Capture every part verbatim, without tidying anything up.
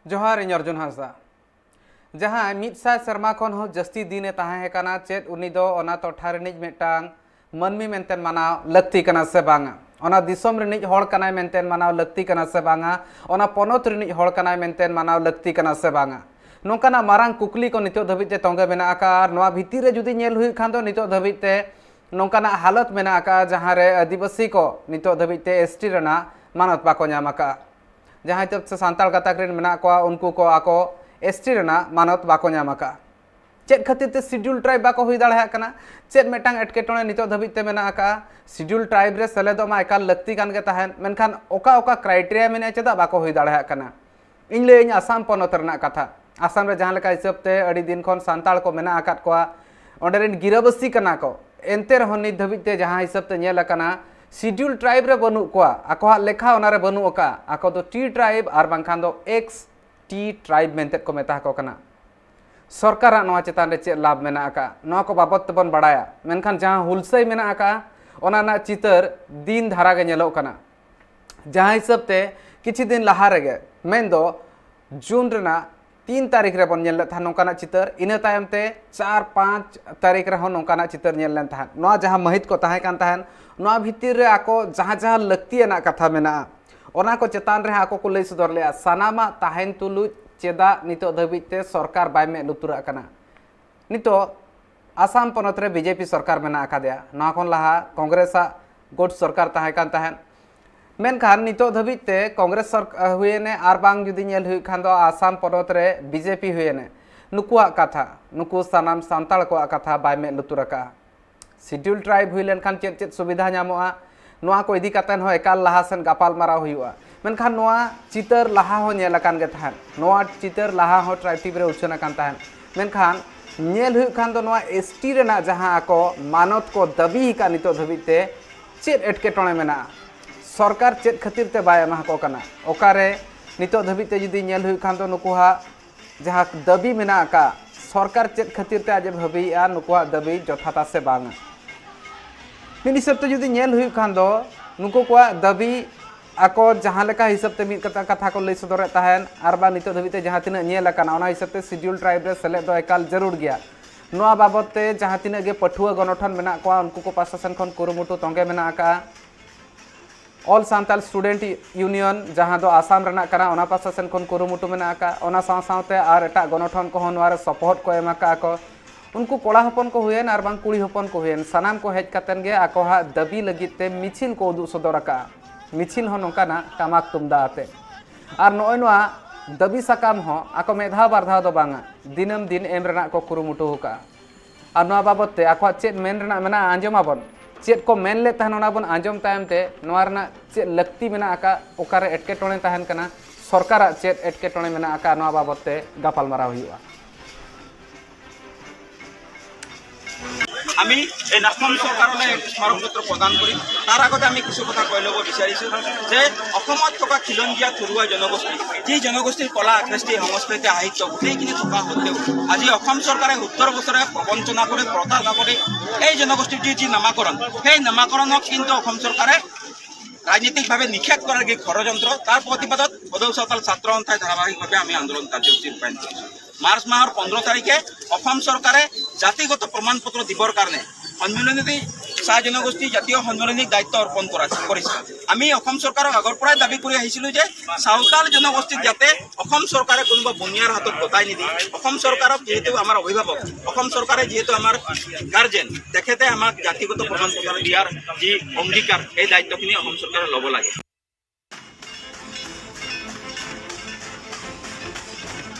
ᱡᱚᱦᱟᱨ, ᱤᱧ ᱚᱨᱡᱩᱱ ᱦᱟᱸᱥᱫᱟ᱾ ᱡᱟᱦᱟᱸᱭ ᱢᱤᱫ ᱥᱟᱭ ᱥᱮᱨᱢᱟ ᱠᱷᱚᱱ ᱦᱚᱸ ᱡᱟᱹᱥᱛᱤ ᱫᱤᱱᱮ ᱛᱟᱦᱮᱸ ᱟᱠᱟᱱᱟ, ᱪᱮᱫ ᱩᱱᱤ ᱫᱚ ᱚᱱᱟ ᱴᱚᱴᱷᱟ ᱨᱤᱱᱤᱡ ᱢᱤᱫᱴᱟᱝ ᱢᱟᱹᱱᱢᱤ ᱢᱮᱱᱛᱮ ᱢᱟᱱᱟᱣ ᱞᱟᱹᱠᱛᱤ ᱠᱟᱱᱟ ᱥᱮ ᱵᱟᱝᱟ? ᱚᱱᱟ ᱫᱤᱥᱚᱢ ᱨᱤᱱᱤᱡ ᱦᱚᱲ ᱠᱟᱱᱟᱭ ᱢᱮᱱᱛᱮ ᱢᱟᱱᱟᱣ ᱞᱟᱹᱠᱛᱤ ᱠᱟᱱᱟ ᱥᱮ ᱵᱟᱝᱟ? ᱚᱱᱟ ᱯᱚᱱᱚᱛ ᱨᱤᱱᱤᱡ ᱦᱚᱲ ᱠᱟᱱᱟᱭ ᱢᱮᱱᱛᱮ ᱢᱟᱱᱟᱣ ᱞᱟᱹᱠᱛᱤ ᱠᱟᱱᱟ ᱥᱮ ᱵᱟᱝᱟ? ᱱᱚᱝᱠᱟᱱᱟᱜ ᱢᱟᱨᱟᱝ ᱠᱩᱠᱞᱤ ᱠᱚ ᱱᱤᱛᱚᱜ ᱫᱷᱟᱹᱵᱤᱡ ᱛᱮ ᱛᱚᱸᱜᱮ ᱢᱮᱱᱟᱜ ᱟᱠᱟᱫᱼᱟ᱾ ᱟᱨ ᱱᱚᱣᱟ ᱵᱷᱤᱛᱤᱨ ᱨᱮ ᱡᱩᱫᱤ ᱧᱮᱞ ᱦᱩᱭᱩᱜ ᱠᱷᱟᱱ ᱫᱚ, ᱱᱤᱛᱚᱜ ᱫᱷᱟᱹᱵᱤᱡ ᱛᱮ ᱱᱚᱝᱠᱟᱱᱟᱜ ᱦᱟᱞᱚᱛ ᱢᱮᱱᱟᱜ ᱟᱠᱟᱫᱼᱟ, ᱡᱟᱦᱟᱸ ᱨᱮ ᱟᱹᱫᱤᱵᱟᱹᱥᱤ ᱠᱚ ᱱᱤᱛᱚᱜ ᱫᱷᱟᱹᱵᱤᱡ ᱛᱮ ᱮᱥ ᱴᱤ ᱨᱮᱱᱟᱜ ᱢᱟᱱᱚᱛ ᱵᱟᱠᱚ ᱧᱟᱢ ᱟᱠᱟᱫᱼᱟ᱾ ᱡᱟᱦᱟᱸ ᱦᱤᱥᱟᱹᱵ ᱛᱮ ᱥᱟᱱᱛᱟᱲ ᱜᱟᱛᱟᱠ ᱨᱮᱱ ᱢᱮᱱᱟᱜ ᱠᱚᱣᱟ, ᱩᱱᱠᱩ ᱠᱚ ᱟᱠᱚ ᱮᱥ ᱴᱤ ᱨᱮᱱᱟᱜ ᱢᱟᱱᱚᱛ ᱵᱟᱠᱚ ᱧᱟᱢ ᱟᱠᱟᱫᱼᱟ᱾ ᱪᱮᱫ ᱠᱷᱟᱹᱛᱤᱨ ᱛᱮ ᱥᱤᱰᱤᱭᱩᱞ ᱴᱨᱟᱭᱤᱵᱽ ᱵᱟᱠᱚ ᱦᱩᱭ ᱫᱟᱲᱮᱭᱟᱜ ᱠᱟᱱᱟ? ᱪᱮᱫ ᱢᱤᱫᱴᱟᱝ ᱮᱴᱠᱮᱴᱚᱬᱮ ᱱᱤᱛᱚᱜ ᱫᱷᱟᱹᱵᱤᱡ ᱛᱮ ᱢᱮᱱᱟᱜ ᱟᱠᱟᱫᱼᱟ? ᱥᱤᱰᱤᱭᱩᱞ ᱴᱨᱟᱭᱤᱵᱽ ᱨᱮ ᱥᱮᱞᱮᱫᱚᱜ ᱢᱟ ᱮᱠᱟᱞ ᱞᱟᱹᱠᱛᱤ ᱠᱟᱱ ᱜᱮ ᱛᱟᱦᱮᱸᱫ, ᱢᱮᱱᱠᱷᱟᱱ ᱚᱠᱟ ᱚᱠᱟ ᱠᱨᱟᱭᱴᱮᱨᱤᱭᱟ ᱢᱮᱱᱟᱜᱼᱟ, ᱪᱮᱫᱟᱜ ᱵᱟᱠᱚ ᱦᱩᱭ ᱫᱟᱲᱮᱭᱟᱜ ᱠᱟᱱᱟ? ᱤᱧ ᱞᱟᱹᱭᱟᱹᱧ ᱟᱥᱟᱢ ᱯᱚᱱᱚᱛ ᱨᱮᱱᱟᱜ ᱠᱟᱛᱷᱟ᱾ ᱟᱥᱟᱢ ᱨᱮ ᱡᱟᱦᱟᱸ ᱞᱮᱠᱟ ᱦᱤᱥᱟᱹᱵ ᱛᱮ ᱟᱹᱰᱤ ᱫᱤᱱ ᱠᱷᱚᱱ ᱥᱟᱱᱛᱟᱲ ᱠᱚ ᱢᱮᱱᱟᱜ ᱟᱠᱟᱫ ᱠᱚᱣᱟ, ᱚᱸᱰᱮ ᱨᱮᱱ ᱜᱤᱨᱟᱹᱵᱟᱹᱥᱤ ᱠᱟᱱᱟ ᱠᱚ, ᱮᱱᱛᱮ ᱨᱮᱦᱚᱸ ᱱᱤᱛ ᱫᱷᱟᱹᱵᱤᱡ ᱛᱮ ᱡᱟᱦᱟᱸ ᱦᱤᱥᱟᱹᱵ ᱛᱮ ᱧᱮᱞ ᱟᱠᱟᱱᱟ, ᱥᱤᱰᱤᱭᱩᱞ ᱴᱨᱟᱭᱤᱵᱽ ᱨᱮ ᱵᱟᱹᱱᱩᱜ ᱠᱚᱣᱟ, ᱟᱠᱚᱣᱟᱜ ᱞᱮᱠᱷᱟ ᱚᱱᱟ ᱨᱮ ᱵᱟᱹᱱᱩᱜ ᱟᱠᱟᱫᱼᱟ᱾ ᱟᱠᱚ ᱫᱚ ᱴᱤ ᱴᱨᱟᱭᱤᱵᱽ ᱟᱨ ᱵᱟᱝᱠᱷᱟᱱ ᱫᱚ ᱮᱠᱥ ᱴᱤ ᱴᱨᱟᱭᱤᱵᱽ ᱢᱮᱱᱛᱮ ᱠᱚ ᱢᱮᱛᱟ ᱠᱚ ᱠᱟᱱᱟ᱾ ᱥᱚᱨᱠᱟᱨᱟᱜ ᱱᱚᱣᱟ ᱪᱮᱛᱟᱱ ᱨᱮ ᱪᱮᱫ ᱞᱟᱵᱷ ᱢᱮᱱᱟᱜ ᱟᱠᱟᱫᱼᱟ, ᱱᱚᱣᱟ ᱠᱚ ᱵᱟᱵᱚᱫ ᱛᱮᱵᱚᱱ ᱵᱟᱲᱟᱭᱟ᱾ ᱢᱮᱱᱠᱷᱟᱱ ᱡᱟᱦᱟᱸ ᱦᱩᱞᱥᱟᱹᱭ ᱢᱮᱱᱟᱜ ᱟᱠᱟᱫᱼᱟ, ᱚᱱᱟ ᱨᱮᱱᱟᱜ ᱪᱤᱛᱟᱹᱨ ᱫᱤᱱ ᱫᱷᱟᱨᱟ ᱜᱮ ᱧᱮᱞᱚᱜ ᱠᱟᱱᱟ᱾ ᱡᱟᱦᱟᱸ ᱦᱤᱥᱟᱹᱵ ᱛᱮ ᱠᱤᱪᱷᱩ ᱫᱤᱱ ᱞᱟᱦᱟ ᱨᱮᱜᱮ, ᱢᱮᱱᱫᱚ ᱡᱩᱱ ᱨᱮᱱᱟᱜ ᱛᱤᱱ ᱛᱟᱹᱨᱤᱠᱷ ᱨᱮᱵᱚᱱ ᱧᱮᱞ ᱞᱮᱫ ᱛᱟᱦᱮᱸᱫ ᱱᱚᱝᱠᱟᱱᱟᱜ ᱪᱤᱛᱟᱹᱨ, ᱤᱱᱟᱹ ᱛᱟᱭᱚᱢ ᱛᱮ ᱪᱟᱨ ᱯᱟᱸᱪ ᱛᱟᱹᱨᱤᱠᱷ ᱨᱮᱦᱚᱸ ᱱᱚᱝᱠᱟᱱᱟᱜ ᱪᱤᱛᱟᱹᱨ ᱧᱮᱞ ᱞᱮᱱ ᱛᱟᱦᱮᱸᱫ᱾ ᱱᱚᱣᱟ ᱡᱟᱦᱟᱸ ᱢᱟᱹᱦᱤᱛ ᱠᱚ ᱛᱟᱦᱮᱸ ᱠᱟᱱ ᱛᱟᱦᱮᱸᱫ, ᱱᱚᱣᱟ ᱵᱷᱤᱛᱤᱨ ᱨᱮ ᱟᱠᱚ ᱡᱟᱦᱟᱸ ᱡᱟᱦᱟᱸ ᱞᱟᱹᱠᱛᱤᱭᱟᱱᱟᱜ ᱠᱟᱛᱷᱟ ᱢᱮᱱᱟᱜᱼᱟ, ᱚᱱᱟ ᱠᱚ ᱪᱮᱛᱟᱱ ᱨᱮ ᱟᱠᱚ ᱠᱚ ᱞᱟᱹᱭ ᱥᱚᱫᱚᱨ ᱞᱮᱫᱼᱟ᱾ ᱥᱟᱱᱟᱢᱟᱜ ᱛᱟᱦᱮᱱ ᱛᱩᱞᱩᱡ ᱪᱮᱫᱟᱜ ᱱᱤᱛᱚᱜ ᱫᱷᱟᱹᱵᱤᱡ ᱛᱮ ᱥᱚᱨᱠᱟᱨ ᱵᱟᱭ ᱢᱮᱫ ᱞᱩᱛᱩᱨᱟᱜ ᱠᱟᱱᱟ? ᱱᱤᱛᱚᱜ ᱟᱥᱟᱢ ᱯᱚᱱᱚᱛ ᱨᱮ ᱵᱤ ᱡᱮ ᱯᱤ ᱥᱚᱨᱠᱟᱨ ᱢᱮᱱᱟᱜ ᱟᱠᱟᱫᱮᱭᱟ᱾ ᱱᱚᱣᱟ ᱠᱷᱚᱱ ᱞᱟᱦᱟ ᱠᱚᱝᱜᱨᱮᱥᱟᱜ ᱜᱩᱴ ᱥᱚᱨᱠᱟᱨ ᱛᱟᱦᱮᱸ ᱠᱟᱱ ᱛᱟᱦᱮᱸᱫ᱾ ᱢᱮᱱᱠᱷᱟᱱ ᱱᱤᱛᱚᱜ ᱫᱷᱟᱹᱵᱤᱡ ᱛᱮ ᱠᱚᱝᱜᱨᱮᱥ ᱥᱚᱨᱠᱟᱨ ᱦᱩᱭᱮᱱᱮ, ᱟᱨ ᱵᱟᱝ ᱡᱩᱫᱤ ᱧᱮᱞ ᱦᱩᱭᱩᱜ ᱠᱷᱟᱱ ᱫᱚ ᱟᱥᱟᱢ ᱯᱚᱱᱚᱛ ᱨᱮ ᱵᱤ ᱡᱮ ᱯᱤ ᱦᱩᱭᱮᱱᱮ, ᱱᱩᱠᱩᱣᱟᱜ ᱠᱟᱛᱷᱟ, ᱱᱩᱠᱩ ᱥᱟᱱᱟᱢ ᱥᱟᱱᱛᱟᱲ ᱠᱚᱣᱟᱜ ᱠᱟᱛᱷᱟ ᱵᱟᱭ ᱢᱮᱫ ᱞᱩᱛᱩᱨ ᱟᱠᱟᱫᱼᱟ᱾ ᱥᱤᱰᱤᱭᱩᱞ ᱴᱨᱟᱭᱤᱵᱽ ᱦᱩᱭ ᱞᱮᱱᱠᱷᱟᱱ ᱪᱮᱫ ᱪᱮᱫ ᱥᱩᱵᱤᱫᱷᱟ ᱧᱟᱢᱚᱜᱼᱟ, ᱱᱚᱣᱟ ᱠᱚ ᱤᱫᱤ ᱠᱟᱛᱮ ᱦᱚᱸ ᱮᱠᱟᱞ ᱞᱟᱦᱟ ᱥᱮᱱ ᱜᱟᱯᱟᱞ ᱢᱟᱨᱟᱣ ᱦᱩᱭᱩᱜᱼᱟ᱾ ᱢᱮᱱᱠᱷᱟᱱ ᱱᱚᱣᱟ ᱪᱤᱛᱟᱹᱨ ᱞᱟᱦᱟ ᱦᱚᱸ ᱧᱮᱞ ᱟᱠᱟᱱ ᱜᱮ ᱛᱟᱦᱮᱸᱫ, ᱱᱚᱣᱟ ᱪᱤᱛᱟᱹᱨ ᱞᱟᱦᱟ ᱦᱚᱸ ᱴᱨᱟᱭᱤᱵᱽ ᱴᱤ ᱵᱷᱤ ᱨᱮ ᱩᱪᱷᱟᱹᱱ ᱟᱠᱟᱱ ᱛᱟᱦᱮᱸᱫ᱾ ᱢᱮᱱᱠᱷᱟᱱ ᱧᱮᱞ ᱦᱩᱭᱩᱜ ᱠᱷᱟᱱ ᱫᱚ ᱱᱚᱣᱟ ᱮᱥ ᱴᱤ ᱨᱮᱱᱟᱜ ᱡᱟᱦᱟᱸ ᱟᱠᱚ ᱢᱟᱱᱚᱛ ᱠᱚ ᱫᱟᱹᱵᱤ ᱟᱠᱟᱫ, ᱱᱤᱛᱚᱜ ᱫᱷᱟᱹᱵᱤᱡ ᱛᱮ ᱪᱮᱫ ᱮᱴᱠᱮᱴᱚᱬᱮ ᱢᱮᱱᱟᱜᱼᱟ? ᱥᱚᱨᱠᱟᱨ ᱪᱮᱫ ᱠᱷᱟᱹᱛᱤᱨ ᱛᱮ ᱵᱟᱭ ᱮᱢᱟ ᱠᱚ ᱠᱟᱱᱟ? ᱚᱠᱟᱨᱮ ᱱᱤᱛᱚᱜ ᱫᱷᱟᱹᱵᱤᱡ ᱛᱮ ᱡᱩᱫᱤ ᱧᱮᱞ ᱦᱩᱭᱩᱜ ᱠᱷᱟᱱ ᱫᱚ ᱱᱩᱠᱩᱣᱟᱜ ᱡᱟᱦᱟᱸ ᱫᱟᱹᱵᱤ ᱢᱮᱱᱟᱜ ᱟᱠᱟᱫ, ᱥᱚᱨᱠᱟᱨ ᱪᱮᱫ ᱠᱷᱟᱹᱛᱤᱨ ᱛᱮ ᱟᱡ ᱮ ᱵᱷᱟᱹᱵᱤᱭᱮᱫᱼᱟ ᱱᱩᱠᱩᱣᱟᱜ ᱫᱟᱹᱵᱤ ᱡᱚᱛᱷᱟᱛᱟ ᱥᱮ ᱵᱟᱝᱟ? ᱢᱤᱫ ᱦᱤᱥᱟᱹᱵ ᱛᱮ ᱡᱩᱫᱤ ᱧᱮᱞ ᱦᱩᱭᱩᱜ ᱠᱷᱟᱱ ᱫᱚ ᱱᱩᱠᱩ ᱠᱚᱣᱟᱜ ᱫᱟᱹᱵᱤ ᱟᱠᱚ ᱡᱟᱦᱟᱸ ᱞᱮᱠᱟ ᱦᱤᱥᱟᱹᱵ ᱛᱮ ᱢᱤᱫ ᱠᱟᱛᱷᱟ, ᱠᱟᱛᱷᱟ ᱠᱚ ᱞᱟᱹᱭ ᱥᱚᱫᱚᱨᱮᱫ ᱛᱟᱦᱮᱸᱫ, ᱟᱨ ᱵᱟᱝ ᱱᱤᱛᱚᱜ ᱫᱷᱟᱹᱵᱤᱡ ᱛᱮ ᱡᱟᱦᱟᱸ ᱛᱤᱱᱟᱹᱜ ᱧᱮᱞ ᱟᱠᱟᱱᱟ, ᱚᱱᱟ ᱦᱤᱥᱟᱹᱵ ᱛᱮ ᱥᱤᱰᱤᱭᱩᱞ ᱴᱨᱟᱭᱤᱵᱽ ᱨᱮ ᱥᱮᱞᱮᱫ ᱫᱚ ᱮᱠᱟᱞ ᱡᱟᱹᱨᱩᱲ ᱜᱮᱭᱟ᱾ ᱱᱚᱣᱟ ᱵᱟᱵᱚᱛ ᱛᱮ ᱡᱟᱦᱟᱸ ᱛᱤᱱᱟᱹᱜ ᱜᱮ ᱯᱟᱹᱴᱷᱩᱣᱟᱹ ᱜᱚᱱᱚᱴᱷᱚᱱ ᱢᱮᱱᱟᱜ ᱠᱚᱣᱟ, ᱩᱱᱠᱩ ᱠᱚ ᱯᱟᱥᱴᱟ ᱥᱮᱱ ᱠᱷᱚᱱ ᱠᱩᱨᱩᱢᱩᱴᱩ ᱛᱚᱸᱜᱮ ᱢᱮᱱᱟᱜ ᱟᱠᱟᱫᱼᱟ᱾ ᱚᱞ ᱥᱟᱱᱛᱟᱲ ᱥᱴᱩᱰᱮᱱᱴ ᱤᱭᱩᱱᱤᱭᱚᱱ, ᱡᱟᱦᱟᱸ ᱫᱚ ᱟᱥᱟᱢ ᱨᱮᱱᱟᱜ ᱠᱟᱱᱟ, ᱚᱱᱟ ᱯᱟᱥᱴᱟ ᱥᱮᱱ ᱠᱷᱚᱱ ᱠᱩᱨᱩᱢᱩᱴᱩ ᱢᱮᱱᱟᱜ ᱟᱠᱟᱫᱼᱟ᱾ ᱚᱱᱟ ᱥᱟᱶ ᱥᱟᱶᱛᱮ ᱟᱨ ᱮᱴᱟᱜ ᱜᱚᱱᱚᱴᱷᱚᱱ ᱠᱚᱦᱚᱸ ᱱᱚᱣᱟ ᱨᱮ ᱥᱚᱯᱚᱦᱚᱫ ᱠᱚ ᱮᱢ ᱟᱠᱟᱫᱼᱟ ᱠᱚ᱾ ᱩᱱᱠᱩ ᱠᱚᱲᱟ ᱦᱚᱯᱚᱱ ᱠᱚ ᱦᱩᱭᱮᱱ ᱟᱨ ᱵᱟᱝ ᱠᱩᱲᱤ ᱦᱚᱯᱚᱱ ᱠᱚ ᱦᱩᱭᱮᱱ, ᱥᱟᱱᱟᱢ ᱠᱚ ᱦᱮᱡ ᱠᱟᱛᱮᱱ ᱜᱮ ᱟᱠᱚᱣᱟᱜ ᱫᱟᱹᱵᱤ ᱞᱟᱹᱜᱤᱫ ᱛᱮ ᱢᱤᱪᱷᱤᱞ ᱠᱚ ᱩᱫᱩᱜ ᱥᱚᱫᱚᱨ ᱟᱠᱟᱫᱼᱟ᱾ ᱢᱤᱪᱷᱤᱞ ᱦᱚᱸ ᱱᱚᱝᱠᱟᱱᱟᱜ ᱴᱟᱢᱟᱠ ᱛᱩᱢᱫᱟᱜ ᱟᱛᱮ᱾ ᱟᱨ ᱱᱚᱜᱼᱚᱭ ᱱᱚᱣᱟ ᱫᱟᱹᱵᱤ ᱥᱟᱠᱟᱢ ᱦᱚᱸ ᱟᱠᱚ ᱢᱤᱫ ᱫᱷᱟᱣ ᱵᱟᱨ ᱫᱷᱟᱣ ᱫᱚ ᱵᱟᱝᱟ, ᱫᱤᱱᱟᱹᱢ ᱫᱤᱱ ᱮᱢ ᱨᱮᱱᱟᱜ ᱠᱚ ᱠᱩᱨᱩᱢᱩᱴᱩ ᱟᱠᱟᱫᱼᱟ᱾ ᱟᱨ ᱱᱚᱣᱟ ᱵᱟᱵᱚᱛ ᱛᱮ ᱟᱠᱚᱣᱟᱜ ᱪᱮᱫ ᱢᱮᱱ ᱨᱮᱱᱟᱜ ᱢᱮᱱᱟᱜᱼᱟ, ᱟᱸᱡᱚᱢ ᱟᱵᱚᱱ᱾ ᱪᱮᱫ ᱠᱚ ᱢᱮᱱ ᱞᱮᱫ ᱛᱟᱦᱮᱱ, ᱚᱱᱟ ᱵᱚᱱ ᱟᱸᱡᱚᱢ ᱛᱟᱭᱚᱢ ᱛᱮ ᱱᱚᱣᱟ ᱨᱮᱱᱟᱜ ᱪᱮᱫ ᱞᱟᱹᱠᱛᱤ ᱢᱮᱱᱟᱜ ᱟᱠᱟᱫ, ᱚᱠᱟᱨᱮ ᱮᱴᱠᱮᱴᱚᱬᱮ ᱛᱟᱦᱮᱱ ᱠᱟᱱᱟ, ᱥᱚᱨᱠᱟᱨᱟᱜ ᱪᱮᱫ ᱮᱴᱠᱮᱴᱚᱬᱮ ᱢᱮᱱᱟᱜ ᱟᱠᱟᱫ, ᱱᱚᱣᱟ ᱵᱟᱵᱚᱛ ᱛᱮ ᱜᱟᱯᱟᱞᱢᱟᱨᱟᱣ হুইয়া। আমি এই নাথম চৰকাৰলৈ স্মাৰক পত্ৰ প্ৰদান কৰিম। তাৰ আগতে আমি কিছু কথা কৈ ল'ব বিচাৰিছোঁ যে অসমত থকা খিলঞ্জীয়া থলুৱা জনগোষ্ঠী, যি জনগোষ্ঠীৰ কলা, কৃষ্টি, সংস্কৃতি, সাহিত্য গোটেইখিনি থকা সত্ত্বেও আজি অসম চৰকাৰে সোতৰ বছৰে প্ৰবঞ্চনা কৰি, প্ৰতাৰণা কৰি এই জনগোষ্ঠীৰ যি যি নামাকৰণ, সেই নামাকৰণক কিন্তু অসম চৰকাৰে ৰাজনৈতিকভাৱে নিষেধ কৰাৰ যি ষড়যন্ত্ৰ, তাৰ প্ৰতিবাদত বড়ো চাওতাল ছাত্ৰ সন্থাই ধাৰাবাহিকভাৱে আমি আন্দোলন কাৰ্যসূচী ৰূপায়ণ কৰিছোঁ। মাৰ্চ মাহৰ পোন্ধৰ তাৰিখে অসম চৰকাৰে জাতিগত প্ৰমাণ পত্ৰ দিবৰ কাৰণে সন্মিলনী চাহ জনগোষ্ঠী জাতীয় সন্মিলনীক দায়িত্ব অৰ্পণ কৰা কৰিছে। আমি অসম চৰকাৰক আগৰ পৰাই দাবী কৰি আহিছিলোঁ যে চাওতাল জনগোষ্ঠীক যাতে অসম চৰকাৰে কোনোবা বনিয়াৰ হাতত গতাই নিদিয়ে। অসম চৰকাৰক যিহেতু আমাৰ অভিভাৱক, অসম চৰকাৰে যিহেতু আমাৰ গাৰ্জেন, তেখেতে আমাক জাতিগত প্ৰমাণ পত্ৰ দিয়াৰ যি অংগীকাৰ, সেই দায়িত্বখিনি অসম চৰকাৰে ল'ব লাগে।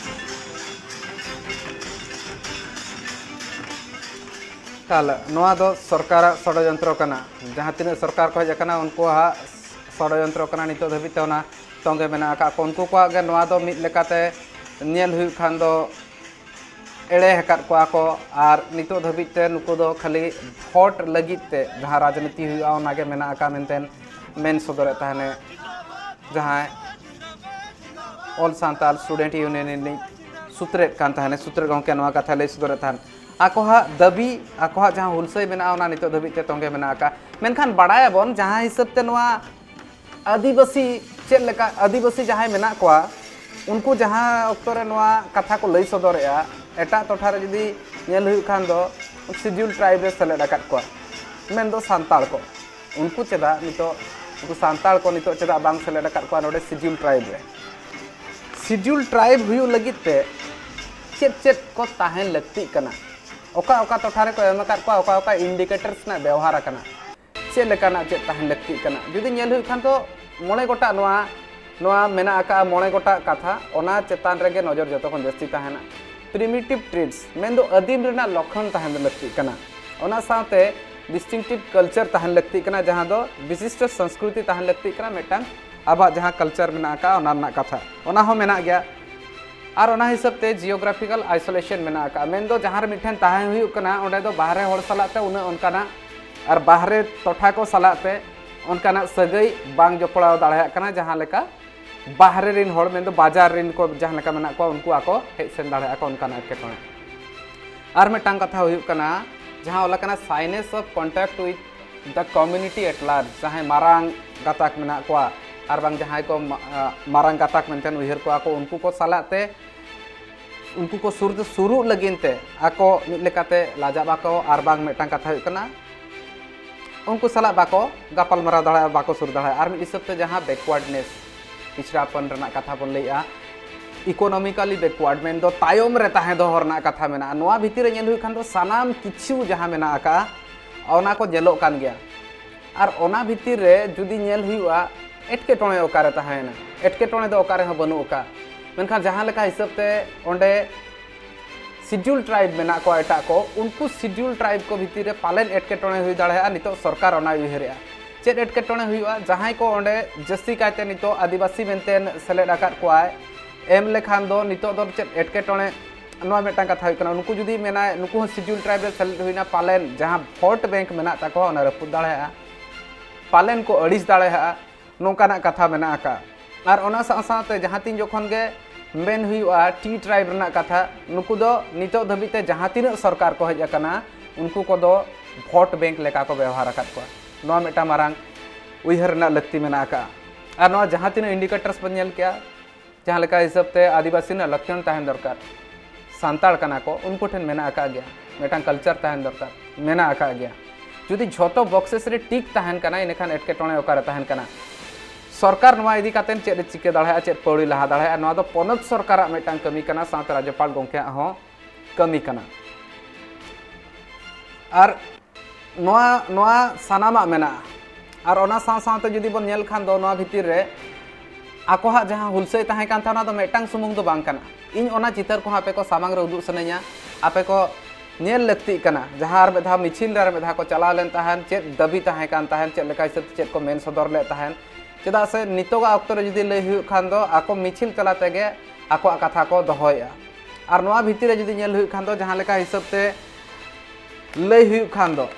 ᱛᱟᱦᱞᱮ ᱱᱚᱣᱟ ᱫᱚ ᱥᱚᱨᱠᱟᱨᱟᱜ ᱥᱚᱲᱚᱡᱚᱱᱛᱨᱚ ᱠᱟᱱᱟ᱾ ᱡᱟᱦᱟᱸ ᱛᱤᱱᱟᱹᱜ ᱥᱚᱨᱠᱟᱨ ᱠᱚ ᱦᱮᱡ ᱟᱠᱟᱱᱟ, ᱩᱱᱠᱩᱣᱟᱜ ᱥᱚᱲᱚᱡᱚᱱᱛᱨᱚ ᱠᱟᱱᱟ᱾ ᱱᱤᱛᱚᱜ ᱫᱷᱟᱹᱵᱤᱡ ᱛᱮ ᱚᱱᱟ ᱛᱚᱸᱜᱮ ᱢᱮᱱᱟᱜ ᱟᱠᱟᱫ ᱠᱚ᱾ ᱩᱱᱠᱩ ᱠᱚᱣᱟᱜ ᱜᱮ ᱱᱚᱣᱟ ᱫᱚ ᱢᱤᱫ ᱞᱮᱠᱟᱛᱮ ᱧᱮᱞ ᱦᱩᱭᱩᱜ ᱠᱷᱟᱱ ᱫᱚ ᱮᱲᱮ ᱟᱠᱟᱫ ᱠᱚᱣᱟ ᱠᱚ᱾ ᱟᱨ ᱱᱤᱛᱚᱜ ᱫᱷᱟᱹᱵᱤᱡ ᱛᱮ ᱱᱩᱠᱩ ᱫᱚ ᱠᱷᱟᱹᱞᱤ ᱵᱷᱳᱴ ᱞᱟᱹᱜᱤᱫ ᱛᱮ ᱡᱟᱦᱟᱸ ᱨᱟᱡᱽᱱᱤᱛᱤ ᱦᱩᱭᱩᱜᱼᱟ, ᱚᱱᱟᱜᱮ ᱢᱮᱱᱟᱜ ᱟᱠᱟᱫ ᱢᱮᱱᱛᱮ ᱢᱮᱱ ᱥᱚᱫᱚᱨᱮᱫ ᱛᱟᱦᱮᱱᱮ ᱡᱟᱦᱟᱸᱭ ᱚᱞ ᱥᱟᱱᱛᱟᱲ ᱥᱴᱩᱰᱮᱱᱴ ᱤᱭᱩᱱᱤᱭᱚᱱ ᱨᱤᱱᱤᱡ ᱥᱩᱛᱨᱮᱫ ᱠᱟᱱ ᱛᱟᱦᱮᱱᱮ, ᱥᱩᱛᱨᱮᱫ ᱜᱚᱢᱠᱮ ᱱᱚᱣᱟ ᱠᱟᱛᱷᱟᱭ ᱞᱟᱹᱭ ᱥᱚᱫᱚᱨᱮᱫ ᱛᱟᱦᱮᱱ᱾ ᱟᱠᱚᱣᱟᱜ ᱫᱟᱹᱵᱤ, ᱟᱠᱚᱣᱟᱜ ᱡᱟᱦᱟᱸ ᱦᱩᱞᱥᱟᱹᱭ ᱢᱮᱱᱟᱜᱼᱟ, ᱚᱱᱟ ᱱᱤᱛᱚᱜ ᱫᱷᱟᱹᱵᱤᱡ ᱛᱮ ᱛᱚᱸᱜᱮ ᱢᱮᱱᱟᱜ ᱟᱠᱟᱫ᱾ ᱢᱮᱱᱠᱷᱟᱱ ᱵᱟᱲᱟᱭᱟᱵᱚᱱ, ᱡᱟᱦᱟᱸ ᱦᱤᱥᱟᱹᱵ ᱛᱮ ᱱᱚᱣᱟ ᱟᱹᱫᱤᱵᱟᱹᱥᱤ ᱪᱮᱫ ᱞᱮᱠᱟ, ᱟᱹᱫᱤᱵᱟᱹᱥᱤ ᱡᱟᱦᱟᱸᱭ ᱢᱮᱱᱟᱜ ᱠᱚᱣᱟ, ᱩᱱᱠᱩ ᱡᱟᱦᱟᱸ ᱚᱠᱛᱚ ᱨᱮ ᱱᱚᱣᱟ ᱠᱟᱛᱷᱟ ᱠᱚ ᱞᱟᱹᱭ ᱥᱚᱫᱚᱨᱮᱜᱼᱟ, ᱮᱴᱟᱜ ᱴᱚᱴᱷᱟ ᱨᱮ ᱡᱩᱫᱤ ᱧᱮᱞ ᱦᱩᱭᱩᱜ ᱠᱷᱟᱱ ᱫᱚ ᱥᱤᱰᱤᱭᱩᱞ ᱴᱨᱟᱭᱤᱵᱽ ᱨᱮ ᱥᱮᱞᱮᱫ ᱟᱠᱟᱫ ᱠᱚᱣᱟ, ᱢᱮᱱᱫᱚ ᱥᱟᱱᱛᱟᱲ ᱠᱚ᱾ ᱩᱱᱠᱩ ᱪᱮᱫᱟᱜ ᱱᱤᱛᱚᱜ, ᱩᱱᱠᱩ ᱥᱟᱱᱛᱟᱲ ᱠᱚ ᱱᱤᱛᱚᱜ ᱪᱮᱫᱟᱜ ᱵᱟᱝ ᱥᱮᱞᱮᱫ ᱟᱠᱟᱫ ᱠᱚᱣᱟ ᱱᱚᱰᱮ ᱥᱤᱰᱤᱭᱩᱞ ᱴᱨᱟᱭᱤᱵᱽ ᱨᱮ? ᱥᱤᱰᱤᱭᱩᱞ ᱴᱨᱟᱭᱤᱵᱽ ᱦᱩᱭᱩᱜ ᱞᱟᱹᱜᱤᱫ ᱛᱮ ᱪᱮᱫ ᱪᱮᱫ ᱠᱚ ᱛᱟᱦᱮᱱ ᱞᱟᱹᱠᱛᱤᱜ ᱠᱟᱱᱟ? ᱚᱠᱟ ᱚᱠᱟ ᱴᱚᱴᱷᱟ ᱨᱮᱠᱚ ᱮᱢ ᱟᱠᱟᱫ ᱠᱚᱣᱟ, ᱚᱠᱟ ᱚᱠᱟ ᱤᱱᱰᱤᱠᱮᱴᱟᱨᱥ ᱨᱮᱱᱟᱜ ᱵᱮᱣᱦᱟᱨ ᱟᱠᱟᱱᱟ, ᱪᱮᱫ ᱞᱮᱠᱟᱱᱟᱜ ᱪᱮᱫ ᱛᱟᱦᱮᱱ ᱞᱟᱹᱠᱛᱤᱜ ᱠᱟᱱᱟ? ᱡᱩᱫᱤ ᱧᱮᱞ ᱦᱩᱭᱩᱜ ᱠᱷᱟᱱ ᱫᱚ ᱢᱚᱬᱮ ᱜᱚᱴᱟᱝ ᱱᱚᱣᱟ, ᱱᱚᱣᱟ ᱢᱮᱱᱟᱜ ᱟᱠᱟᱫᱼᱟ, ᱢᱚᱬᱮ ᱜᱚᱴᱟᱝ ᱠᱟᱛᱷᱟ, ᱚᱱᱟ ᱪᱮᱛᱟᱱ ᱨᱮᱜᱮ ᱱᱚᱡᱚᱨ ᱡᱚᱛᱚ ᱠᱷᱚᱱ ᱡᱟᱹᱥᱛᱤ ᱛᱟᱦᱮᱱᱟ᱾ ᱯᱨᱤᱢᱤᱴᱤᱵᱷ ᱴᱨᱮᱴᱥ, ᱢᱮᱱᱫᱚ ᱟᱹᱫᱤᱢ ᱨᱮᱱᱟᱜ ᱞᱚᱠᱠᱷᱚᱱ ᱛᱟᱦᱮᱱ ᱞᱟᱹᱠᱛᱤᱜ ᱠᱟᱱᱟ᱾ ᱚᱱᱟ ᱥᱟᱶᱛᱮ ᱰᱤᱥᱴᱤᱝᱴᱤᱵᱷ ᱠᱟᱞᱪᱟᱨ ᱛᱟᱦᱮᱱ ᱞᱟᱹᱠᱛᱤᱜ ᱠᱟᱱᱟ, ᱡᱟᱦᱟᱸ ᱫᱚ ᱵᱤᱥᱤᱥᱴᱚ ᱥᱚᱝᱥᱠᱨᱤᱛᱤ ᱛᱟᱦᱮᱱ ᱞᱟᱹᱠᱛᱤᱜ ᱠᱟᱱᱟ, ᱢᱤᱫᱴᱟᱝ ᱟᱵᱚᱣᱟᱜ ᱡᱟᱦᱟᱸ ᱠᱟᱞᱪᱟᱨ ᱢᱮᱱᱟᱜ ᱟᱠᱟᱫᱼᱟ, ᱚᱱᱟ ᱨᱮᱱᱟᱜ ᱠᱟᱛᱷᱟ, ᱚᱱᱟ ᱦᱚᱸ ᱢᱮᱱᱟᱜ ᱜᱮᱭᱟ᱾ ᱟᱨ ᱚᱱᱟ ᱦᱤᱥᱟᱹᱵ ᱛᱮ ᱡᱤᱭᱳᱜᱨᱟᱯᱷᱤᱠᱟᱞ ᱟᱭᱥᱳᱞᱮᱥᱚᱱ ᱢᱮᱱᱟᱜ ᱟᱠᱟᱫᱼᱟ, ᱢᱮᱱᱫᱚ ᱡᱟᱦᱟᱸ ᱨᱮ ᱢᱤᱫᱴᱷᱮᱱ ᱛᱟᱦᱮᱸ ᱦᱩᱭᱩᱜ ᱠᱟᱱᱟ, ᱚᱸᱰᱮ ᱫᱚ ᱵᱟᱦᱨᱮ ᱦᱚᱲ ᱥᱟᱞᱟᱜ ᱛᱮ ᱩᱱᱟᱹᱜ ᱚᱱᱠᱟᱱᱟᱜ, ᱟᱨ ᱵᱟᱦᱨᱮ ᱴᱚᱴᱷᱟ ᱠᱚ ᱥᱟᱞᱟᱜ ᱛᱮ ᱚᱱᱠᱟᱱᱟᱜ ᱥᱟᱹᱜᱟᱹᱭ ᱵᱟᱝ ᱡᱚᱯᱲᱟᱣ ᱫᱟᱲᱮᱭᱟᱜ ᱠᱟᱱᱟ, ᱡᱟᱦᱟᱸ ᱞᱮᱠᱟ ᱵᱟᱦᱨᱮ ᱨᱤᱱ ᱦᱚᱲ, ᱢᱮᱱᱫᱚ ᱵᱟᱡᱟᱨ ᱨᱤᱱ ᱠᱚ ᱡᱟᱦᱟᱸ ᱞᱮᱠᱟ ᱢᱮᱱᱟᱜ ᱠᱚᱣᱟ, ᱩᱱᱠᱩ ᱟᱠᱚ ᱦᱮᱡ ᱥᱮᱱ ᱫᱟᱲᱮᱭᱟᱜᱼᱟ ᱠᱚ, ᱚᱱᱠᱟᱱᱟᱜ ᱮᱴᱠᱮᱴᱚᱬᱮ᱾ ᱟᱨ ᱢᱤᱫᱴᱟᱝ ᱠᱟᱛᱷᱟ ᱦᱩᱭᱩᱜ ᱠᱟᱱᱟ, ᱡᱟᱦᱟᱸ ᱚᱞ ᱟᱠᱟᱱᱟ shyness of contact with the community at large, ᱡᱟᱦᱟᱸᱭ ᱢᱟᱨᱟᱝ ᱜᱟᱛᱟᱠ ᱢᱮᱱᱟᱜ ᱠᱚᱣᱟ, ᱟᱨ ᱵᱟᱝ ᱡᱟᱦᱟᱸᱭ ᱠᱚ ᱢᱟ-, ᱟ, ᱢᱟᱨᱟᱝ ᱜᱟᱛᱟᱠ ᱢᱮᱱᱛᱮ ᱩᱭᱦᱟᱹᱨ ᱠᱚᱣᱟ ᱠᱚ, ᱩᱱᱠᱩ ᱠᱚ ᱥᱟᱞᱟᱜ ᱛᱮ, ᱩᱱᱠᱩ ᱠᱚ ᱥᱩᱨ ᱛᱮ ᱥᱩᱨᱩᱜ ᱞᱟᱹᱜᱤᱫ ᱛᱮ ᱟᱠᱚ ᱢᱤᱫ ᱞᱮᱠᱟᱛᱮ ᱞᱟᱡᱟᱜ ᱟᱠᱚ, ᱟᱨ ᱵᱟᱝ ᱢᱤᱫᱴᱟᱝ ᱠᱟᱛᱷᱟ ᱦᱩᱭᱩᱜ ᱠᱟᱱᱟ, ᱩᱱᱠᱩ ᱥᱟᱞᱟᱜ ᱵᱟᱠᱚ ᱜᱟᱯᱟᱞ ᱢᱟᱨᱟᱣ ᱫᱟᱲᱮᱭᱟᱜᱼᱟ, ᱵᱟᱠᱚ ᱥᱩᱨ ᱫᱟᱲᱮᱭᱟᱜᱼᱟ᱾ ᱟᱨ ᱢᱤᱫ ᱦᱤᱥᱟᱹᱵ ᱛᱮ ᱡᱟᱦᱟᱸ ᱵᱮᱠᱣᱟᱨᱰᱱᱮᱥ, ᱯᱤᱪᱷᱲᱟᱯᱚᱱ ᱨᱮᱱᱟᱜ ᱠᱟᱛᱷᱟ ᱵᱚᱱ ᱞᱟᱹᱭᱮᱜᱼᱟ, ᱤᱠᱳᱱᱚᱢᱤᱠᱟᱞᱤ ᱵᱮᱠᱣᱟᱨᱰ, ᱢᱮᱱᱫᱚ ᱛᱟᱭᱚᱢ ᱨᱮ ᱛᱟᱦᱮᱸ ᱫᱚᱦᱚ ᱨᱮᱱᱟᱜ ᱠᱟᱛᱷᱟ ᱢᱮᱱᱟᱜᱼᱟ᱾ ᱱᱚᱣᱟ ᱵᱷᱤᱛᱤᱨ ᱨᱮ ᱧᱮᱞ ᱦᱩᱭᱩᱜ ᱠᱷᱟᱱ ᱫᱚ ᱥᱟᱱᱟᱢ ᱠᱤᱪᱷᱩ ᱡᱟᱦᱟᱸ ᱢᱮᱱᱟᱜ ᱟᱠᱟᱫᱼᱟ, ᱚᱱᱟ ᱠᱚ ᱧᱮᱞᱚᱜ ᱠᱟᱱ ᱜᱮᱭᱟ᱾ ᱟᱨ ᱚᱱᱟ ᱵᱷᱤᱛᱤᱨ ᱨᱮ ᱡᱩᱫᱤ ᱧᱮᱞ ᱦᱩᱭᱩᱜᱼᱟ, ᱮᱴᱠᱮᱴᱚᱬᱮ ᱚᱠᱟᱨᱮ ᱛᱟᱦᱮᱸᱭᱮᱱᱟ? ᱮᱴᱠᱮᱴᱚᱬᱮ ᱫᱚ ᱚᱠᱟ ᱨᱮᱦᱚᱸ ᱵᱟᱹᱱᱩᱜ ᱟᱠᱟᱫ᱾ ᱢᱮᱱᱠᱷᱟᱱ ᱡᱟᱦᱟᱸ ᱞᱮᱠᱟ ᱦᱤᱥᱟᱹᱵ ᱛᱮ ᱚᱸᱰᱮ ᱥᱤᱰᱤᱭᱩᱞ ᱴᱨᱟᱭᱤᱵᱽ ᱢᱮᱱᱟᱜ ᱠᱚᱣᱟ ᱮᱴᱟᱜ ᱠᱚ, ᱩᱱᱠᱩ ᱥᱤᱰᱤᱭᱩᱞ ᱴᱨᱟᱭᱤᱵᱽ ᱠᱚ ᱵᱷᱤᱛᱤᱨ ᱨᱮ ᱯᱟᱞᱮᱱ ᱮᱴᱠᱮᱴᱚᱬᱮ ᱦᱩᱭ ᱫᱟᱲᱮᱭᱟᱜᱼᱟ᱾ ᱱᱤᱛᱚᱜ ᱥᱚᱨᱠᱟᱨ ᱚᱱᱟᱭ ᱩᱭᱦᱟᱹᱨᱮᱜᱼᱟ᱾ ᱪᱮᱫ ᱮᱴᱠᱮᱴᱚᱬᱮ ᱦᱩᱭᱩᱜᱼᱟ? ᱡᱟᱦᱟᱸᱭ ᱠᱚ ᱚᱸᱰᱮ ᱡᱟᱹᱥᱛᱤ ᱠᱟᱭᱛᱮ ᱱᱤᱛᱚᱜ ᱟᱹᱫᱤᱵᱟᱹᱥᱤ ᱢᱮᱱᱛᱮ ᱥᱮᱞᱮᱫ ᱟᱠᱟᱫ ᱠᱚᱣᱟᱭ, ᱮᱢ ᱞᱮᱠᱷᱟᱱ ᱫᱚ ᱱᱤᱛᱚᱜ ᱫᱚ ᱪᱮᱫ ᱮᱴᱠᱮᱴᱚᱬᱮ? ᱱᱚᱣᱟ ᱢᱤᱫᱴᱟᱝ ᱠᱟᱛᱷᱟ ᱦᱩᱭᱩᱜ ᱠᱟᱱᱟ᱾ ᱱᱩᱠᱩ ᱡᱩᱫᱤ ᱢᱮᱱᱟᱭ, ᱱᱩᱠᱩ ᱦᱚᱸ ᱥᱤᱰᱤᱭᱩᱞ ᱴᱨᱟᱭᱤᱵᱽ ᱨᱮ ᱥᱮᱞᱮᱫ ᱦᱩᱭᱱᱟ, ᱯᱟᱞᱮᱱ ᱡᱟᱦᱟᱸ ᱵᱷᱳᱴ ᱵᱮᱝᱠ ᱢᱮᱱᱟᱜ ᱛᱟᱠᱚᱣᱟ, ᱚᱱᱟ ᱨᱟᱹᱯᱩᱫ ᱫᱟᱲᱮᱭᱟᱜᱼᱟ, ᱯᱟᱞᱮᱱ ᱠᱚ ᱟᱹᱲᱤᱥ ᱫᱟᱲᱮᱭᱟᱜᱼᱟ, ᱱᱚᱝᱠᱟᱱᱟᱜ ᱠᱟᱛᱷᱟ ᱢᱮᱱᱟᱜ ᱟᱠᱟᱫᱼᱟ᱾ ᱟᱨ ᱚᱱᱟ ᱥᱟᱶ ᱥᱟᱶᱛᱮ ᱡᱟᱦᱟᱸ ᱛᱤᱱ ᱡᱚᱠᱷᱚᱱ ᱜᱮ ᱢᱮᱱ ᱦᱩᱭᱩᱜᱼᱟ, ᱴᱤ ᱴᱨᱟᱭᱤᱵᱽ ᱨᱮᱱᱟᱜ ᱠᱟᱛᱷᱟ, ᱱᱩᱠᱩ ᱫᱚ ᱱᱤᱛᱚᱜ ᱫᱷᱟᱹᱵᱤᱡ ᱛᱮ ᱡᱟᱦᱟᱸ ᱛᱤᱱᱟᱹᱜ ᱥᱚᱨᱠᱟᱨ ᱠᱚ ᱦᱮᱡ ᱟᱠᱟᱱᱟ, ᱩᱱᱠᱩ ᱠᱚᱫᱚ ᱵᱷᱳᱴ ᱵᱮᱝᱠ ᱞᱮᱠᱟ ᱠᱚ ᱵᱮᱣᱦᱟᱨ ᱟᱠᱟᱫ ᱠᱚᱣᱟ᱾ ᱱᱚᱣᱟ ᱢᱤᱫᱴᱟᱝ ᱢᱟᱨᱟᱝ ᱩᱭᱦᱟᱹᱨ ᱨᱮᱱᱟᱜ ᱞᱟᱹᱠᱛᱤ ᱢᱮᱱᱟᱜ ᱟᱠᱟᱫᱼᱟ᱾ ᱟᱨ ᱱᱚᱣᱟ ᱡᱟᱦᱟᱸ ᱛᱤᱱᱟᱹᱜ indicators ᱵᱚᱱ ᱧᱮᱞ ᱠᱮᱜᱼᱟ, ᱡᱟᱦᱟᱸ ᱞᱮᱠᱟ ᱦᱤᱥᱟᱹᱵ ᱛᱮ ᱟᱹᱫᱤᱵᱟᱹᱥᱤ ᱨᱮᱱᱟᱜ ᱞᱚᱠᱠᱷᱚᱱ ᱛᱟᱦᱮᱱ ᱫᱚᱨᱠᱟᱨ, ᱥᱟᱱᱛᱟᱲ ᱠᱟᱱᱟ ᱠᱚ, ᱩᱱᱠᱩ ᱴᱷᱮᱱ ᱢᱮᱱᱟᱜ ᱟᱠᱟᱫ ᱜᱮᱭᱟ, ᱢᱤᱫᱴᱟᱝ culture ᱛᱟᱦᱮᱱ ᱫᱚᱨᱠᱟᱨ, ᱢᱮᱱᱟᱜ ᱟᱠᱟᱫ ᱜᱮᱭᱟ᱾ ᱡᱩᱫᱤ ᱡᱷᱚᱛᱚ boxes ᱨᱮ tick ᱛᱟᱦᱮᱱ ᱠᱟᱱᱟ, ᱤᱱᱟᱹᱠᱷᱟᱱ ᱮᱴᱠᱮᱴᱚᱬᱮ ᱚᱠᱟᱨᱮ ᱛᱟᱦᱮᱱ ᱠᱟᱱᱟ? ᱥᱚᱨᱠᱟᱨ ᱱᱚᱣᱟ ᱤᱫᱤ ᱠᱟᱛᱮ ᱪᱮᱫ ᱮ ᱪᱤᱠᱟᱹ ᱫᱟᱲᱮᱭᱟᱜᱼᱟ, ᱪᱮᱫ ᱯᱟᱹᱣᱲᱤ ᱞᱟᱦᱟ ᱫᱟᱲᱮᱭᱟᱜᱼᱟ, ᱱᱚᱣᱟ ᱫᱚ ᱯᱚᱱᱚᱛ ᱥᱚᱨᱠᱟᱨᱟᱜ ᱢᱤᱫᱴᱟᱝ ᱠᱟᱹᱢᱤ ᱠᱟᱱᱟ, ᱥᱟᱶᱛᱮ ᱨᱟᱡᱽᱡᱚᱯᱟᱞ ᱜᱚᱢᱠᱮᱭᱟᱜ ᱦᱚᱸ ᱠᱟᱹᱢᱤ ᱠᱟᱱᱟ᱾ ᱟᱨ ᱱᱚᱣᱟ, ᱱᱚᱣᱟ ᱥᱟᱱᱟᱢᱟᱜ ᱢᱮᱱᱟᱜᱼᱟ᱾ ᱟᱨ ᱚᱱᱟ ᱥᱟᱶ ᱥᱟᱶᱛᱮ ᱡᱩᱫᱤ ᱵᱚᱱ ᱧᱮᱞ ᱠᱷᱟᱱ ᱫᱚ, ᱱᱚᱣᱟ ᱵᱷᱤᱛᱤᱨ ᱨᱮ ᱟᱠᱚᱣᱟᱜ ᱡᱟᱦᱟᱸ ᱦᱩᱞᱥᱟᱹᱭ ᱛᱟᱦᱮᱸ ᱠᱟᱱ ᱛᱟᱦᱮᱸ, ᱚᱱᱟ ᱫᱚ ᱢᱤᱫᱴᱟᱝ ᱥᱩᱢᱩᱝ ᱫᱚ ᱵᱟᱝ ᱠᱟᱱᱟ᱾ ᱤᱧ ᱚᱱᱟ ᱪᱤᱛᱟᱹᱨ ᱠᱚᱦᱚᱸ ᱟᱯᱮ ᱠᱚ ᱥᱟᱢᱟᱝ ᱨᱮ ᱩᱫᱩᱜ ᱥᱟᱱᱟᱧᱟ, ᱟᱯᱮ ᱠᱚ ᱧᱮᱞ ᱞᱟᱹᱠᱛᱤᱜ ᱠᱟᱱᱟ᱾ ᱡᱟᱦᱟᱸ ᱟᱨ ᱢᱤᱫ ᱫᱷᱟᱣ ᱢᱤᱪᱷᱤᱞ ᱨᱮ ᱟᱨ ᱢᱤᱫ ᱫᱷᱟᱣ ᱠᱚ ᱪᱟᱞᱟᱣ ᱞᱮᱱ ᱛᱟᱦᱮᱸᱱ, ᱪᱮᱫ ᱫᱟᱹᱵᱤ ᱛᱟᱦᱮᱸ ᱠᱟᱱ ᱛᱟᱦᱮᱸᱱ, ᱪᱮᱫ ᱞᱮᱠᱟ ᱦᱤᱥᱟᱹᱵ ᱛᱮ ᱪᱮᱫ ᱠᱚ ᱢᱮᱱ ᱥᱚᱫᱚᱨ ᱞᱮᱫ ᱛᱟᱦᱮᱸᱱ᱾ ᱪᱮᱫᱟᱜ ᱥᱮ ᱱᱤᱛᱚᱜᱟᱜ ᱚᱠᱛᱚ ᱨᱮ ᱡᱩᱫᱤ ᱞᱟᱹᱭ ᱦᱩᱭᱩᱜ ᱠᱷᱟᱱ ᱫᱚ, ᱟᱠᱚ ᱢᱤᱪᱷᱤᱞ ᱛᱟᱞᱟ ᱛᱮᱜᱮ ᱟᱠᱚᱣᱟᱜ ᱠᱟᱛᱷᱟ ᱠᱚ ᱫᱚᱦᱚᱭᱮᱫᱼᱟ᱾ ᱟᱨ ᱱᱚᱣᱟ ᱵᱷᱤᱛᱤᱨ ᱨᱮ ᱡᱩᱫᱤ ᱧᱮᱞ ᱦᱩᱭᱩᱜ ᱠᱷᱟᱱ ᱫᱚ, ᱡᱟᱦᱟᱸ ᱞᱮᱠᱟ ᱦᱤᱥᱟᱹᱵ ᱛᱮ ᱞᱟᱹᱭ ᱦᱩᱭᱩᱜ ᱠᱷᱟᱱ ᱫᱚ,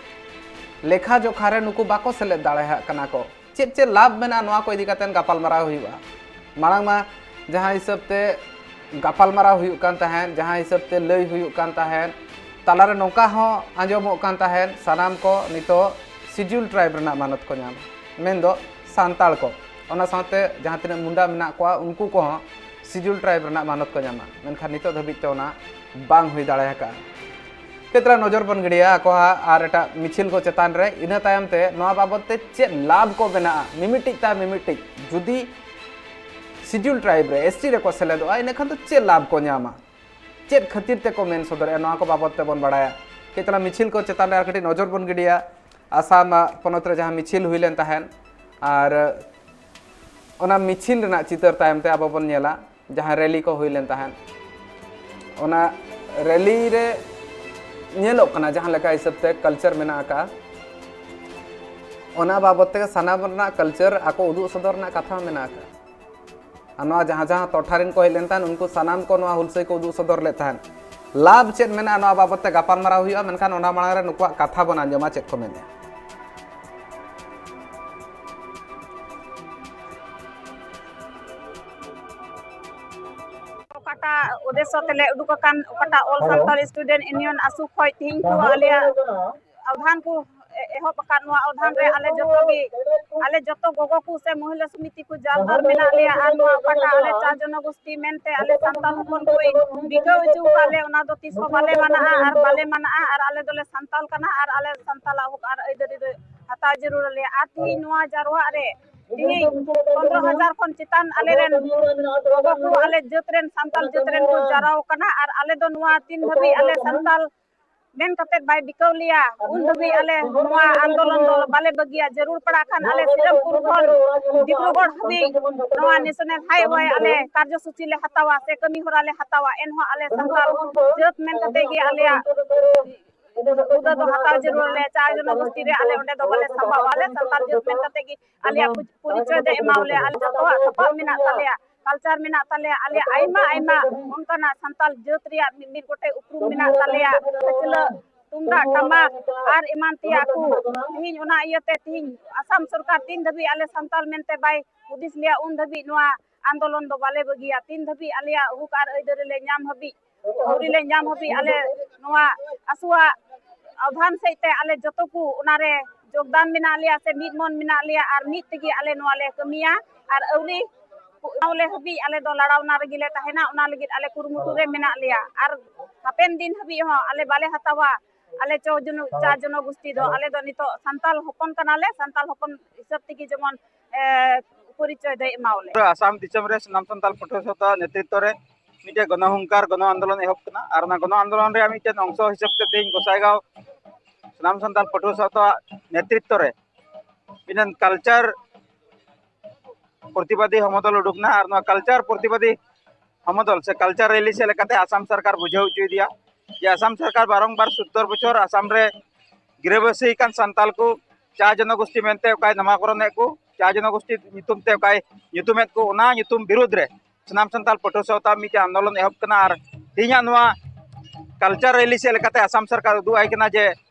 ᱞᱮᱠᱷᱟ ᱡᱚᱠᱷᱟ ᱨᱮ ᱱᱩᱠᱩ ᱵᱟᱠᱚ ᱥᱮᱞᱮᱫ ᱫᱟᱲᱮᱭᱟᱜ ᱠᱟᱱᱟ ᱠᱚ᱾ ᱪᱮᱫ ᱪᱮᱫ ᱞᱟᱵᱷ ᱢᱮᱱᱟᱜᱼᱟ, ᱱᱚᱣᱟ ᱠᱚ ᱤᱫᱤ ᱠᱟᱛᱮ ᱜᱟᱯᱟᱞᱢᱟᱨᱟᱣ ᱦᱩᱭᱩᱜᱼᱟ᱾ ᱢᱟᱲᱟᱝ ᱢᱟ ᱡᱟᱦᱟᱸ ᱦᱤᱥᱟᱹᱵ ᱛᱮ ᱜᱟᱯᱟᱞᱢᱟᱨᱟᱣ ᱦᱩᱭᱩᱜ ᱠᱟᱱ ᱛᱟᱦᱮᱸᱫ, ᱡᱟᱦᱟᱸ ᱦᱤᱥᱟᱹᱵ ᱛᱮ ᱞᱟᱹᱭ ᱦᱩᱭᱩᱜ ᱠᱟᱱ ᱛᱟᱦᱮᱸᱫ, ᱛᱟᱞᱟᱨᱮ ᱱᱚᱝᱠᱟ ᱦᱚᱸ ᱟᱸᱡᱚᱢᱚᱜ ᱠᱟᱱ ᱛᱟᱦᱮᱸᱫ, ᱥᱟᱱᱟᱢ ᱠᱚ ᱱᱤᱛᱚᱜ Scheduled Tribe ᱨᱮᱱᱟᱜ ᱢᱟᱱᱚᱛ ᱠᱚ ᱧᱟᱢᱟ, ᱢᱮᱱᱫᱚ ᱥᱟᱱᱛᱟᱲ ᱠᱚ, ᱚᱱᱟ ᱥᱟᱶᱛᱮ ᱡᱟᱦᱟᱸ ᱛᱤᱱᱟᱹᱜ ᱢᱩᱱᱰᱟ ᱢᱮᱱᱟᱜ ᱠᱚᱣᱟ, ᱩᱱᱠᱩ ᱠᱚᱦᱚᱸ Scheduled Tribe ᱨᱮᱱᱟᱜ ᱢᱟᱱᱚᱛ ᱠᱚ ᱧᱟᱢᱟ᱾ ᱢᱮᱱᱠᱷᱟᱱ ᱱᱤᱛᱚᱜ ᱫᱷᱟᱹᱵᱤᱡ ᱛᱮ ᱚᱱᱟ ᱵᱟᱝ ᱦᱩᱭ ᱫᱟᱲᱮ ᱟᱠᱟᱫᱼᱟ᱾ ᱠᱷᱮᱛᱨᱮ ᱱᱚᱡᱚᱨ ᱵᱚᱱ ᱜᱤᱰᱤᱭᱟ ᱟᱠᱚᱣᱟᱜ ᱟᱨ ᱮᱴᱟᱜ ᱢᱤᱪᱷᱤᱞ ᱠᱚ ᱪᱮᱛᱟᱱ ᱨᱮ᱾ ᱤᱱᱟᱹ ᱛᱟᱭᱚᱢ ᱛᱮ ᱱᱚᱣᱟ ᱵᱟᱵᱚᱛ ᱛᱮ ᱪᱮᱫ ᱞᱟᱵᱷ ᱠᱚ ᱢᱮᱱᱟᱜᱼᱟ, ᱢᱤᱢᱤᱫᱴᱤᱡ ᱛᱟᱭᱚᱢ ᱢᱤᱢᱤᱫᱴᱤᱡ ᱡᱩᱫᱤ Scheduled Tribe ᱨᱮ, S T ᱨᱮᱠᱚ ᱥᱮᱞᱮᱫᱚᱜᱼᱟ, ᱤᱱᱟᱹ ᱠᱷᱟᱱ ᱫᱚ ᱪᱮᱫ ᱞᱟᱵᱷ ᱠᱚ ᱧᱟᱢᱟ, ᱪᱮᱫ ᱠᱷᱟᱹᱛᱤᱨ ᱛᱮᱠᱚ ᱢᱮᱱ ᱥᱚᱫᱚᱨᱮᱜᱼᱟ, ᱱᱚᱣᱟ ᱠᱚ ᱵᱟᱵᱚᱛ ᱛᱮᱵᱚᱱ ᱵᱟᱲᱟᱭᱟ᱾ ᱠᱟᱹᱡ ᱛᱟᱞᱟᱝ ᱢᱤᱪᱷᱤᱞ ᱠᱚ ᱪᱮᱛᱟᱱ ᱨᱮ ᱟᱨ ᱠᱟᱹᱴᱤᱡ ᱱᱚᱡᱚᱨ ᱵᱚᱱ ᱜᱤᱰᱤᱭᱟ᱾ ᱟᱥᱟᱢ ᱯᱚᱱᱚᱛ ᱨᱮ ᱡᱟᱦᱟᱸ ᱢᱤᱪᱷᱤᱞ ᱦᱩᱭ ᱞᱮᱱ ᱛᱟᱦᱮᱸᱫ, ᱟᱨ ᱚᱱᱟ ᱢᱤᱪᱷᱤᱞ ᱨᱮᱱᱟᱜ ᱪᱤᱛᱟᱹᱨ ᱛᱟᱭᱚᱢ ᱛᱮ ᱟᱵᱚ ᱵᱚᱱ ᱧᱮᱞᱟ, ᱡᱟᱦᱟᱸ rally ᱠᱚ ᱦᱩᱭ ᱞᱮᱱ ᱛᱟᱦᱮᱸᱫ, ᱚᱱᱟ rally ᱨᱮ ᱧᱮᱞᱚᱜ ᱠᱟᱱᱟ ᱡᱟᱦᱟᱸ ᱞᱮᱠᱟ ᱦᱤᱥᱟᱹᱵ ᱛᱮ culture ᱢᱮᱱᱟᱜ ᱟᱠᱟᱫᱼᱟ, ᱚᱱᱟ ᱵᱟᱵᱚᱛ ᱛᱮᱜᱮ ᱥᱟᱱᱟᱢ ᱨᱮᱱᱟᱜ culture ᱟᱠᱚ ᱩᱫᱩᱜ ᱥᱚᱫᱚᱨ ᱨᱮᱱᱟᱜ ᱠᱟᱛᱷᱟ ᱦᱚᱸ ᱢᱮᱱᱟᱜ ᱟᱠᱟᱫᱼᱟ᱾ ᱟᱨ ᱱᱚᱣᱟ ᱡᱟᱦᱟᱸ ᱡᱟᱦᱟᱸ ᱴᱚᱴᱷᱟ ᱨᱮᱱ ᱠᱚ ᱦᱮᱡ ᱞᱮᱱ ᱛᱟᱦᱮᱸᱫ, ᱩᱱᱠᱩ ᱥᱟᱱᱟᱢ ᱠᱚ ᱱᱚᱣᱟ ᱦᱩᱞᱥᱟᱹᱭ ᱠᱚ ᱩᱫᱩᱜ ᱥᱚᱫᱚᱨ ᱞᱮᱫ ᱛᱟᱦᱮᱸᱫ᱾ ᱞᱟᱵᱷ ᱪᱮᱫ ᱢᱮᱱᱟᱜᱼᱟ, ᱱᱚᱣᱟ ᱵᱟᱵᱚᱛ ᱛᱮ ᱜᱟᱯᱟᱞᱢᱟᱨᱟᱣ ᱦᱩᱭᱩᱜᱼᱟ, ᱢᱮᱱᱠᱷᱟᱱ ᱚᱱᱟ ᱢᱟᱲᱟᱝ ᱨᱮ ᱱᱩᱠᱩᱣᱟᱜ ᱠᱟᱛᱷᱟ ᱵᱚᱱ ᱟᱸᱡᱚᱢᱟ, ᱪᱮᱫ ᱠᱚ ᱢᱮᱱᱮᱫᱼᱟ᱾ ᱚᱠᱟᱴᱟᱜ ᱩᱫᱮᱥᱥᱚ ᱛᱮᱞᱮ ᱩᱰᱩᱠ ᱟᱠᱟᱱ, ᱚᱠᱟᱴᱟᱜ All Santal Student Union, ᱟᱥᱩ, ᱠᱷᱚᱡ ᱛᱤᱦᱤᱧ ᱠᱚ ᱟᱞᱮᱭᱟᱜ ᱟᱣᱫᱷᱟᱱ ᱠᱚ ᱮ-, ᱮᱦᱚᱵ ᱟᱠᱟᱫ ᱱᱚᱣᱟ ᱟᱣᱫᱷᱟᱱ ᱨᱮ ᱟᱞᱮ ᱡᱚᱛᱚ ᱜᱮ, ᱟᱞᱮ ᱡᱚᱛᱚ ᱜᱚᱜᱚ ᱠᱚ ᱥᱮ ᱢᱚᱦᱤᱞᱟ ᱥᱚᱢᱤᱛᱤ ᱠᱚ ᱡᱟᱨᱫᱟᱨ ᱢᱮᱱᱟᱜ ᱞᱮᱭᱟ᱾ ᱟᱨ ᱱᱚᱣᱟ ᱚᱠᱟᱴᱟᱜ ᱟᱞᱮ ᱪᱟ ᱡᱚᱱᱚᱜᱳᱥᱴᱤ ᱢᱮᱱᱛᱮ ᱟᱞᱮ ᱥᱟᱱᱛᱟᱲ ᱦᱚᱯᱚᱱ ᱠᱚᱭ ᱵᱤᱠᱟᱹᱣ ᱦᱚᱪᱚ ᱟᱠᱟᱫ ᱞᱮ, ᱚᱱᱟ ᱫᱚ ᱛᱤᱥ ᱦᱚᱸ ᱵᱟᱞᱮ ᱢᱟᱱᱟᱜᱼᱟ ᱟᱨ ᱵᱟᱞᱮ ᱢᱟᱱᱟᱜᱼᱟ᱾ ᱟᱨ ᱟᱞᱮ ᱫᱚᱞᱮ ᱥᱟᱱᱛᱟᱲ ᱠᱟᱱᱟ ᱟᱨ ᱟᱞᱮ ᱥᱟᱱᱛᱟᱲᱟᱜ ᱦᱚᱠ ᱟᱨ ᱟᱹᱭᱫᱟᱹᱨᱤ ᱫᱚ ᱦᱟᱛᱟᱣ ᱡᱟᱹᱨᱩᱲ ᱟᱞᱮᱭᱟ᱾ ᱟᱨ ᱛᱤᱦᱤᱧ ᱱᱚᱣᱟ ᱡᱟᱨᱣᱟᱜ ᱨᱮ ᱛᱤᱦᱤᱧ ᱯᱚᱱᱫᱽᱨᱚ ᱦᱟᱡᱟᱨ ᱠᱷᱚᱱ ᱪᱮᱛᱟᱱ ᱟᱞᱮ ᱨᱮᱱ ᱜᱚᱜᱚ ᱠᱚ, ᱟᱞᱮ ᱡᱟᱹᱛ ᱨᱮᱱ, ᱥᱟᱱᱛᱟᱲ ᱡᱟᱹᱛ ᱨᱮᱱ ᱠᱚ ᱡᱟᱨᱣᱟ ᱟᱠᱟᱱᱟ᱾ ᱟᱨ ᱟᱞᱮ ᱫᱚ ᱱᱚᱣᱟ ᱛᱤᱱ ᱫᱷᱟᱹᱵᱤᱡ ᱟᱞᱮ ᱥᱟᱱᱛᱟᱲ ᱢᱮᱱ ᱠᱟᱛᱮ ᱵᱟᱭ ᱵᱤᱠᱟᱹᱣ ᱞᱮᱭᱟ, ᱩᱱ ᱫᱷᱟᱹᱵᱤᱡ ᱟᱞᱮ ᱱᱚᱣᱟ ᱟᱱᱫᱳᱞᱚᱱ ᱫᱚ ᱵᱟᱞᱮ ᱵᱟᱹᱜᱤᱭᱟ᱾ ᱡᱟᱹᱨᱩᱲ ᱯᱟᱲᱟᱜ ᱠᱷᱟᱱ ᱟᱞᱮ ᱥᱤᱨᱟᱢᱯᱩᱨ ᱠᱷᱚᱱ ᱰᱤᱵᱽᱨᱩᱜᱚᱲ ᱦᱟᱹᱵᱤᱡ ᱱᱚᱣᱟ ᱱᱮᱥᱚᱱᱟᱞ ᱦᱟᱭᱣᱮ ᱟᱞᱮ ᱠᱟᱨᱡᱚᱥᱩᱪᱤ ᱞᱮ ᱦᱟᱛᱟᱣᱟ ᱥᱮ ᱠᱟᱹᱢᱤ ᱦᱚᱨᱟ ᱞᱮ ᱦᱟᱛᱟᱣᱟ᱾ ᱮᱱᱦᱚᱸ ᱟᱞᱮ ᱥᱟᱱᱛᱟᱲ ᱡᱟᱹᱛ ᱢᱮᱱ ᱠᱟᱛᱮ ᱜᱮ ᱟᱞᱮᱭᱟᱜ ᱦᱩᱫᱟᱹ ᱫᱚ ᱦᱟᱛᱟᱣ ᱡᱟᱹᱨᱩᱲ ᱟᱞᱮ᱾ ᱪᱟ ᱡᱚᱱᱚᱜᱳᱥᱴᱤ ᱨᱮ ᱟᱞᱮ ᱚᱸᱰᱮ ᱫᱚ ᱵᱟᱞᱮ ᱥᱟᱢᱵᱟᱣᱟ᱾ ᱟᱞᱮ ᱥᱟᱱᱛᱟᱲ ᱡᱟᱹᱛ ᱢᱮᱱ ᱠᱟᱛᱮ ᱜᱮ ᱟᱞᱮᱭᱟᱜ ᱯᱚ-, ᱯᱚᱨᱤᱪᱚᱭ ᱫᱚ ᱮᱢᱟᱣ ᱞᱮᱭᱟ᱾ ᱟᱞᱮ ᱡᱚᱛᱚᱣᱟᱜ ᱥᱟᱯᱟᱵ ᱢᱮᱱᱟᱜ ᱛᱟᱞᱮᱭᱟ, ᱠᱟᱞᱪᱟᱨ ᱢᱮᱱᱟᱜ ᱛᱟᱞᱮᱭᱟ, ᱟᱞᱮᱭᱟᱜ ᱟᱭᱢᱟ ᱟᱭᱢᱟ ᱚᱱᱠᱟᱱᱟᱜ ᱥᱟᱱᱛᱟᱲ ᱡᱟᱹᱛ ᱨᱮᱭᱟᱜ ᱢᱤᱫ ᱢᱤᱫ ᱜᱚᱴᱮᱡ ᱩᱯᱨᱩᱢ ᱢᱮᱱᱟᱜ ᱛᱟᱞᱮᱭᱟ, ᱠᱷᱟᱹᱪᱞᱟᱹᱜ, ᱛᱩᱢᱫᱟᱜ ᱴᱟᱢᱟᱠ ᱟᱨ ᱮᱢᱟᱱ ᱛᱮᱭᱟᱜ ᱠᱚ᱾ ᱛᱤᱦᱤᱧ ᱚᱱᱟ ᱤᱭᱟᱹᱛᱮ ᱛᱤᱦᱤᱧ ᱟᱥᱟᱢ ᱥᱚᱨᱠᱟᱨ ᱛᱤᱱ ᱫᱷᱟᱹᱵᱤᱡ ᱟᱞᱮ ᱥᱟᱱᱛᱟᱲ ᱢᱮᱱᱛᱮ ᱵᱟᱭ ᱦᱩᱫᱤᱥ ᱞᱮᱭᱟ, ᱩᱱ ᱫᱷᱟᱹᱵᱤᱡ ᱱᱚᱣᱟ ᱟᱱᱫᱳᱞᱚᱱ ᱫᱚ ᱵᱟᱞᱮ ᱵᱟᱹᱜᱤᱭᱟ᱾ ᱛᱤᱱ ᱫᱷᱟᱹᱵᱤᱡ ᱟᱞᱮᱭᱟᱜ ᱦᱚᱠ ᱟᱨ ᱟᱹᱭᱫᱟᱹᱨᱤ ᱞᱮ ᱧᱟᱢ ᱦᱟᱹᱵᱤᱡ, ᱟᱹᱣᱨᱤ ᱞᱮ ᱧᱟᱢ ᱦᱟᱹᱵᱤᱡ ᱟᱞᱮ ᱱᱚᱣᱟ ᱟᱥᱩᱣᱟᱜ ᱟᱣᱫᱷᱟᱱ ᱥᱮᱫ ᱛᱮ ᱟᱞᱮ ᱡᱚᱛᱚ ᱠᱚ ᱚᱱᱟᱨᱮ ᱡᱳᱜᱽᱫᱟᱱ ᱢᱮᱱᱟᱜ ᱞᱮᱭᱟ ᱥᱮ ᱢᱤᱫ ᱢᱚᱱ ᱢᱮᱱᱟᱜ ᱞᱮᱭᱟ ᱟᱨ ᱢᱤᱫ ᱛᱮᱜᱮ ᱟᱞᱮ ᱱᱚᱣᱟ ᱞᱮ ᱠᱟᱹᱢᱤᱭᱟ᱾ ᱟᱨ ᱟᱹᱣᱨᱤ ᱞᱮ ᱦᱟᱹᱵᱤᱡ ᱟᱞᱮ ᱫᱚ ᱞᱟᱲᱟᱣᱱᱟ ᱨᱮᱜᱮ ᱞᱮ ᱛᱟᱦᱮᱱᱟ, ᱚᱱᱟ ᱞᱟᱹᱜᱤᱫ ᱟᱞᱮ ᱠᱩᱨᱩᱢᱩᱴᱩ ᱨᱮ ᱢᱮᱱᱟᱜ ᱞᱮᱭᱟ᱾ ᱟᱨ ᱦᱟᱯᱮᱱ ᱫᱤᱱ ᱦᱟᱹᱵᱤᱡ ᱦᱚᱸ ᱟᱞᱮ ᱵᱟᱞᱮ ᱦᱟᱛᱟᱣᱟ, ᱟᱞᱮ ᱪᱚ ᱡᱚᱱᱚ-, ᱪᱟ ᱡᱚᱱᱚᱜᱳᱥᱴᱤ ᱫᱚ ᱟᱞᱮ ᱫᱚ ᱱᱤᱛᱚᱜ ᱥᱟᱱᱛᱟᱲ ᱦᱚᱯᱚᱱ ᱠᱟᱱᱟᱞᱮ, ᱥᱟᱱᱛᱟᱲ ᱦᱚᱯᱚᱱ ᱦᱤᱥᱟᱹᱵ ᱛᱮᱜᱮ ᱡᱮᱢᱚᱱ, ᱮ, ᱯᱚᱨᱤᱪᱚᱭ ᱫᱚᱭ ᱮᱢᱟᱣ ᱞᱮ᱾ ᱟᱥᱟᱢ ᱫᱤᱥᱚᱢ ᱨᱮ ᱥᱟᱱᱟᱢ ᱥᱟᱱᱛᱟᱲ ᱯᱟᱹᱴᱷᱩᱣᱟᱹ ᱥᱟᱶᱛᱟ ᱱᱮᱛᱨᱤᱛᱵ ᱨᱮ ᱢᱤᱫᱴᱮᱡ ᱜᱚᱱᱚᱦᱩᱝᱠᱟᱨ ᱜᱚᱱᱚ ᱟᱱᱫᱳᱞᱚᱱ ᱮᱦᱚᱵ ᱠᱟᱱᱟ᱾ ᱟᱨ ᱚᱱᱟ ᱜᱚᱱᱚ ᱟᱱᱫᱳᱞᱚᱱ ᱨᱮᱭᱟᱜ ᱢᱤᱫᱴᱮᱱ ᱚᱝᱥᱚ ᱦᱤᱥᱟᱹᱵ ᱛᱮ ᱛᱮᱦᱮᱧ ᱜᱚᱸᱥᱟᱭᱜᱟᱸᱣ ᱥᱟᱱᱟᱢ ᱥᱟᱱᱛᱟᱲ ᱯᱟᱹᱴᱷᱩᱣᱟᱹ ᱥᱟᱶᱛᱟ ᱱᱮᱛᱨᱤᱛᱵ ᱨᱮ ᱢᱤᱫᱴᱮᱱ ᱠᱟᱞᱪᱟᱨ ᱯᱨᱚᱛᱤᱵᱟᱫᱤ ᱦᱚᱢᱚᱫᱚᱞ ᱩᱰᱩᱠ ᱮᱱᱟ᱾ ᱟᱨ ᱱᱚᱣᱟ ᱠᱟᱞᱪᱟᱨ ᱯᱨᱚᱛᱤᱵᱟᱫᱤ ᱦᱚᱢᱚᱫᱚᱞ ᱥᱮ ᱠᱟᱞᱪᱟᱨ ᱨᱮᱞᱤ ᱥᱮᱫ ᱞᱮᱠᱟᱛᱮ ᱟᱥᱟᱢ ᱥᱚᱨᱠᱟᱨ ᱵᱩᱡᱷᱟᱹᱣ ᱦᱚᱪᱚᱭᱮᱫᱮᱭᱟ ᱡᱮ ᱟᱥᱟᱢ ᱥᱚᱨᱠᱟᱨ ᱵᱟᱨᱚᱝᱵᱟᱨ ᱥᱚᱛᱛᱚᱨ ᱵᱚᱪᱷᱚᱨ ᱟᱥᱟᱢ ᱨᱮ ᱜᱤᱨᱟᱹᱵᱟᱹᱥᱤ ᱠᱟᱱ ᱥᱟᱱᱛᱟᱞ ᱠᱚ ᱪᱟ ᱡᱚᱱᱚᱜᱳᱥᱴᱤ ᱢᱮᱱᱛᱮ ᱚᱠᱟᱭ ᱱᱟᱢᱟᱠᱚᱨᱚᱱᱮᱫ ᱠᱚ, ᱪᱟ ᱡᱚᱱᱚᱜᱳᱥᱴᱤ ᱧᱩᱛᱩᱢ ᱛᱮ ᱚᱠᱟᱭ ᱧᱩᱛᱩᱢᱮᱫ ᱠᱚ, ᱚᱱᱟ ᱧᱩᱛᱩᱢ ᱵᱤᱨᱩᱫᱽ ᱨᱮ ᱥᱟᱱᱟᱢ ᱥᱟᱱᱛᱟᱞ ᱯᱟᱹᱴᱷᱩᱣᱟᱹ ᱥᱟᱶᱛᱟ ᱢᱤᱫᱴᱮᱱ ᱟᱱᱫᱳᱞᱚᱱ ᱮᱦᱚᱵ ᱠᱟᱱᱟ᱾ ᱟᱨ ᱛᱮᱦᱮᱧᱟᱜ ᱱᱚᱣᱟ ᱠᱟᱞᱪᱟᱨ ᱨᱮᱞᱤ ᱥᱮᱫ ᱞᱮᱠᱟᱛᱮ ᱟᱥᱟᱢ ᱥᱚᱨᱠᱟᱨ ᱩᱫᱩᱜ ᱟᱭ ᱠᱟᱱᱟ ᱡᱮ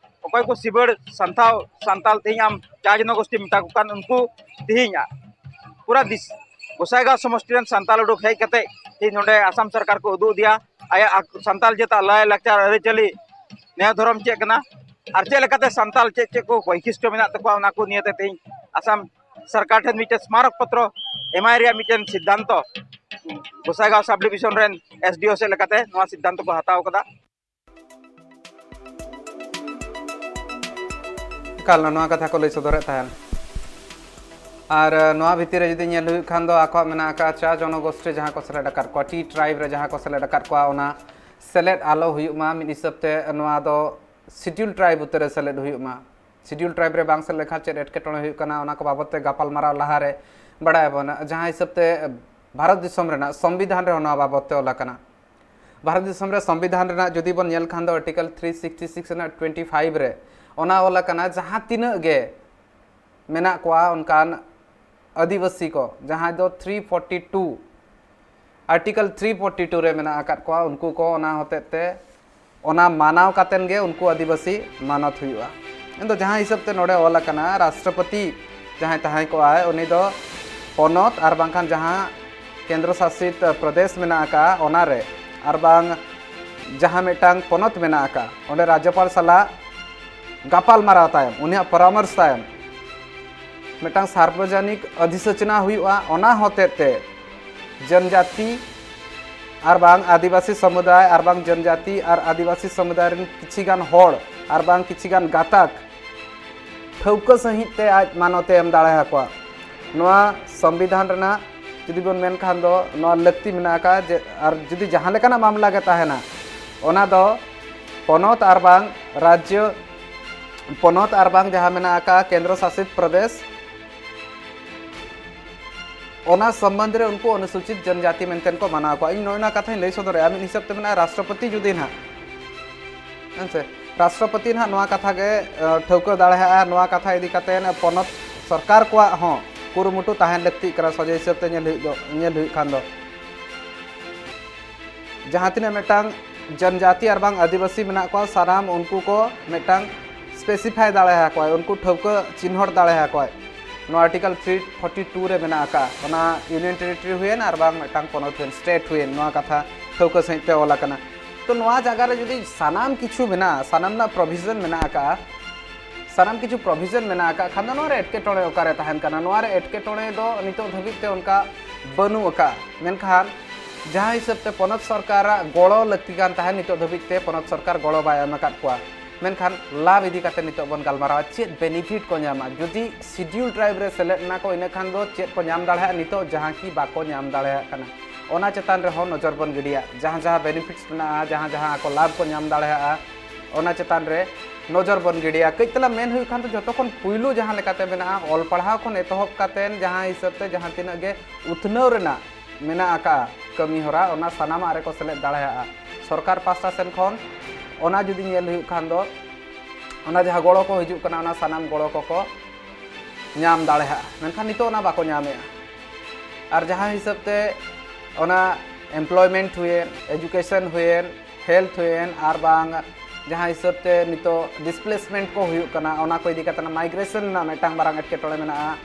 ᱚᱠᱚᱭ ᱠᱚ ᱥᱤᱵᱟᱹᱲ ᱥᱟᱱᱛᱟᱲ, ᱥᱟᱱᱛᱟᱞ ᱛᱮᱦᱮᱧ ᱟᱢ ᱪᱟ ᱡᱚᱱᱚᱜᱳᱥᱴᱤ ᱢᱮᱛᱟ ᱠᱚ ᱠᱟᱱ, ᱩᱱᱠᱩ ᱛᱮᱦᱮᱧ ᱯᱩᱨᱟ ᱫᱤᱥ-, ᱜᱚᱸᱥᱟᱭᱜᱟᱸᱣ ᱥᱚᱢᱚᱥᱴᱤ ᱨᱮᱱ ᱥᱟᱱᱛᱟᱞ ᱩᱰᱩᱠ ᱦᱮᱡ ᱠᱟᱛᱮ ᱛᱮᱦᱮᱧ ᱱᱚᱰᱮ ᱟᱥᱟᱢ ᱥᱚᱨᱠᱟᱨ ᱠᱚ ᱩᱫᱩᱜ ᱟᱫᱮᱭᱟ ᱟᱭᱟᱜ ᱟᱠ-, ᱥᱟᱱᱛᱟᱞ ᱡᱟᱹᱛᱟᱜ ᱞᱟᱭ ᱞᱟᱠᱪᱟᱨ ᱟᱹᱨᱤᱪᱟᱹᱞᱤ ᱱᱮᱭᱟ ᱫᱷᱚᱨᱚᱢ ᱪᱮᱫ ᱠᱟᱱᱟ᱾ ᱟᱨ ᱪᱮᱫ ᱞᱮᱠᱟᱛᱮ ᱥᱟᱱᱛᱟᱲ ᱪᱮᱫ ᱪᱮᱫ ᱠᱚ ᱵᱳᱭᱥᱤᱥᱴᱚ ᱢᱮᱱᱟᱜ ᱛᱟᱠᱚᱣᱟ, ᱚᱱᱟ ᱠᱚ ᱱᱤᱭᱮᱛᱮ ᱛᱮᱦᱮᱧ ᱟᱥᱟᱢ ᱥᱚᱨᱠᱟᱨ ᱴᱷᱮᱱ ᱢᱤᱫᱴᱮᱱ ᱥᱢᱟᱨᱚᱠ ᱯᱚᱛᱨᱚ ᱮᱢᱟᱭ ᱨᱮᱭᱟᱜ ᱢᱤᱫᱴᱮᱱ ᱥᱤᱫᱽᱫᱷᱟᱱᱛᱚ ᱜᱚᱥᱟᱭᱜᱟᱸᱣ ᱥᱟᱵ ᱰᱤᱵᱤᱥᱚᱱ ᱨᱮᱱ ᱮᱥᱰᱤᱳ ᱥᱮᱫ ᱞᱮᱠᱟᱛᱮ ᱱᱚᱣᱟ ᱥᱤᱫᱽᱫᱷᱟᱱᱛᱚ ᱠᱚ ᱦᱟᱛᱟᱣ ᱠᱟᱫᱟ᱾ ᱮᱠᱟᱞ ᱱᱚᱣᱟ ᱠᱟᱛᱷᱟ ᱠᱚ ᱞᱟᱹᱭ ᱥᱚᱫᱚᱨᱮᱫ ᱛᱟᱦᱮᱱ᱾ ᱟᱨ ᱱᱚᱣᱟ ᱵᱷᱤᱛᱤᱨ ᱨᱮ ᱡᱩᱫᱤ ᱧᱮᱞ ᱦᱩᱭᱩᱜ ᱠᱷᱟᱱ ᱫᱚ ᱟᱠᱚᱣᱟᱜ ᱢᱮᱱᱟᱜ ᱟᱠᱟᱫ ᱪᱟ ᱡᱚᱱᱚᱜᱳᱥᱴᱤ ᱡᱟᱦᱟᱸ ᱠᱚ ᱥᱮᱞᱮᱫ ᱟᱠᱟᱫ ᱠᱚᱣᱟ, ᱴᱤ ᱴᱨᱟᱭᱤᱵᱽ ᱨᱮ ᱡᱟᱦᱟᱸ ᱠᱚ ᱥᱮᱞᱮᱫ ᱟᱠᱟᱫ ᱠᱚᱣᱟ, ᱚᱱᱟ ᱥᱮᱞᱮᱫ ᱟᱞᱚ ᱦᱩᱭᱩᱜ ᱢᱟ᱾ ᱢᱤᱫ ᱦᱤᱥᱟᱹᱵ ᱛᱮ ᱱᱚᱣᱟ ᱫᱚ ᱥᱤᱰᱤᱭᱩᱞ ᱴᱨᱟᱭᱤᱵᱽ ᱩᱛᱟᱹᱨ ᱨᱮ ᱥᱮᱞᱮᱫ ᱦᱩᱭᱩᱜ ᱢᱟ᱾ ᱥᱤᱰᱤᱭᱩᱞ ᱴᱨᱟᱭᱤᱵᱽ ᱨᱮ ᱵᱟᱝ ᱥᱮᱞᱮᱫ ᱞᱮᱠᱷᱟᱱ ᱪᱮᱫ ᱮᱴᱠᱮᱴᱚᱬᱮ ᱦᱩᱭᱩᱜ ᱠᱟᱱᱟ, ᱚᱱᱟ ᱠᱚ ᱵᱟᱵᱚᱫ ᱛᱮ ᱜᱟᱯᱟᱞᱢᱟᱨᱟᱣ ᱞᱟᱦᱟᱨᱮ ᱵᱟᱲᱟᱭ ᱟᱵᱚᱱ᱾ ᱡᱟᱦᱟᱸ ᱦᱤᱥᱟᱹᱵ ᱛᱮ ᱵᱷᱟᱨᱚᱛ ᱫᱤᱥᱚᱢ ᱨᱮᱱᱟᱜ ᱥᱚᱝᱵᱤᱫᱷᱟᱱ ᱨᱮ ᱱᱚᱣᱟ ᱵᱟᱵᱚᱫ ᱛᱮ ᱚᱞ ᱟᱠᱟᱱᱟ᱾ ᱵᱷᱟᱨᱚᱛ ᱫᱤᱥᱚᱢ ᱨᱮ ᱥᱚᱝᱵᱤᱫᱷᱟᱱ ᱨᱮᱱᱟᱜ ᱡᱩᱫᱤ ᱵᱚᱱ ᱧᱮᱞ ᱠᱷᱟᱱ ᱫᱚ ᱟᱨᱴᱤᱠᱮᱞ ᱛᱷᱨᱤ ᱥᱤᱠᱥᱴᱤ ᱥᱤᱠᱥ ᱨᱮᱱᱟᱜ ᱴᱩᱭᱮᱱᱴᱤ ᱯᱷᱟᱭᱤᱵᱷ ᱨᱮ ᱚᱱᱟ ᱚᱞ ᱟᱠᱟᱱᱟ, ᱡᱟᱦᱟᱸ ᱛᱤᱱᱟᱹᱜ ᱜᱮ ᱢᱮᱱᱟᱜ ᱠᱚᱣᱟ ᱚᱱᱠᱟᱱ ᱟᱹᱫᱤᱵᱟᱹᱥᱤ ᱠᱚ, ᱡᱟᱦᱟᱸᱭ ᱫᱚ three forty two, article three forty two ᱨᱮ ᱢᱮᱱᱟᱜ ᱟᱠᱟᱫ ᱠᱚᱣᱟ, ᱩᱱᱠᱩ ᱠᱚ ᱚᱱᱟ ᱦᱚᱛᱮᱡ ᱛᱮ ᱚᱱᱟ ᱢᱟᱱᱟᱣ ᱠᱟᱛᱮᱱ ᱜᱮ ᱩᱱᱠᱩ ᱟᱹᱫᱤᱵᱟᱹᱥᱤ ᱢᱟᱱᱚᱛ ᱦᱩᱭᱩᱜᱼᱟ᱾ ᱢᱮᱱᱫᱚ ᱡᱟᱦᱟᱸ ᱦᱤᱥᱟᱹᱵ ᱛᱮ ᱱᱚᱰᱮ ᱚᱞ ᱟᱠᱟᱱᱟ, ᱨᱟᱥᱴᱨᱚᱯᱚᱛᱤ ᱡᱟᱦᱟᱸᱭ ᱛᱟᱦᱮᱸ ᱠᱚᱜᱼᱟᱭ, ᱩᱱᱤ ᱫᱚ ᱯᱚᱱᱚᱛ ᱟᱨ ᱵᱟᱝᱠᱷᱟᱱ ᱡᱟᱦᱟᱸ ᱠᱮᱱᱫᱨᱚ ᱥᱟᱥᱤᱛ ᱯᱨᱚᱫᱮᱥ ᱢᱮᱱᱟᱜ ᱟᱠᱟᱫᱼᱟ, ᱚᱱᱟᱨᱮ ᱟᱨ ᱵᱟᱝ ᱡᱟᱦᱟᱸ ᱢᱤᱫᱴᱟᱝ ᱯᱚᱱᱚᱛ ᱢᱮᱱᱟᱜ ᱟᱠᱟᱫᱼᱟ, ᱚᱸᱰᱮ ᱨᱟᱡᱽᱡᱚᱯᱟᱞ ᱥᱟᱞᱟᱜ ᱜᱟᱯᱟᱞ ᱢᱟᱨᱟᱣ ᱛᱟᱭᱚᱢ, ᱩᱱᱤᱭᱟᱜ ᱯᱚᱨᱟᱢᱚᱨᱥ ᱛᱟᱭᱚᱢ ᱢᱤᱫᱴᱟᱝ ᱥᱟᱨᱵᱚᱡᱚᱱᱤᱠ ᱚᱫᱷᱤᱥᱩᱪᱚᱱᱟ ᱦᱩᱭᱩᱜᱼᱟ᱾ ᱚᱱᱟ ᱦᱚᱛᱮᱡ ᱛᱮ ᱡᱚᱱᱡᱟᱛᱤ ᱟᱨ ᱵᱟᱝ ᱟᱹᱫᱤᱵᱟᱹᱥᱤ ᱥᱚᱢᱩᱫᱟᱭ ᱟᱨ ᱵᱟᱝ ᱡᱚᱱᱡᱟᱛᱤ ᱟᱨ ᱟᱹᱫᱤᱵᱟᱹᱥᱤ ᱥᱚᱢᱩᱫᱟᱭ ᱨᱮᱱ ᱠᱤᱪᱷᱤ ᱜᱟᱱ ᱦᱚᱲ ᱟᱨ ᱵᱟᱝ ᱠᱤᱪᱷᱤ ᱜᱟᱱ ᱜᱟᱛᱟᱠ ᱴᱷᱟᱹᱣᱠᱟᱹ ᱥᱟᱺᱦᱤᱡ ᱛᱮ ᱟᱡ ᱢᱟᱱᱚᱛ ᱮ ᱮᱢ ᱫᱟᱲᱮ ᱟᱠᱚᱣᱟ᱾ ᱱᱚᱣᱟ ᱥᱚᱝᱵᱤᱫᱷᱟᱱ ᱨᱮᱱᱟᱜ ᱡᱩᱫᱤ ᱵᱚᱱ ᱢᱮᱱ ᱠᱷᱟᱱ ᱫᱚ ᱱᱚᱣᱟ ᱞᱟᱹᱠᱛᱤ ᱢᱮᱱᱟᱜ ᱟᱠᱟᱫ ᱡᱮ, ᱟᱨ ᱡᱩᱫᱤ ᱡᱟᱦᱟᱸ ᱞᱮᱠᱟᱱᱟᱜ ᱢᱟᱢᱞᱟ ᱜᱮ ᱛᱟᱦᱮᱱᱟ, ᱚᱱᱟ ᱫᱚ ᱯᱚᱱᱚᱛ ᱟᱨ ᱵᱟᱝ ᱨᱟᱡᱽᱡᱚ, ᱯᱚᱱᱚᱛ ᱟᱨ ᱵᱟᱝ ᱡᱟᱦᱟᱸ ᱢᱮᱱᱟᱜ ᱟᱠᱟᱫ ᱠᱮᱱᱫᱨᱚ ᱥᱟᱥᱤᱛ ᱯᱨᱚᱫᱮᱥ, ᱚᱱᱟ ᱥᱚᱢᱵᱚᱱᱫᱷ ᱨᱮ ᱩᱱᱠᱩ ᱚᱱᱩᱥᱩᱪᱤᱛ ᱡᱚᱱᱡᱟᱛᱤ ᱢᱮᱱᱛᱮ ᱠᱚ ᱢᱟᱱᱟᱣ ᱠᱚᱣᱟ᱾ ᱤᱧ ᱱᱚᱜᱼᱚᱭ ᱱᱚᱣᱟ ᱠᱟᱛᱷᱟᱧ ᱞᱟᱹᱭ ᱥᱚᱫᱚᱨᱮᱜᱼᱟ, ᱢᱤᱫ ᱦᱤᱥᱟᱹᱵ ᱛᱮ ᱢᱮᱱᱟᱜᱼᱟ ᱨᱟᱥᱴᱨᱚᱯᱚᱛᱤ ᱡᱩᱫᱤ ᱱᱟᱦᱟᱜ, ᱦᱮᱸ ᱥᱮ, ᱨᱟᱥᱴᱨᱚᱯᱚᱛᱤ ᱱᱟᱦᱟᱜ ᱱᱚᱣᱟ ᱠᱟᱛᱷᱟ ᱜᱮ ᱮ, ᱴᱷᱟᱹᱣᱠᱟᱹ ᱫᱟᱲᱮᱭᱟᱜᱼᱟ᱾ ᱱᱚᱣᱟ ᱠᱟᱛᱷᱟ ᱤᱫᱤ ᱠᱟᱛᱮ ᱯᱚᱱᱚᱛ ᱥᱚᱨᱠᱟᱨ ᱠᱚᱣᱟᱜ ᱦᱚᱸ ᱠᱩᱨᱩᱢᱩᱴᱩ ᱛᱟᱦᱮᱱ ᱞᱟᱹᱠᱛᱤᱜ ᱠᱟᱱᱟ᱾ ᱥᱚᱡᱷᱮ ᱦᱤᱥᱟᱹᱵ ᱛᱮ ᱧᱮᱞ ᱦᱩᱭᱩᱜ ᱫᱚ, ᱧᱮᱞ ᱦᱩᱭᱩᱜ ᱠᱷᱟᱱ ᱫᱚ ᱡᱟᱦᱟᱸ ᱛᱤᱱᱟᱹᱜ ᱢᱤᱫᱴᱟᱝ ᱡᱚᱱᱡᱟᱛᱤ ᱟᱨ ᱵᱟᱝ ᱟᱹᱫᱤᱵᱟᱹᱥᱤ ᱢᱮᱱᱟᱜ ᱠᱚᱣᱟ, ᱥᱟᱱᱟᱢ ᱩᱱᱠᱩ ᱠᱚ ᱢᱤᱫᱴᱟᱝ ᱥᱯᱮᱥᱤᱯᱷᱟᱭ ᱫᱟᱲᱮ ᱟᱠᱚᱣᱟᱭ, ᱩᱱᱠᱩ ᱴᱷᱟᱹᱣᱠᱟᱹ ᱪᱤᱱᱦᱟᱹ ᱫᱟᱲᱮ ᱟᱠᱚᱣᱟᱭ᱾ ᱱᱚᱣᱟ ᱟᱨᱴᱤᱠᱮᱞ ᱛᱷᱨᱤ ᱯᱷᱳᱨᱴᱤ ᱴᱩ ᱨᱮ ᱢᱮᱱᱟᱜ ᱟᱠᱟᱫ, ᱚᱱᱟ ᱤᱭᱩᱱᱤᱭᱚᱱ ᱴᱮᱨᱤᱴᱚᱨᱤ ᱦᱩᱭᱮᱱ ᱟᱨ ᱵᱟᱝ ᱢᱤᱫᱴᱟᱝ ᱯᱚᱱᱚᱛ ᱦᱩᱭᱮᱱ, ᱥᱴᱮᱴ ᱦᱩᱭᱮᱱ, ᱱᱚᱣᱟ ᱠᱟᱛᱷᱟ ᱴᱷᱟᱹᱣᱠᱟᱹ ᱥᱟᱺᱦᱤᱡ ᱛᱮ ᱚᱞ ᱟᱠᱟᱱᱟ᱾ ᱛᱚ ᱱᱚᱣᱟ ᱡᱟᱭᱜᱟ ᱨᱮ ᱡᱩᱫᱤ ᱥᱟᱱᱟᱢ ᱠᱤᱪᱷᱩ ᱢᱮᱱᱟᱜᱼᱟ, ᱥᱟᱱᱟᱢ ᱨᱮᱱᱟᱜ ᱯᱨᱚᱵᱷᱤᱡᱚᱱ ᱢᱮᱱᱟᱜ ᱟᱠᱟᱫᱼᱟ, ᱥᱟᱱᱟᱢ ᱠᱤᱪᱷᱩ ᱯᱨᱚᱵᱷᱤᱡᱚᱱ ᱢᱮᱱᱟᱜ ᱟᱠᱟᱫ ᱠᱷᱟᱱ ᱫᱚ ᱱᱚᱣᱟ ᱨᱮ ᱮᱴᱠᱮᱴᱚᱬᱮ ᱚᱠᱟᱨᱮ ᱛᱟᱦᱮᱱ ᱠᱟᱱᱟ? ᱱᱚᱣᱟ ᱨᱮ ᱮᱴᱠᱮᱴᱚᱬᱮ ᱫᱚ ᱱᱤᱛᱚᱜ ᱫᱷᱟᱹᱵᱤᱡ ᱛᱮ ᱚᱱᱠᱟ ᱵᱟᱹᱱᱩᱜ ᱟᱠᱟᱫᱼᱟ᱾ ᱢᱮᱱᱠᱷᱟᱱ ᱡᱟᱦᱟᱸ ᱦᱤᱥᱟᱹᱵ ᱛᱮ ᱯᱚᱱᱚᱛ ᱥᱚᱨᱠᱟᱨᱟᱜ ᱜᱚᱲᱚ ᱞᱟᱹᱠᱛᱤ ᱠᱟᱱ ᱛᱟᱦᱮᱸᱫ, ᱱᱤᱛᱚᱜ ᱫᱷᱟᱹᱵᱤᱡ ᱛᱮ ᱯᱚᱱᱚᱛ ᱥᱚᱨᱠᱟᱨ ᱜᱚᱲᱚ ᱵᱟᱭ ᱮᱢ ᱟᱠᱟᱫ ᱠᱚᱣᱟ᱾ ᱢᱮᱱᱠᱷᱟᱱ ᱞᱟᱵᱷ ᱤᱫᱤ ᱠᱟᱛᱮ ᱱᱤᱛᱚᱜ ᱵᱚᱱ ᱜᱟᱞᱢᱟᱨᱟᱣᱟ, ᱪᱮᱫ ᱵᱮᱱᱤᱯᱷᱤᱴ ᱠᱚ ᱧᱟᱢᱟ? ᱡᱩᱫᱤ ᱥᱤᱰᱤᱭᱩᱞ ᱴᱨᱟᱭᱤᱵᱽ ᱨᱮ ᱥᱮᱞᱮᱫ ᱮᱱᱟ ᱠᱚ, ᱤᱱᱟᱹ ᱠᱷᱟᱱ ᱫᱚ ᱪᱮᱫ ᱠᱚ ᱧᱟᱢ ᱫᱟᱲᱮᱭᱟᱜᱼᱟ ᱱᱤᱛᱚᱜ ᱡᱟᱦᱟᱸ ᱠᱤ ᱵᱟᱠᱚ ᱧᱟᱢ ᱫᱟᱲᱮᱭᱟᱜ ᱠᱟᱱᱟ? ᱚᱱᱟ ᱪᱮᱛᱟᱱ ᱨᱮᱦᱚᱸ ᱱᱚᱡᱚᱨ ᱵᱚᱱ ᱜᱤᱰᱤᱭᱟ᱾ ᱡᱟᱦᱟᱸ ᱡᱟᱦᱟᱸ ᱵᱮᱱᱤᱯᱷᱤᱴᱥ ᱢᱮᱱᱟᱜᱼᱟ, ᱡᱟᱦᱟᱸ ᱡᱟᱦᱟᱸ ᱟᱠᱚ ᱞᱟᱵᱷ ᱠᱚ ᱧᱟᱢ ᱫᱟᱲᱮᱭᱟᱜᱼᱟ, ᱚᱱᱟ ᱪᱮᱛᱟᱱ ᱨᱮ ᱱᱚᱡᱚᱨ ᱵᱚᱱ ᱜᱤᱰᱤᱭᱟ᱾ ᱠᱟᱹᱡ ᱛᱟᱞᱟᱝ ᱢᱮᱱ ᱦᱩᱭᱩᱜ ᱠᱷᱟᱱ ᱫᱚ ᱡᱚᱛᱚ ᱠᱷᱚᱱ ᱯᱩᱭᱞᱩ ᱡᱟᱦᱟᱸ ᱞᱮᱠᱟᱛᱮ ᱢᱮᱱᱟᱜᱼᱟ, ᱚᱞ ᱯᱟᱲᱦᱟᱣ ᱠᱷᱚᱱ ᱮᱛᱚᱦᱚᱵ ᱠᱟᱛᱮᱱ ᱡᱟᱦᱟᱸ ᱦᱤᱥᱟᱹᱵ ᱛᱮ ᱡᱟᱦᱟᱸ ᱛᱤᱱᱟᱹᱜ ᱜᱮ ᱩᱛᱱᱟᱹᱣ ᱨᱮᱱᱟᱜ ᱢᱮᱱᱟᱜ ᱟᱠᱟᱫᱼᱟ ᱠᱟᱹᱢᱤ ᱦᱚᱨᱟ, ᱚᱱᱟ ᱥᱟᱱᱟᱢᱟᱜ ᱨᱮᱠᱚ ᱥᱮᱞᱮᱫ ᱫᱟᱲᱮᱭᱟᱜᱼᱟ᱾ ᱥᱚᱨᱠᱟᱨ ᱯᱟᱥᱴᱟ ᱥᱮᱱ ᱠᱷᱚᱱ ᱚᱱᱟ ᱡᱩᱫᱤ ᱧᱮᱞ ᱦᱩᱭᱩᱜ ᱠᱷᱟᱱ ᱫᱚ, ᱚᱱᱟ ᱡᱟᱦᱟᱸ ᱜᱚᱲᱚ ᱠᱚ ᱦᱤᱡᱩᱜ ᱠᱟᱱᱟ, ᱚᱱᱟ ᱥᱟᱱᱟᱢ ᱜᱚᱲᱚ ᱠᱚᱠᱚ ᱧᱟᱢ ᱫᱟᱲᱮᱭᱟᱜᱼᱟ᱾ ᱢᱮᱱᱠᱷᱟᱱ ᱱᱤᱛᱚᱜ ᱚᱱᱟ ᱵᱟᱠᱚ ᱧᱟᱢᱮᱜᱼᱟ᱾ ᱟᱨ ᱡᱟᱦᱟᱸ ᱦᱤᱥᱟᱹᱵ ᱛᱮ ᱚᱱᱟ ᱮᱢᱯᱞᱚᱭᱢᱮᱱᱴ ᱦᱩᱭᱮᱱ, ᱮᱡᱩᱠᱮᱥᱚᱱ ᱦᱩᱭᱮᱱ, ᱦᱮᱞᱛᱷ ᱦᱩᱭᱮᱱ, ᱟᱨ ᱵᱟᱝ ᱡᱟᱦᱟᱸ ᱦᱤᱥᱟᱹᱵ ᱛᱮ ᱱᱤᱛᱚᱜ ᱰᱤᱥᱯᱞᱮᱥᱢᱮᱱᱴ ᱠᱚ ᱦᱩᱭᱩᱜ ᱠᱟᱱᱟ, ᱚᱱᱟ ᱠᱚ ᱤᱫᱤ ᱠᱟᱛᱮ ᱢᱟᱭᱜᱨᱮᱥᱚᱱ ᱨᱮᱱᱟᱜ ᱢᱤᱫᱴᱟᱝ ᱢᱟᱨᱟᱝ ᱮᱴᱠᱮᱴᱚᱬᱮ ᱢᱮᱱᱟᱜᱼᱟ᱾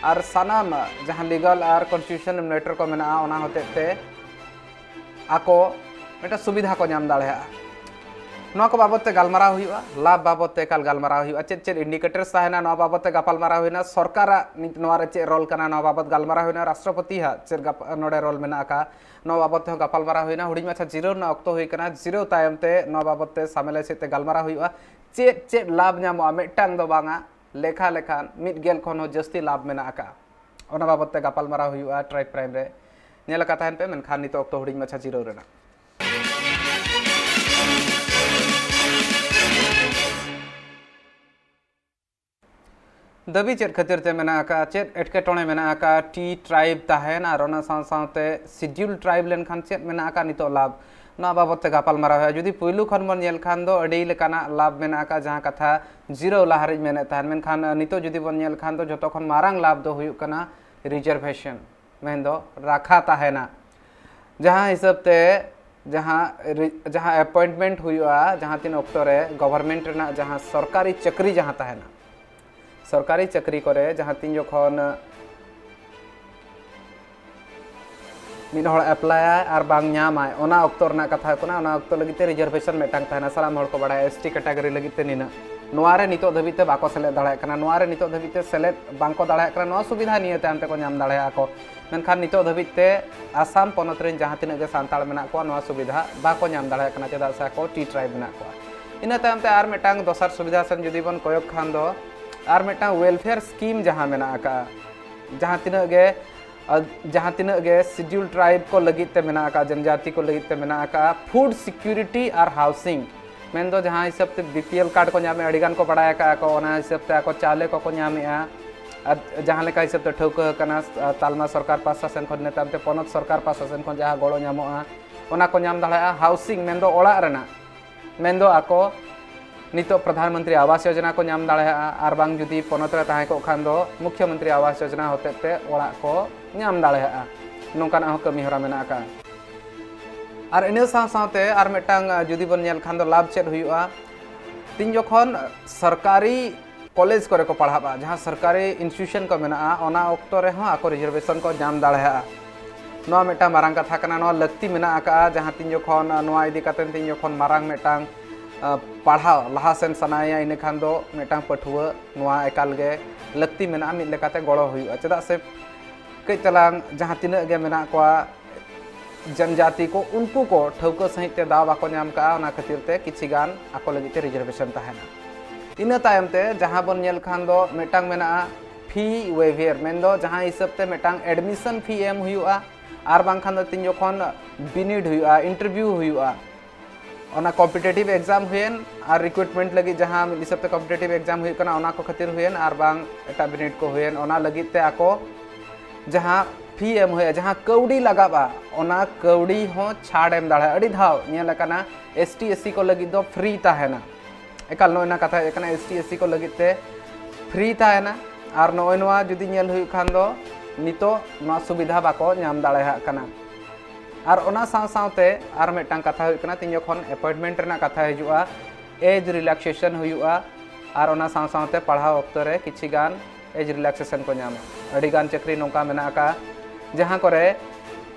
ᱟᱨ ᱥᱟᱱᱟᱢ ᱡᱟᱦᱟᱸ ᱞᱤᱜᱟᱞ ᱟᱨ ᱠᱚᱱᱥᱴᱤᱴᱭᱩᱥᱚᱱ ᱢᱮᱴᱟᱨ ᱠᱚ ᱢᱮᱱᱟᱜᱼᱟ, ᱚᱱᱟ ᱦᱚᱛᱮᱡ ᱛᱮ ᱟᱠᱚ ᱢᱤᱫᱴᱟᱝ ᱥᱩᱵᱤᱫᱷᱟ ᱠᱚ ᱧᱟᱢ ᱫᱟᱲᱮᱭᱟᱜᱼᱟ᱾ ᱱᱚᱣᱟ ᱠᱚ ᱵᱟᱵᱚᱫ ᱛᱮ ᱜᱟᱞᱢᱟᱨᱟᱣ ᱦᱩᱭᱩᱜᱼᱟ, ᱞᱟᱵᱷ ᱵᱟᱵᱚᱫ ᱛᱮ ᱮᱠᱟᱞ ᱜᱟᱞᱢᱟᱨᱟᱣ ᱦᱩᱭᱩᱜᱼᱟ, ᱪᱮᱫ ᱪᱮᱫ ᱤᱱᱰᱤᱠᱮᱴᱟᱨᱥ ᱛᱟᱦᱮᱱᱟ, ᱱᱚᱣᱟ ᱵᱟᱵᱚᱫ ᱛᱮ ᱜᱟᱯᱟᱞᱢᱟᱨᱟᱣ ᱦᱩᱭᱱᱟ, ᱥᱚᱨᱠᱟᱨᱟᱜ ᱱᱤᱛ ᱱᱚᱣᱟ ᱨᱮ ᱪᱮᱫ ᱨᱳᱞ ᱠᱟᱱᱟ, ᱱᱚᱣᱟ ᱵᱟᱵᱚᱫ ᱜᱟᱞᱢᱟᱨᱟᱣ ᱦᱩᱭᱱᱟ, ᱨᱟᱥᱴᱨᱚᱯᱚᱛᱤ ᱦᱟᱜ ᱪᱮᱫ ᱜᱟᱯ-, ᱱᱚᱰᱮ ᱨᱳᱞ ᱢᱮᱱᱟᱜ ᱟᱠᱟᱫ, ᱱᱚᱣᱟ ᱵᱟᱵᱚᱫ ᱛᱮᱦᱚᱸ ᱜᱟᱯᱟᱞᱢᱟᱨᱟᱣ ᱦᱩᱭᱱᱟ᱾ ᱦᱩᱰᱤᱧ ᱢᱟᱪᱷᱟ ᱡᱤᱨᱟᱹᱣ ᱨᱮᱱᱟᱜ ᱚᱠᱛᱚ ᱦᱩᱭ ᱠᱟᱱᱟ, ᱡᱤᱨᱟᱹᱣ ᱛᱟᱭᱚᱢ ᱛᱮ ᱱᱚᱣᱟ ᱵᱟᱵᱚᱫ ᱛᱮ ᱥᱟᱢᱮᱞᱟᱭ ᱥᱮᱫ ᱛᱮ ᱜᱟᱞᱢᱟᱨᱟᱣ ᱦᱩᱭᱩᱜᱼᱟ᱾ ᱪᱮᱫ ᱪᱮᱫ ᱞᱟᱵᱷ ᱧᱟᱢᱚᱜᱼᱟ, ᱢᱤᱫᱴᱟᱝ ᱫᱚ ᱵᱟᱝᱟ, ᱞᱮᱠᱷᱟ ᱞᱮᱠᱷᱟᱱ ᱢᱤᱫ ᱜᱮᱞ ᱠᱷᱚᱱ ᱦᱚᱸ ᱡᱟᱹᱥᱛᱤ ᱞᱟᱵᱷ ᱢᱮᱱᱟᱜ ᱟᱠᱟᱫᱼᱟ᱾ ᱚᱱᱟ ᱵᱟᱵᱚᱫ ᱛᱮ ᱜᱟᱯᱟᱞᱢᱟᱨᱟᱣ ᱦᱩᱭᱩᱜᱼᱟ ᱴᱨᱟᱭᱤᱵᱽ ᱯᱨᱟᱭᱤᱢ ᱨᱮ᱾ ᱧᱮᱞ ᱟᱠᱟᱫ ᱛᱟᱦᱮᱱ ᱯᱮ, ᱢᱮᱱᱠᱷᱟᱱ ᱱᱤᱛᱚᱜ ᱚᱠᱛᱚ ᱦᱩᱰᱤᱧ ᱢᱟᱪᱷᱟ ᱡᱤᱨᱟᱹᱣ ᱨᱮᱱᱟᱜ᱾ ᱫᱟᱹᱵᱤ ᱪᱮᱫ ᱠᱷᱟᱹᱛᱤᱨ ᱛᱮ ᱢᱮᱱᱟᱜ ᱟᱠᱟᱫᱼᱟ, ᱪᱮᱫ ᱮᱴᱠᱮᱴᱚᱬᱮ ᱢᱮᱱᱟᱜ ᱟᱠᱟᱫᱼᱟ ᱴᱤ ᱴᱨᱟᱭᱤᱵᱽ ᱛᱟᱦᱮᱱ ᱟᱨ ᱚᱱᱟ ᱥᱟᱶ ᱥᱟᱶᱛᱮ ᱥᱤᱰᱤᱭᱩᱞ ᱴᱨᱟᱭᱤᱵᱽ ᱞᱮᱱᱠᱷᱟᱱ ᱪᱮᱫ ᱢᱮᱱᱟᱜ ᱟᱠᱟᱫᱼᱟ ᱱᱤᱛᱚᱜ ᱞᱟᱵᱷ, ᱱᱚᱣᱟ ᱵᱟᱵᱚᱫ ᱛᱮ ᱜᱟᱯᱟᱞᱢᱟᱨᱟᱣ ᱦᱩᱭᱩᱜᱼᱟ᱾ ᱡᱩᱫᱤ ᱯᱩᱭᱞᱩ ᱠᱷᱚᱱ ᱵᱚᱱ ᱧᱮᱞ ᱠᱷᱟᱱ ᱫᱚ ᱟᱹᱰᱤ ᱞᱮᱠᱟᱱᱟᱜ ᱞᱟᱵᱷ ᱢᱮᱱᱟᱜ ᱟᱠᱟᱫᱼᱟ, ᱡᱟᱦᱟᱸ ᱠᱟᱛᱷᱟ ᱡᱤᱨᱟᱹᱣ ᱞᱟᱦᱟᱨᱮᱧ ᱢᱮᱱᱮᱫ ᱛᱟᱦᱮᱱ, ᱢᱮᱱᱠᱷᱟᱱ ᱱᱤᱛᱚᱜ ᱡᱩᱫᱤ ᱵᱚᱱ ᱧᱮᱞ ᱠᱷᱟᱱ ᱫᱚ ᱡᱚᱛᱚ ᱠᱷᱚᱱ ᱢᱟᱨᱟᱝ ᱞᱟᱵᱷ ᱫᱚ ᱦᱩᱭᱩᱜ ᱠᱟᱱᱟ ᱨᱤᱡᱟᱨᱵᱷᱮᱥᱚᱱ, ᱢᱮᱱᱫᱚ ᱨᱟᱠᱷᱟ ᱛᱟᱦᱮᱱᱟ᱾ ᱡᱟᱦᱟᱸ ᱦᱤᱥᱟᱹᱵ ᱛᱮ ᱡᱟᱦᱟᱸ ᱨᱤ-, ᱡᱟᱦᱟᱸ ᱮᱯᱚᱭᱮᱱᱴᱢᱮᱱᱴ ᱦᱩᱭᱩᱜᱼᱟ, ᱡᱟᱦᱟᱸ ᱛᱤᱱ ᱚᱠᱛᱚ ᱨᱮ ᱜᱚᱵᱷᱚᱨᱱᱢᱮᱱᱴ ᱨᱮᱱᱟᱜ ᱡᱟᱦᱟᱸ ᱥᱚᱨᱠᱟᱨᱤ ᱪᱟᱹᱠᱨᱤ ᱡᱟᱦᱟᱸ ᱛᱟᱦᱮᱱᱟ, ᱥᱚᱨᱠᱟᱨᱤ ᱪᱟᱹᱠᱨᱤ ᱠᱚᱨᱮ ᱡᱟᱦᱟᱸ ᱛᱤᱱ ᱡᱚᱠᱷᱚᱱ ᱢᱤᱫ ᱦᱚᱲ ᱮᱯᱞᱟᱭᱟᱭ ᱟᱨ ᱵᱟᱝ ᱧᱟᱢᱟᱭ, ᱚᱱᱟ ᱚᱠᱛᱚ ᱨᱮᱱᱟᱜ ᱠᱟᱛᱷᱟ ᱠᱟᱱᱟ᱾ ᱚᱱᱟ ᱚᱠᱛᱚ ᱞᱟᱹᱜᱤᱫ ᱛᱮ ᱨᱤᱡᱟᱨᱵᱷᱮᱥᱚᱱ ᱢᱤᱫᱴᱟᱝ ᱛᱟᱦᱮᱱᱟ, ᱥᱟᱱᱟᱢ ᱦᱚᱲ ᱠᱚ ᱵᱟᱲᱟᱭᱟ ᱮᱥ ᱴᱤ ᱠᱮᱴᱟᱜᱚᱨᱤ ᱞᱟᱹᱜᱤᱫ ᱛᱮ ᱱᱤᱱᱟᱹᱜ᱾ ᱱᱚᱣᱟ ᱨᱮ ᱱᱤᱛᱚᱜ ᱫᱷᱟᱹᱵᱤᱡ ᱛᱮ ᱵᱟᱠᱚ ᱥᱮᱞᱮᱫ ᱫᱟᱲᱮᱭᱟᱜ ᱠᱟᱱᱟ᱾ ᱱᱚᱣᱟ ᱨᱮ ᱱᱤᱛᱚᱜ ᱫᱷᱟᱹᱵᱤᱡ ᱛᱮ ᱥᱮᱞᱮᱫ ᱵᱟᱝᱠᱚ ᱫᱟᱲᱮᱭᱟᱜ ᱠᱟᱱᱟ᱾ ᱱᱚᱣᱟ ᱥᱩᱵᱤᱫᱷᱟ ᱱᱤᱭᱟᱹ ᱛᱟᱭᱚᱢ ᱛᱮᱠᱚ ᱧᱟᱢ ᱫᱟᱲᱮᱭᱟᱜᱼᱟ ᱠᱚ᱾ ᱢᱮᱱᱠᱷᱟᱱ ᱱᱤᱛᱚᱜ ᱫᱷᱟᱹᱵᱤᱡ ᱛᱮ ᱟᱥᱟᱢ ᱯᱚᱱᱚᱛ ᱨᱮᱱ ᱡᱟᱦᱟᱸ ᱛᱤᱱᱟᱹᱜ ᱜᱮ ᱥᱟᱱᱛᱟᱲ ᱢᱮᱱᱟᱜ ᱠᱚᱣᱟ, ᱱᱚᱣᱟ ᱥᱩᱵᱤᱫᱷᱟ ᱵᱟᱠᱚ ᱧᱟᱢ ᱫᱟᱲᱮᱭᱟᱜ ᱠᱟᱱᱟ, ᱪᱮᱫᱟᱜ ᱥᱮ ᱟᱠᱚ ᱴᱤ ᱴᱨᱟᱭᱤᱵᱽ ᱢᱮᱱᱟᱜ ᱠᱚᱣᱟ᱾ ᱤᱱᱟᱹ ᱛᱟᱭᱚᱢ ᱛᱮ ᱟᱨ ᱢᱤᱫᱴᱟᱝ ᱫᱚᱥᱟᱨ ᱥᱩᱵᱤᱫᱷᱟ ᱥᱮᱱ ᱡᱩᱫᱤ ᱵᱚᱱ ᱠᱚᱭᱚᱜ ᱠᱷᱟᱱ ᱫᱚ, ᱟᱨ ᱢᱤᱫᱴᱟᱝ ᱣᱮᱞᱯᱷᱮᱭᱟᱨ ᱥᱠᱤᱢ ᱡᱟᱦᱟᱸ ᱢᱮᱱᱟᱜ ᱟᱠᱟᱫᱼᱟ, ᱡᱟᱦᱟᱸ ᱛᱤᱱᱟᱹᱜ ᱜᱮ ᱟᱨ ᱡᱟᱦᱟᱸ ᱛᱤᱱᱟᱹᱜ ᱜᱮ ᱥᱤᱰᱤᱭᱩᱞ ᱴᱨᱟᱭᱤᱵᱽ ᱠᱚ ᱞᱟᱹᱜᱤᱫ ᱛᱮ ᱢᱮᱱᱟᱜ ᱟᱠᱟᱫ, ᱡᱚᱱᱡᱟᱛᱤ ᱠᱚ ᱞᱟᱹᱜᱤᱫ ᱛᱮ ᱢᱮᱱᱟᱜ ᱟᱠᱟᱫ, ᱯᱷᱩᱰ ᱥᱤᱠᱤᱭᱩᱨᱤᱴᱤ ᱟᱨ ᱦᱟᱣᱥᱤᱝ, ᱢᱮᱱᱫᱚ ᱡᱟᱦᱟᱸ ᱦᱤᱥᱟᱹᱵ ᱛᱮ ᱵᱤ ᱯᱤ ᱮᱞ ᱠᱟᱨᱰ ᱠᱚ ᱧᱟᱢᱮᱫᱼᱟ, ᱟᱹᱰᱤ ᱜᱟᱱ ᱠᱚ ᱵᱟᱲᱟᱭ ᱟᱠᱟᱫᱼᱟ ᱠᱚ, ᱚᱱᱟ ᱦᱤᱥᱟᱹᱵ ᱛᱮ ᱟᱠᱚ ᱪᱟᱣᱞᱮ ᱠᱚᱠᱚ ᱧᱟᱢᱮᱫᱼᱟ᱾ ᱟᱨ ᱡᱟᱦᱟᱸ ᱞᱮᱠᱟ ᱦᱤᱥᱟᱹᱵ ᱛᱮ ᱴᱷᱟᱹᱣᱠᱟᱹ ᱟᱠᱟᱱᱟ, ᱛᱟᱞᱢᱟ ᱥᱚᱨᱠᱟᱨ ᱯᱟᱥᱴᱟ ᱥᱮᱱ ᱠᱷᱚᱱ, ᱤᱱᱟᱹ ᱛᱟᱭᱚᱢ ᱛᱮ ᱯᱚᱱᱚᱛ ᱥᱚᱨᱠᱟᱨ ᱯᱟᱥᱴᱟ ᱥᱮᱱ ᱠᱷᱚᱱ ᱡᱟᱦᱟᱸ ᱜᱚᱲᱚ ᱧᱟᱢᱚᱜᱼᱟ, ᱚᱱᱟ ᱠᱚ ᱧᱟᱢ ᱫᱟᱲᱮᱭᱟᱜᱼᱟ᱾ ᱦᱟᱣᱥᱤᱝ ᱢᱮᱱᱫᱚ ᱚᱲᱟᱜ ᱨᱮᱱᱟᱜ, ᱢᱮᱱᱫᱚ ᱟᱠᱚ ᱱᱤᱛᱚᱜ ᱯᱨᱚᱫᱷᱟᱱ ᱢᱚᱱᱛᱨᱤ ᱟᱵᱟᱥ ᱭᱳᱡᱚᱱᱟ ᱠᱚ ᱧᱟᱢ ᱫᱟᱲᱮᱭᱟᱜᱼᱟ, ᱟᱨ ᱵᱟᱝ ᱡᱩᱫᱤ ᱯᱚᱱᱚᱛ ᱨᱮ ᱛᱟᱦᱮᱸ ᱠᱚᱜ ᱠᱷᱟᱱ ᱫᱚ ᱢᱩᱠᱷᱭᱚ ᱢᱚᱱᱛᱨᱤ ᱟᱵᱟᱥ ᱭᱳᱡᱚᱱᱟ ᱦᱚᱛᱮᱡ ᱛᱮ ᱚᱲᱟᱜ ᱠᱚ ᱧᱟᱢ ᱫᱟᱲᱮᱭᱟᱜᱼᱟ᱾ ᱱᱚᱝᱠᱟᱱᱟᱜ ᱦᱚᱸ ᱠᱟᱹᱢᱤ ᱦᱚᱨᱟ ᱢᱮᱱᱟᱜ ᱟᱠᱟᱫᱼᱟ᱾ ᱟᱨ ᱤᱱᱟᱹ ᱥᱟᱶ ᱥᱟᱶᱛᱮ ᱟᱨ ᱢᱤᱫᱴᱟᱝ, ᱟᱸ, ᱡᱩᱫᱤ ᱵᱚᱱ ᱧᱮᱞ ᱠᱷᱟᱱ ᱫᱚ ᱞᱟᱵᱷ ᱪᱮᱫ ᱦᱩᱭᱩᱜᱼᱟ? ᱛᱤᱱ ᱡᱚᱠᱷᱚᱱ ᱥᱚᱨᱠᱟᱨᱤ ᱠᱚᱞᱮᱡᱽ ᱠᱚᱨᱮ ᱠᱚ ᱯᱟᱲᱦᱟᱜᱼᱟ, ᱡᱟᱦᱟᱸ ᱥᱚᱨᱠᱟᱨᱤ ᱤᱱᱥᱴᱤᱴᱤᱭᱩᱥᱚᱱ ᱠᱚ ᱢᱮᱱᱟᱜᱼᱟ, ᱚᱱᱟ ᱚᱠᱛᱚ ᱨᱮᱦᱚᱸ ᱟᱠᱚ ᱨᱤᱡᱟᱨᱵᱷᱮᱥᱚᱱ ᱠᱚ ᱧᱟᱢ ᱫᱟᱲᱮᱭᱟᱜᱼᱟ᱾ ᱱᱚᱣᱟ ᱢᱤᱫᱴᱟᱝ ᱢᱟᱨᱟᱝ ᱠᱟᱛᱷᱟ ᱠᱟᱱᱟ, ᱱᱚᱣᱟ ᱞᱟᱹᱠᱛᱤ ᱢᱮᱱᱟᱜ ᱟᱠᱟᱫᱼᱟ᱾ ᱡᱟᱦᱟᱸ ᱛᱤᱱ ᱡᱚᱠᱷᱚᱱ ᱱᱚᱣᱟ ᱤᱫᱤ ᱠᱟᱛᱮ ᱛᱤᱱ ᱡᱚᱠᱷᱚᱱ ᱢᱟᱨᱟᱝ ᱢᱤᱫᱴᱟᱝ, ᱟᱸ, ᱯᱟᱲᱦᱟᱣ ᱞᱟᱦᱟ ᱥᱮᱱ ᱥᱟᱱᱟᱭᱮᱭᱟ, ᱤᱱᱟᱹ ᱠᱷᱟᱱ ᱫᱚ ᱢᱤᱫᱴᱟᱝ ᱯᱟᱹᱴᱷᱩᱣᱟᱹ ᱱᱚᱣᱟ ᱮᱠᱟᱞ ᱜᱮ ᱞᱟᱹᱠᱛᱤ ᱢᱮᱱᱟᱜᱼᱟ, ᱢᱤᱫ ᱞᱮᱠᱟᱛᱮ ᱜᱚᱲᱚ ᱦᱩᱭᱩᱜᱼᱟ᱾ ᱪᱮᱫᱟᱜ ᱥᱮ ᱠᱟᱹᱡ ᱛᱟᱞᱟᱝ ᱡᱟᱦᱟᱸ ᱛᱤᱱᱟᱹᱜ ᱜᱮ ᱢᱮᱱᱟᱜ ᱠᱚᱣᱟ ᱡᱚᱱᱡᱟᱛᱤ ᱠᱚ, ᱩᱱᱠᱩ ᱠᱚ ᱴᱷᱟᱹᱣᱠᱟᱹ ᱥᱟᱺᱦᱤᱡ ᱛᱮ ᱫᱟᱣ ᱵᱟᱠᱚ ᱧᱟᱢ ᱠᱟᱜᱼᱟ, ᱚᱱᱟ ᱠᱷᱟᱹᱛᱤᱨ ᱛᱮ ᱠᱤᱪᱷᱤ ᱜᱟᱱ ᱟᱠᱚ ᱞᱟᱹᱜᱤᱫ ᱛᱮ ᱨᱤᱡᱟᱨᱵᱷᱮᱥᱚᱱ ᱛᱟᱦᱮᱱᱟ᱾ ᱤᱱᱟᱹ ᱛᱟᱭᱚᱢ ᱛᱮ ᱡᱟᱦᱟᱸ ᱵᱚᱱ ᱧᱮᱞ ᱠᱷᱟᱱ ᱫᱚ ᱢᱤᱫᱴᱟᱝ ᱢᱮᱱᱟᱜᱼᱟ ᱯᱷᱤ ᱣᱮᱵᱷᱮᱨ, ᱢᱮᱱᱫᱚ ᱡᱟᱦᱟᱸ ᱦᱤᱥᱟᱹᱵ ᱛᱮ ᱢᱤᱫᱴᱟᱝ ᱮᱰᱢᱤᱥᱚᱱ ᱯᱷᱤ ᱮᱢ ᱦᱩᱭᱩᱜᱼᱟ, ᱟᱨ ᱵᱟᱝᱠᱷᱟᱱ ᱫᱚ ᱛᱤᱱ ᱡᱚᱠᱷᱚᱱ ᱵᱤᱱᱤᱰ ᱦᱩᱭᱩᱜᱼᱟ, ᱤᱱᱴᱟᱨᱵᱷᱤᱭᱩ ᱦᱩᱭᱩᱜᱼᱟ, ᱚᱱᱟ ᱠᱚᱢᱯᱤᱴᱤᱴᱤᱵᱷ ᱮᱠᱡᱟᱢ ᱦᱩᱭᱮᱱ ᱟᱨ ᱨᱤᱠᱨᱩᱴᱢᱮᱱᱴ ᱞᱟᱹᱜᱤᱫ ᱡᱟᱦᱟᱸ ᱢᱤᱫ ᱦᱤᱥᱟᱹᱵ ᱛᱮ ᱠᱚᱢᱯᱤᱴᱤᱴᱤᱵᱷ ᱮᱠᱡᱟᱢ ᱦᱩᱭᱩᱜ ᱠᱟᱱᱟ, ᱚᱱᱟ ᱠᱚ ᱠᱷᱟᱹᱛᱤᱨ ᱦᱩᱭᱮᱱ, ᱟᱨ ᱵᱟᱝ ᱮᱴᱟᱜ ᱵᱤᱱᱤᱰ ᱠᱚ ᱦᱩᱭᱮᱱ, ᱚᱱᱟ ᱞᱟᱹᱜᱤᱫ ᱛᱮ ᱟᱠᱚ ᱡᱟᱦᱟᱸ ᱯᱷᱤ ᱮᱢ ᱦᱩᱭᱩᱜᱼᱟ, ᱡᱟᱦᱟᱸ ᱠᱟᱹᱣᱰᱤ ᱞᱟᱜᱟᱜᱼᱟ, ᱚᱱᱟ ᱠᱟᱹᱣᱰᱤ ᱦᱚᱸ ᱪᱷᱟᱲ ᱮᱢ ᱫᱟᱲᱮᱭᱟᱜᱼᱟ᱾ ᱟᱹᱰᱤ ᱫᱷᱟᱣ ᱧᱮᱞ ᱟᱠᱟᱱᱟ ᱮᱥ ᱴᱤ ᱮᱥ ᱥᱤ ᱠᱚ ᱞᱟᱹᱜᱤᱫ ᱫᱚ ᱯᱷᱨᱤ ᱛᱟᱦᱮᱱᱟ᱾ ᱮᱠᱟᱞ ᱱᱚᱜᱼᱚᱭ ᱱᱟ ᱠᱟᱛᱷᱟ ᱦᱩᱭᱩᱜ ᱠᱟᱱᱟ, ᱮᱥ ᱴᱤ ᱮᱥ ᱥᱤ ᱠᱚ ᱞᱟᱹᱜᱤᱫ ᱛᱮ ᱯᱷᱨᱤ ᱛᱟᱦᱮᱱᱟ᱾ ᱟᱨ ᱱᱚᱜᱼᱚᱭ ᱱᱚᱣᱟ ᱡᱩᱫᱤ ᱧᱮᱞ ᱦᱩᱭᱩᱜ ᱠᱷᱟᱱ ᱫᱚ ᱱᱤᱛᱚᱜ ᱱᱚᱣᱟ ᱥᱩᱵᱤᱫᱷᱟ ᱵᱟᱠᱚ ᱧᱟᱢ ᱫᱟᱲᱮᱭᱟᱜ ᱠᱟᱱᱟ᱾ ᱟᱨ ᱚᱱᱟ ᱥᱟᱶ ᱥᱟᱶᱛᱮ ᱟᱨ ᱢᱤᱫᱴᱟᱝ ᱠᱟᱛᱷᱟ ᱦᱩᱭᱩᱜ ᱠᱟᱱᱟ, ᱛᱤᱧ ᱡᱚᱠᱷᱚᱱ ᱮᱯᱚᱭᱮᱱᱴᱢᱮᱱᱴ ᱨᱮᱱᱟᱜ ᱠᱟᱛᱷᱟ ᱦᱤᱡᱩᱜᱼᱟ, ᱮᱡᱽ ᱨᱤᱞᱟᱠᱥᱮᱥᱚᱱ ᱦᱩᱭᱩᱜᱼᱟ᱾ ᱟᱨ ᱚᱱᱟ ᱥᱟᱶ ᱥᱟᱶᱛᱮ ᱯᱟᱲᱦᱟᱣ ᱚᱠᱛᱚ ᱨᱮ ᱠᱤᱪᱷᱤ ᱜᱟᱱ ᱮᱡᱽ ᱨᱤᱞᱟᱠᱥᱮᱥᱚᱱ ᱠᱚ ᱧᱟᱢᱟ᱾ ᱟᱹᱰᱤ ᱜᱟᱱ ᱪᱟᱹᱠᱨᱤ ᱱᱚᱝᱠᱟ ᱢᱮᱱᱟᱜ ᱟᱠᱟᱫᱼᱟ, ᱡᱟᱦᱟᱸ ᱠᱚᱨᱮ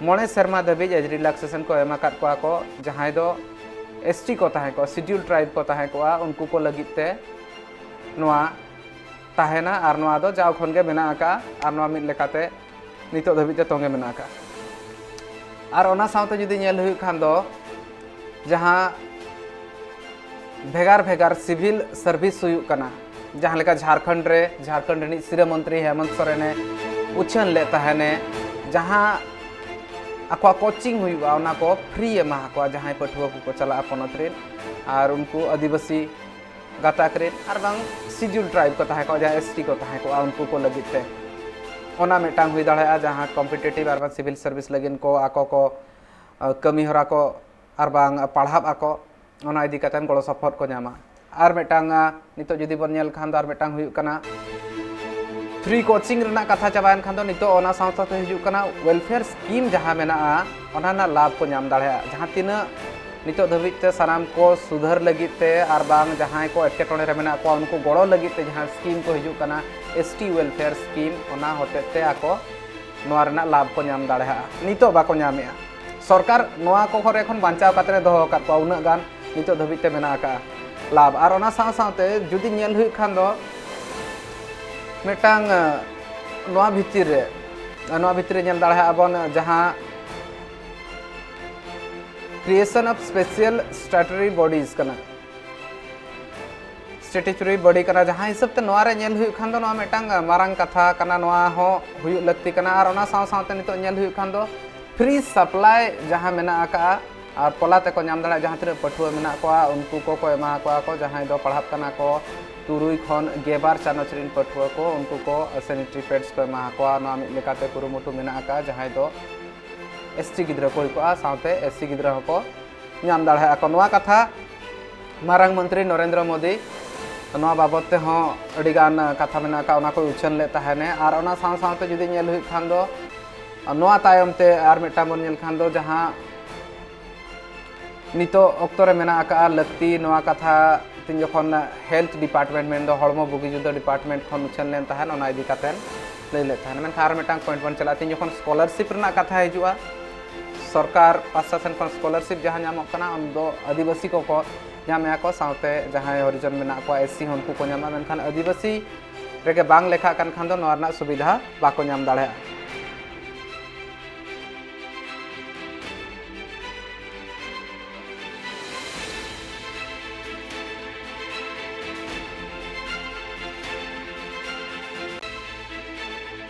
ᱢᱚᱬᱮ ᱥᱮᱨᱢᱟ ᱫᱷᱟᱹᱵᱤᱡ age relaxation ᱠᱚ ᱮᱢ ᱟᱠᱟᱫ ᱠᱚᱣᱟ ᱠᱚ, ᱡᱟᱦᱟᱸᱭ ᱫᱚ S T ᱠᱚ ᱛᱟᱦᱮᱸ ᱠᱚᱜᱼᱟ, schedule tribe ᱠᱚ ᱛᱟᱦᱮᱸ ᱠᱚᱜᱼᱟ, ᱩᱱᱠᱩ ᱠᱚ ᱞᱟᱹᱜᱤᱫ ᱛᱮ ᱱᱚᱣᱟ ᱛᱟᱦᱮᱱᱟ᱾ ᱟᱨ ᱱᱚᱣᱟ ᱫᱚ ᱡᱟᱣ ᱠᱷᱚᱱ ᱜᱮ ᱢᱮᱱᱟᱜ ᱟᱠᱟᱫᱼᱟ, ᱟᱨ ᱱᱚᱣᱟ ᱢᱤᱫ ᱞᱮᱠᱟᱛᱮ ᱱᱤᱛᱚᱜ ᱫᱷᱟᱹᱵᱤᱡ ᱛᱮ ᱛᱚᱸᱜᱮ ᱢᱮᱱᱟᱜ ᱟᱠᱟᱫᱼᱟ᱾ ᱟᱨ ᱚᱱᱟ ᱥᱟᱶᱛᱮ ᱡᱩᱫᱤ ᱧᱮᱞ ᱦᱩᱭᱩᱜ ᱠᱷᱟᱱ ᱫᱚ, ᱡᱟᱦᱟᱸ ᱵᱷᱮᱜᱟᱨ ᱵᱷᱮᱜᱟᱨ civil service ᱦᱩᱭᱩᱜ ᱠᱟᱱᱟ, ᱡᱟᱦᱟᱸ ᱞᱮᱠᱟ ᱡᱷᱟᱲᱠᱷᱚᱸᱰ ᱨᱮ, ᱡᱷᱟᱲᱠᱷᱚᱸᱰ ᱨᱤᱱᱤᱡ ᱥᱤᱨᱟᱹ ᱢᱚᱱᱛᱨᱤ ᱦᱮᱢᱚᱱᱛ ᱥᱚᱨᱮᱱᱮ ᱩᱪᱷᱟᱹᱱ ᱞᱮᱫ ᱛᱟᱦᱮᱱᱮ, ᱡᱟᱦᱟᱸ ᱟᱠᱚᱣᱟᱜ coaching ᱦᱩᱭᱩᱜᱼᱟ, ᱚᱱᱟ ᱠᱚ free ᱮᱢᱟ ᱟᱠᱚᱣᱟ ᱡᱟᱦᱟᱸᱭ ᱯᱟᱹᱴᱷᱩᱣᱟᱹ ᱠᱚᱠᱚ ᱪᱟᱞᱟᱜᱼᱟ ᱯᱚᱱᱚᱛ ᱨᱮᱱ, ᱟᱨ ᱩᱱᱠᱩ ᱟᱹᱫᱤᱵᱟᱹᱥᱤ ᱜᱟᱛᱟᱠ ᱨᱮᱱ ᱟᱨ ᱵᱟᱝ schedule tribe ᱠᱚ ᱛᱟᱦᱮᱸ ᱠᱚᱜᱼᱟ, ᱡᱟᱦᱟᱸᱭ S T ᱠᱚ ᱛᱟᱦᱮᱸ ᱠᱚᱜᱼᱟ, ᱩᱱᱠᱩ ᱠᱚ ᱞᱟᱹᱜᱤᱫ ᱛᱮ ᱚᱱᱟ ᱢᱤᱫᱴᱟᱝ ᱦᱩᱭ ᱫᱟᱲᱮᱭᱟᱜᱼᱟ, ᱡᱟᱦᱟᱸ competitive ᱟᱨ ᱵᱟᱝ civil service ᱞᱟᱹᱜᱤᱫ ᱠᱚ ᱟᱠᱚ ᱠᱚ, ᱟᱹ, ᱠᱟᱹᱢᱤ ᱦᱚᱨᱟ ᱠᱚ ᱟᱨ ᱵᱟᱝ ᱯᱟᱲᱦᱟᱜ ᱟᱠᱚ, ᱚᱱᱟ ᱤᱫᱤ ᱠᱟᱛᱮ ᱜᱚᱲᱚ ᱥᱚᱯᱚᱦᱚᱫ ᱠᱚ ᱧᱟᱢᱟ᱾ ᱟᱨ ᱢᱤᱫᱴᱟᱝ, ᱟᱹ, ᱱᱤᱛᱚᱜ ᱡᱩᱫᱤ ᱵᱚᱱ ᱧᱮᱞ ᱠᱷᱟᱱ ᱫᱚ ᱟᱨ ᱢᱤᱫᱴᱟᱝ ᱦᱩᱭᱩᱜ ᱠᱟᱱᱟ free coaching ᱨᱮᱱᱟᱜ ᱠᱟᱛᱷᱟ ᱪᱟᱵᱟᱭᱮᱱ ᱠᱷᱟᱱ ᱫᱚ ᱱᱤᱛᱚᱜ ᱚᱱᱟ ᱥᱟᱶ ᱥᱟᱶᱛᱮ ᱦᱤᱡᱩᱜ ᱠᱟᱱᱟ welfare scheme ᱡᱟᱦᱟᱸ ᱢᱮᱱᱟᱜᱼᱟ, ᱚᱱᱟ ᱨᱮᱱᱟᱜ ᱞᱟᱵᱷ ᱠᱚ ᱧᱟᱢ ᱫᱟᱲᱮᱭᱟᱜᱼᱟ᱾ ᱡᱟᱦᱟᱸ ᱛᱤᱱᱟᱹᱜ ᱱᱤᱛᱚᱜ ᱫᱷᱟᱹᱵᱤᱡ ᱛᱮ ᱥᱟᱱᱟᱢ ᱠᱚ ᱥᱩᱫᱷᱟᱹᱨ ᱞᱟᱹᱜᱤᱫ ᱛᱮ ᱟᱨ ᱵᱟᱝ ᱡᱟᱦᱟᱸᱭ ᱠᱚ ᱮᱴᱠᱮᱴᱚᱬᱮ ᱨᱮ ᱢᱮᱱᱟᱜ ᱠᱚᱣᱟ, ᱩᱱᱠᱩ ᱜᱚᱲᱚ ᱞᱟᱹᱜᱤᱫ ᱛᱮ ᱡᱟᱦᱟᱸ scheme ᱠᱚ ᱦᱤᱡᱩᱜ ᱠᱟᱱᱟ, S T welfare scheme, ᱚᱱᱟ ᱦᱚᱛᱮᱡ ᱛᱮ ᱟᱠᱚ ᱱᱚᱣᱟ ᱨᱮᱱᱟᱜ ᱞᱟᱵᱷ ᱠᱚ ᱧᱟᱢ ᱫᱟᱲᱮᱭᱟᱜᱼᱟ᱾ ᱱᱤᱛᱚᱜ ᱵᱟᱠᱚ ᱧᱟᱢᱮᱜᱼᱟ᱾ ᱥᱚᱨᱠᱟᱨ ᱱᱚᱣᱟ ᱠᱚ ᱠᱚᱨᱮ ᱠᱷᱚᱱ ᱵᱟᱧᱪᱟᱣ ᱠᱟᱛᱮ ᱮ ᱫᱚᱦᱚ ᱟᱠᱟᱫ ᱠᱚᱣᱟ, ᱩᱱᱟᱹᱜ ᱜᱟᱱ ᱱᱤᱛᱚᱜ ᱫᱷᱟᱹᱵᱤᱡ ᱛᱮ ᱢᱮᱱᱟᱜ ᱟᱠᱟᱫᱼᱟ ᱞᱟᱵᱷ᱾ ᱟᱨ ᱚᱱᱟ ᱥᱟᱶ ᱥᱟᱶᱛᱮ ᱡᱩᱫᱤ ᱧᱮᱞ ᱦᱩᱭᱩᱜ ᱠᱷᱟᱱ ᱫᱚ ᱢᱤᱫᱴᱟᱝ, ᱟᱸ, ᱱᱚᱣᱟ ᱵᱷᱤᱛᱤᱨ ᱨᱮ, ᱱᱚᱣᱟ ᱵᱷᱤᱛᱤᱨ ᱨᱮ ᱧᱮᱞ ᱫᱟᱲᱮᱭᱟᱜᱼᱟ ᱵᱚᱱ, ᱡᱟᱦᱟᱸ creation of special statutory bodies ᱠᱟᱱᱟ, statutory body ᱠᱟᱱᱟ, ᱡᱟᱦᱟᱸ ᱦᱤᱥᱟᱹᱵ ᱛᱮ ᱱᱚᱣᱟ ᱨᱮ ᱧᱮᱞ ᱦᱩᱭᱩᱜ ᱠᱷᱟᱱ ᱫᱚ ᱱᱚᱣᱟ ᱢᱤᱫᱴᱟᱝ ᱢᱟᱨᱟᱝ ᱠᱟᱛᱷᱟ ᱠᱟᱱᱟ, ᱱᱚᱣᱟ ᱦᱚᱸ ᱦᱩᱭᱩᱜ ᱞᱟᱹᱠᱛᱤ ᱠᱟᱱᱟ᱾ ᱟᱨ ᱚᱱᱟ ᱥᱟᱶ ᱥᱟᱶᱛᱮ ᱱᱤᱛᱚᱜ ᱧᱮᱞ ᱦᱩᱭᱩᱜ ᱠᱷᱟᱱ ᱫᱚ free supply ᱡᱟᱦᱟᱸ ᱢᱮᱱᱟᱜ ᱟᱠᱟᱫᱼᱟ, ᱟᱨ ᱯᱚᱞᱟ ᱛᱮᱠᱚ ᱧᱟᱢ ᱫᱟᱲᱮᱭᱟᱜᱼᱟ, ᱡᱟᱦᱟᱸ ᱛᱤᱱᱟᱹᱜ ᱯᱟᱹᱴᱷᱩᱣᱟᱹ ᱢᱮᱱᱟᱜ ᱠᱚᱣᱟ, ᱩᱱᱠᱩ ᱠᱚᱠᱚ ᱮᱢᱟ ᱠᱚᱣᱟ ᱠᱚ, ᱡᱟᱦᱟᱸᱭ ᱫᱚ ᱯᱟᱲᱦᱟᱜ ᱠᱟᱱᱟ ᱠᱚ ᱛᱩᱨᱩᱭ ᱠᱷᱚᱱ ᱜᱮᱞᱵᱟᱨ ᱪᱟᱱᱟᱪ ᱨᱮᱱ ᱯᱟᱹᱴᱷᱩᱣᱟᱹ ᱠᱚ, ᱩᱱᱠᱩ ᱠᱚ sanitary pads ᱠᱚ ᱮᱢᱟ ᱠᱚᱣᱟ᱾ ᱱᱚᱣᱟ ᱢᱤᱫ ᱞᱮᱠᱟᱛᱮ ᱠᱩᱨᱩᱢᱩᱴᱩ ᱢᱮᱱᱟᱜ ᱟᱠᱟᱫᱼᱟ, ᱡᱟᱦᱟᱸᱭ ᱫᱚ S T ᱜᱤᱫᱽᱨᱟᱹ ᱠᱚ ᱦᱩᱭ ᱠᱚᱜᱼᱟ, ᱥᱟᱶᱛᱮ S C ᱜᱤᱫᱽᱨᱟᱹ ᱦᱚᱸᱠᱚ ᱧᱟᱢ ᱫᱟᱲᱮᱭᱟᱜᱼᱟ ᱠᱚ᱾ ᱱᱚᱣᱟ ᱠᱟᱛᱷᱟ ᱢᱟᱨᱟᱝ ᱢᱚᱱᱛᱨᱤ ᱱᱚᱨᱮᱱᱫᱨᱚ ᱢᱳᱫᱤ ᱱᱚᱣᱟ ᱵᱟᱵᱚᱛ ᱛᱮᱦᱚᱸ ᱟᱹᱰᱤᱜᱟᱱ ᱠᱟᱛᱷᱟ ᱢᱮᱱᱟᱜ ᱟᱠᱟᱫ, ᱚᱱᱟ ᱠᱚᱭ ᱩᱪᱷᱟᱹᱱ ᱞᱮᱫ ᱛᱟᱦᱮᱱᱮ᱾ ᱟᱨ ᱚᱱᱟ ᱥᱟᱶ ᱥᱟᱶᱛᱮ ᱡᱩᱫᱤ ᱧᱮᱞ ᱦᱩᱭᱩᱜ ᱠᱷᱟᱱ ᱫᱚ, ᱱᱚᱣᱟ ᱛᱟᱭᱚᱢ ᱛᱮ ᱟᱨ ᱢᱤᱫᱴᱟᱝ ᱵᱚᱱ ᱧᱮᱞ ᱠᱷᱟᱱ ᱫᱚ, ᱡᱟᱦᱟᱸ ᱱᱤᱛᱚᱜ ᱚᱠᱛᱚ ᱨᱮ ᱢᱮᱱᱟᱜ ᱟᱠᱟᱫᱼᱟ ᱞᱟᱹᱠᱛᱤ, ᱱᱚᱣᱟ ᱠᱟᱛᱷᱟ ᱛᱤᱧ ᱡᱚᱠᱷᱚᱱ health department, ᱢᱮᱱᱫᱚ ᱦᱚᱲᱢᱚ ᱵᱩᱜᱤ ᱡᱩᱫᱟᱹ department ᱠᱷᱚᱱ ᱩᱪᱷᱟᱹᱱ ᱞᱮᱱ ᱛᱟᱦᱮᱸᱫ, ᱚᱱᱟ ᱤᱫᱤ ᱠᱟᱛᱮᱫ ᱞᱟᱹᱭ ᱞᱮᱫ ᱛᱟᱦᱮᱱᱟ᱾ ᱢᱮᱱᱠᱷᱟᱱ ᱟᱨ ᱢᱤᱫᱴᱟᱝ ᱯᱚᱭᱮᱱᱴ ᱵᱚᱱ ᱪᱟᱞᱟᱜᱼᱟ᱾ ᱛᱮᱦᱮᱧ ᱡᱚᱠᱷᱚᱱ ᱥᱠᱚᱞᱟᱨᱥᱤᱯ ᱨᱮᱱᱟᱜ ᱠᱟᱛᱷᱟ ᱦᱤᱡᱩᱜᱼᱟ, ᱥᱚᱨᱠᱟᱨ ᱯᱟᱥᱴᱟ ᱥᱮᱱ ᱠᱷᱚᱱ ᱥᱠᱚᱞᱟᱨᱥᱤᱯ ᱡᱟᱦᱟᱸ ᱧᱟᱢᱚᱜ ᱠᱟᱱᱟ, ᱚᱱᱟ ᱫᱚ ᱟᱹᱫᱤᱵᱟᱹᱥᱤ ᱠᱚᱠᱚ ᱧᱟᱢᱮᱫᱼᱟ ᱠᱚ, ᱥᱟᱶᱛᱮ ᱡᱟᱦᱟᱸᱭ ᱦᱚᱨᱤᱡᱚᱱ ᱢᱮᱱᱟᱜ ᱠᱚᱣᱟ, ᱮᱥ ᱥᱤ, ᱩᱱᱠᱩ ᱠᱚ ᱧᱟᱢᱟ᱾ ᱢᱮᱱᱠᱷᱟᱱ ᱟᱹᱫᱤᱵᱟᱹᱥᱤ ᱨᱮᱜᱮ ᱵᱟᱝ ᱞᱮᱠᱷᱟᱜ ᱠᱟᱱ ᱠᱷᱟᱱ ᱫᱚ ᱱᱚᱣᱟ ᱨᱮᱱᱟᱜ ᱥᱩᱵᱤᱫᱷᱟ ᱵᱟᱠᱚ ᱧᱟᱢ ᱫᱟᱲᱮᱭᱟᱜᱼᱟ᱾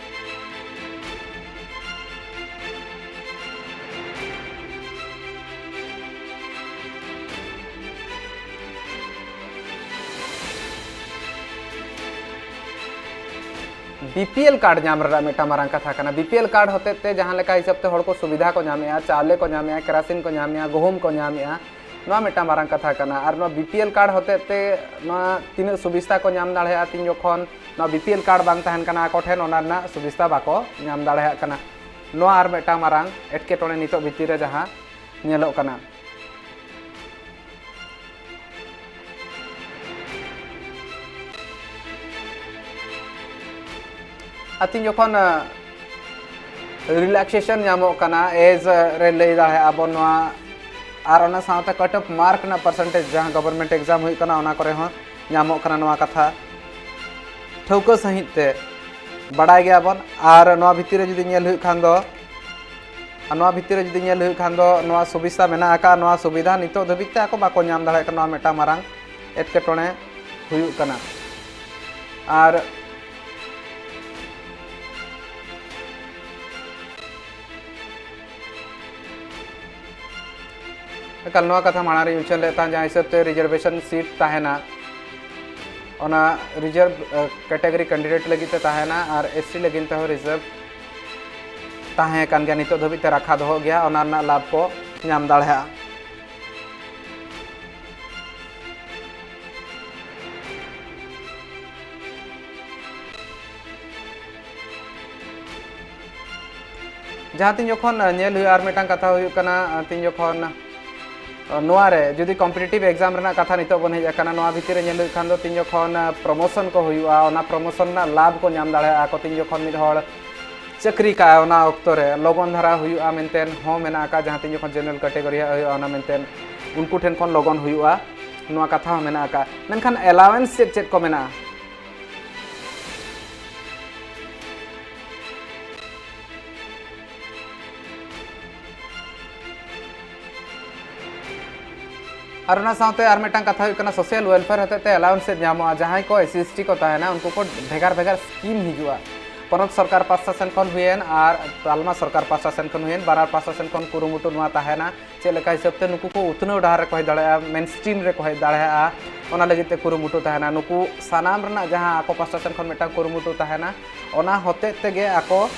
ᱵᱤ ᱯᱤ ᱮᱞ ᱠᱟᱨᱰ ᱧᱟᱢ ᱨᱮᱱᱟᱜ ᱢᱤᱫᱴᱟᱝ ᱢᱟᱨᱟᱝ ᱠᱟᱛᱷᱟ ᱠᱟᱱᱟ᱾ ᱵᱤ ᱯᱤ ᱮᱞ ᱠᱟᱨᱰ ᱦᱚᱛᱮᱡ ᱛᱮ ᱡᱟᱦᱟᱸ ᱞᱮᱠᱟ ᱦᱤᱥᱟᱹᱵ ᱛᱮ ᱦᱚᱲ ᱠᱚ ᱥᱩᱵᱤᱫᱷᱟ ᱠᱚ ᱧᱟᱢᱮᱜᱼᱟ, ᱪᱟᱣᱞᱮ ᱠᱚ ᱧᱟᱢᱮᱜᱼᱟ, ᱠᱮᱨᱟᱥᱤᱱ ᱠᱚ ᱧᱟᱢᱮᱜᱼᱟ, ᱜᱩᱦᱩᱢ ᱠᱚ ᱧᱟᱢᱮᱜᱼᱟ, ᱱᱚᱣᱟ ᱢᱤᱫᱴᱟᱝ ᱢᱟᱨᱟᱝ ᱠᱟᱛᱷᱟ ᱠᱟᱱᱟ᱾ ᱟᱨ ᱱᱚᱣᱟ ᱵᱤ ᱯᱤ ᱮᱞ ᱠᱟᱨᱰ ᱦᱚᱛᱮᱡ ᱛᱮ ᱱᱚᱣᱟ ᱛᱤᱱᱟᱹᱜ ᱥᱩᱵᱤᱫᱷᱟ ᱠᱚ ᱧᱟᱢ ᱫᱟᱲᱮᱭᱟᱜᱼᱟ, ᱛᱤᱧ ᱡᱚᱠᱷᱚᱱ ᱱᱚᱣᱟ ᱵᱤ ᱯᱤ ᱮᱞ ᱠᱟᱨᱰ ᱵᱟᱝ ᱛᱟᱦᱮᱱ ᱠᱟᱱᱟ ᱟᱠᱚ ᱴᱷᱮᱱ, ᱚᱱᱟ ᱨᱮᱱᱟᱜ ᱥᱩᱵᱤᱫᱷᱟ ᱵᱟᱠᱚ ᱧᱟᱢ ᱫᱟᱲᱮᱭᱟᱜ ᱠᱟᱱᱟ᱾ ᱱᱚᱣᱟ ᱟᱨ ᱢᱤᱫᱴᱟᱝ ᱢᱟᱨᱟᱝ ᱮᱴᱠᱮᱴᱚᱬᱮ ᱱᱤᱛᱚᱜ ᱵᱷᱤᱛᱤᱨ ᱨᱮ ᱡᱟᱦᱟᱸ ᱧᱮᱞᱚᱜ ᱠᱟᱱᱟ᱾ ᱟᱨ ᱛᱤᱧ ᱡᱚᱠᱷᱚᱱ, ᱟᱸ, ᱨᱤᱞᱮᱠᱥᱮᱥᱚᱱ ᱧᱟᱢᱚᱜ ᱠᱟᱱᱟ, ᱮᱡᱽ ᱨᱮ ᱞᱟᱹᱭ ᱫᱟᱲᱮᱭᱟᱜᱼᱟ ᱵᱚᱱ ᱱᱚᱣᱟ, ᱟᱨ ᱚᱱᱟ ᱥᱟᱶᱛᱮ ᱠᱟᱴ ᱚᱯᱷ ᱢᱟᱨᱠ ᱨᱮᱱᱟᱜ ᱯᱟᱨᱥᱮᱱᱴᱮᱡᱽ ᱡᱟᱦᱟᱸ ᱜᱚᱵᱷᱚᱨᱢᱮᱱᱴ ᱮᱠᱡᱟᱢ ᱦᱩᱭᱩᱜ ᱠᱟᱱᱟ, ᱚᱱᱟ ᱠᱚᱨᱮ ᱦᱚᱸ ᱧᱟᱢᱚᱜ ᱠᱟᱱᱟ ᱱᱚᱣᱟ ᱠᱟᱛᱷᱟ᱾ ᱴᱷᱟᱹᱣᱠᱟᱹ ᱥᱟᱺᱦᱤᱡ ᱛᱮ ᱵᱟᱲᱟᱭ ᱜᱮᱭᱟᱵᱚᱱ᱾ ᱟᱨ ᱱᱚᱣᱟ ᱵᱷᱤᱛᱤᱨ ᱨᱮ ᱡᱩᱫᱤ ᱧᱮᱞ ᱦᱩᱭᱩᱜ ᱠᱷᱟᱱ ᱫᱚ, ᱟᱨ ᱱᱚᱣᱟ ᱵᱷᱤᱛᱤᱨ ᱨᱮ ᱡᱩᱫᱤ ᱧᱮᱞ ᱦᱩᱭᱩᱜ ᱠᱷᱟᱱ ᱫᱚ, ᱱᱚᱣᱟ ᱥᱩᱵᱤᱫᱷᱟ ᱢᱮᱱᱟᱜ ᱟᱠᱟᱫ, ᱱᱚᱣᱟ ᱥᱩᱵᱤᱫᱷᱟ ᱱᱤᱛᱚᱜ ᱫᱷᱟᱹᱵᱤᱡ ᱛᱮ ᱟᱠᱚ ᱵᱟᱠᱚ ᱧᱟᱢ ᱫᱟᱲᱮᱭᱟᱜ ᱠᱟᱱᱟ᱾ ᱱᱚᱣᱟ ᱢᱤᱫᱴᱟᱝ ᱢᱟᱨᱟᱝ ᱮᱴᱠᱮᱴᱚᱬᱮ ᱦᱩᱭᱩᱜ ᱠᱟᱱᱟ᱾ ᱟᱨ ᱮᱠᱟᱞ ᱱᱚᱣᱟ ᱠᱟᱛᱷᱟ ᱢᱟᱲᱟᱝ ᱨᱤᱧ ᱩᱪᱷᱟᱹᱱ ᱞᱮᱫ ᱛᱟᱦᱮᱸᱫ, ᱡᱟᱦᱟᱸ ᱦᱤᱥᱟᱹᱵ ᱛᱮ ᱨᱤᱡᱟᱨᱵᱷᱮᱥᱚᱱ ᱥᱤᱴ ᱛᱟᱦᱮᱱᱟ, ᱚᱱᱟ ᱨᱤᱡᱟᱨᱵᱷ, ᱮ, ᱠᱮᱴᱟᱜᱚᱨᱤ ᱠᱮᱱᱰᱤᱰᱮᱴ ᱞᱟᱹᱜᱤᱫ ᱛᱮ ᱛᱟᱦᱮᱱᱟ ᱟᱨ ᱮᱥ ᱴᱤ ᱞᱟᱹᱜᱤᱫ ᱛᱮᱦᱚᱸ ᱨᱤᱡᱟᱨᱵᱷ ᱛᱟᱦᱮᱸ ᱠᱟᱱ ᱜᱮᱭᱟ, ᱱᱤᱛᱚᱜ ᱫᱷᱟᱹᱵᱤᱡ ᱛᱮ ᱨᱟᱠᱷᱟ ᱫᱚᱦᱚᱜ ᱜᱮᱭᱟ, ᱚᱱᱟ ᱨᱮᱱᱟᱜ ᱞᱟᱵᱷ ᱠᱚ ᱧᱟᱢ ᱫᱟᱲᱮᱭᱟᱜᱼᱟ᱾ ᱡᱟᱦᱟᱸ ᱛᱤᱱ ᱡᱚᱠᱷᱚᱱ, ᱟᱸ, ᱧᱮᱞ ᱦᱩᱭᱩᱜᱼᱟ, ᱟᱨ ᱢᱤᱫᱴᱟᱝ ᱠᱟᱛᱷᱟ ᱦᱩᱭᱩᱜ ᱠᱟᱱᱟ, ᱟᱸ, ᱛᱤᱱ ᱡᱚᱠᱷᱚᱱ ᱱᱚᱣᱟ ᱨᱮ ᱡᱩᱫᱤ ᱠᱚᱢᱯᱤᱴᱤᱴᱤᱵᱷ ᱮᱠᱡᱟᱢ ᱨᱮᱱᱟᱜ ᱠᱟᱛᱷᱟ ᱱᱤᱛᱚᱜ ᱵᱚᱱ ᱦᱮᱡ ᱟᱠᱟᱱᱟ, ᱱᱚᱣᱟ ᱵᱷᱤᱛᱤᱨ ᱨᱮ ᱧᱮᱞ ᱦᱩᱭᱩᱜ ᱠᱷᱟᱱ ᱫᱚ ᱛᱤᱧ ᱡᱚᱠᱷᱚᱱ ᱯᱨᱚᱢᱳᱥᱚᱱ ᱠᱚ ᱦᱩᱭᱩᱜᱼᱟ, ᱚᱱᱟ ᱯᱨᱚᱢᱳᱥᱚᱱ ᱨᱮᱱᱟᱜ ᱞᱟᱵᱷ ᱠᱚ ᱧᱟᱢ ᱫᱟᱲᱮᱭᱟᱜᱼᱟ ᱠᱚ᱾ ᱛᱤᱧ ᱡᱚᱠᱷᱚᱱ ᱢᱤᱫ ᱦᱚᱲ ᱪᱟᱹᱠᱨᱤ ᱠᱟᱜᱼᱟ, ᱚᱱᱟ ᱚᱠᱛᱚ ᱨᱮ ᱞᱚᱜᱚᱱ ᱫᱷᱟᱨᱟ ᱦᱩᱭᱩᱜᱼᱟ ᱢᱮᱱᱛᱮ ᱦᱚᱸ ᱢᱮᱱᱟᱜ ᱟᱠᱟᱫ, ᱡᱟᱦᱟᱸ ᱛᱤᱧ ᱡᱚᱠᱷᱚᱱ ᱡᱮᱱᱟᱨᱮᱞ ᱠᱮᱴᱮᱜᱚᱨᱤ ᱦᱩᱭᱩᱜᱼᱟ, ᱚᱱᱟ ᱢᱮᱱᱛᱮ ᱩᱱᱠᱩ ᱴᱷᱮᱱ ᱠᱷᱚᱱ ᱞᱚᱜᱚᱱ ᱦᱩᱭᱩᱜᱼᱟ, ᱱᱚᱣᱟ ᱠᱟᱛᱷᱟ ᱦᱚᱸ ᱢᱮᱱᱟᱜ ᱟᱠᱟᱫ᱾ ᱢᱮᱱᱠᱷᱟᱱ ᱮᱞᱟᱣᱮᱱᱥ ᱪᱮᱫ ᱪᱮᱫ ᱠᱚ ᱢᱮᱱᱟᱜᱼᱟ? ᱟᱨ ᱚᱱᱟ ᱥᱟᱶᱛᱮ ᱟᱨ ᱢᱤᱫᱴᱟᱝ ᱠᱟᱛᱷᱟ ᱦᱩᱭᱩᱜ ᱠᱟᱱᱟ, ᱥᱳᱥᱟᱞ ᱣᱮᱞᱯᱷᱮᱭᱟᱨ ᱦᱚᱛᱮᱡ ᱛᱮ ᱮᱞᱟᱣᱮᱱᱥ ᱧᱟᱢᱚᱜᱼᱟ᱾ ᱡᱟᱦᱟᱸᱭ ᱠᱚ ᱮᱥ ᱥᱤ ᱮᱥ ᱴᱤ ᱠᱚ ᱛᱟᱦᱮᱱᱟ, ᱩᱱᱠᱩ ᱠᱚ ᱵᱷᱮᱜᱟᱨ ᱵᱷᱮᱜᱟᱨ ᱥᱠᱤᱢ ᱦᱤᱡᱩᱜᱼᱟ, ᱯᱚᱱᱚᱛ ᱥᱚᱨᱠᱟᱨ ᱯᱟᱥᱴᱟ ᱥᱮᱱ ᱠᱷᱚᱱ ᱦᱩᱭᱮᱱ ᱟᱨ ᱛᱟᱞᱢᱟ ᱥᱚᱨᱠᱟᱨ ᱯᱟᱥᱴᱟ ᱥᱮᱱ ᱠᱷᱚᱱ ᱦᱩᱭᱮᱱ, ᱵᱟᱱᱟᱨ ᱯᱟᱥᱴᱟ ᱥᱮᱱ ᱠᱷᱚᱱ ᱠᱩᱨᱩᱢᱩᱴᱩ ᱱᱚᱣᱟ ᱛᱟᱦᱮᱱᱟ᱾ ᱪᱮᱫ ᱞᱮᱠᱟ ᱦᱤᱥᱟᱹᱵ ᱛᱮ ᱱᱩᱠᱩ ᱠᱚ ᱩᱛᱱᱟᱹᱣ ᱰᱟᱦᱟᱨ ᱨᱮᱠᱚ ᱦᱮᱡ ᱫᱟᱲᱮᱭᱟᱜᱼᱟ, ᱢᱮᱱ ᱥᱴᱨᱤᱢ ᱨᱮᱠᱚ ᱦᱮᱡ ᱫᱟᱲᱮᱭᱟᱜᱼᱟ, ᱚᱱᱟ ᱞᱟᱹᱜᱤᱫ ᱛᱮ ᱠᱩᱨᱩᱢᱩᱴᱩ ᱛᱟᱦᱮᱱᱟ᱾ ᱱᱩᱠᱩ ᱥᱟᱱᱟᱢ ᱨᱮᱱᱟᱜ ᱡᱟᱦᱟᱸ ᱟᱠᱚ ᱯᱟᱥᱴᱟ ᱥᱮᱱ ᱠᱷᱚᱱ ᱢᱤᱫᱴᱟᱝ ᱠᱩᱨᱩᱢᱩᱴᱩ ᱛᱟᱦᱮᱱᱟ, ᱚᱱᱟ ᱦᱚᱛᱮᱡ ᱛᱮᱜᱮ ᱟᱠᱚ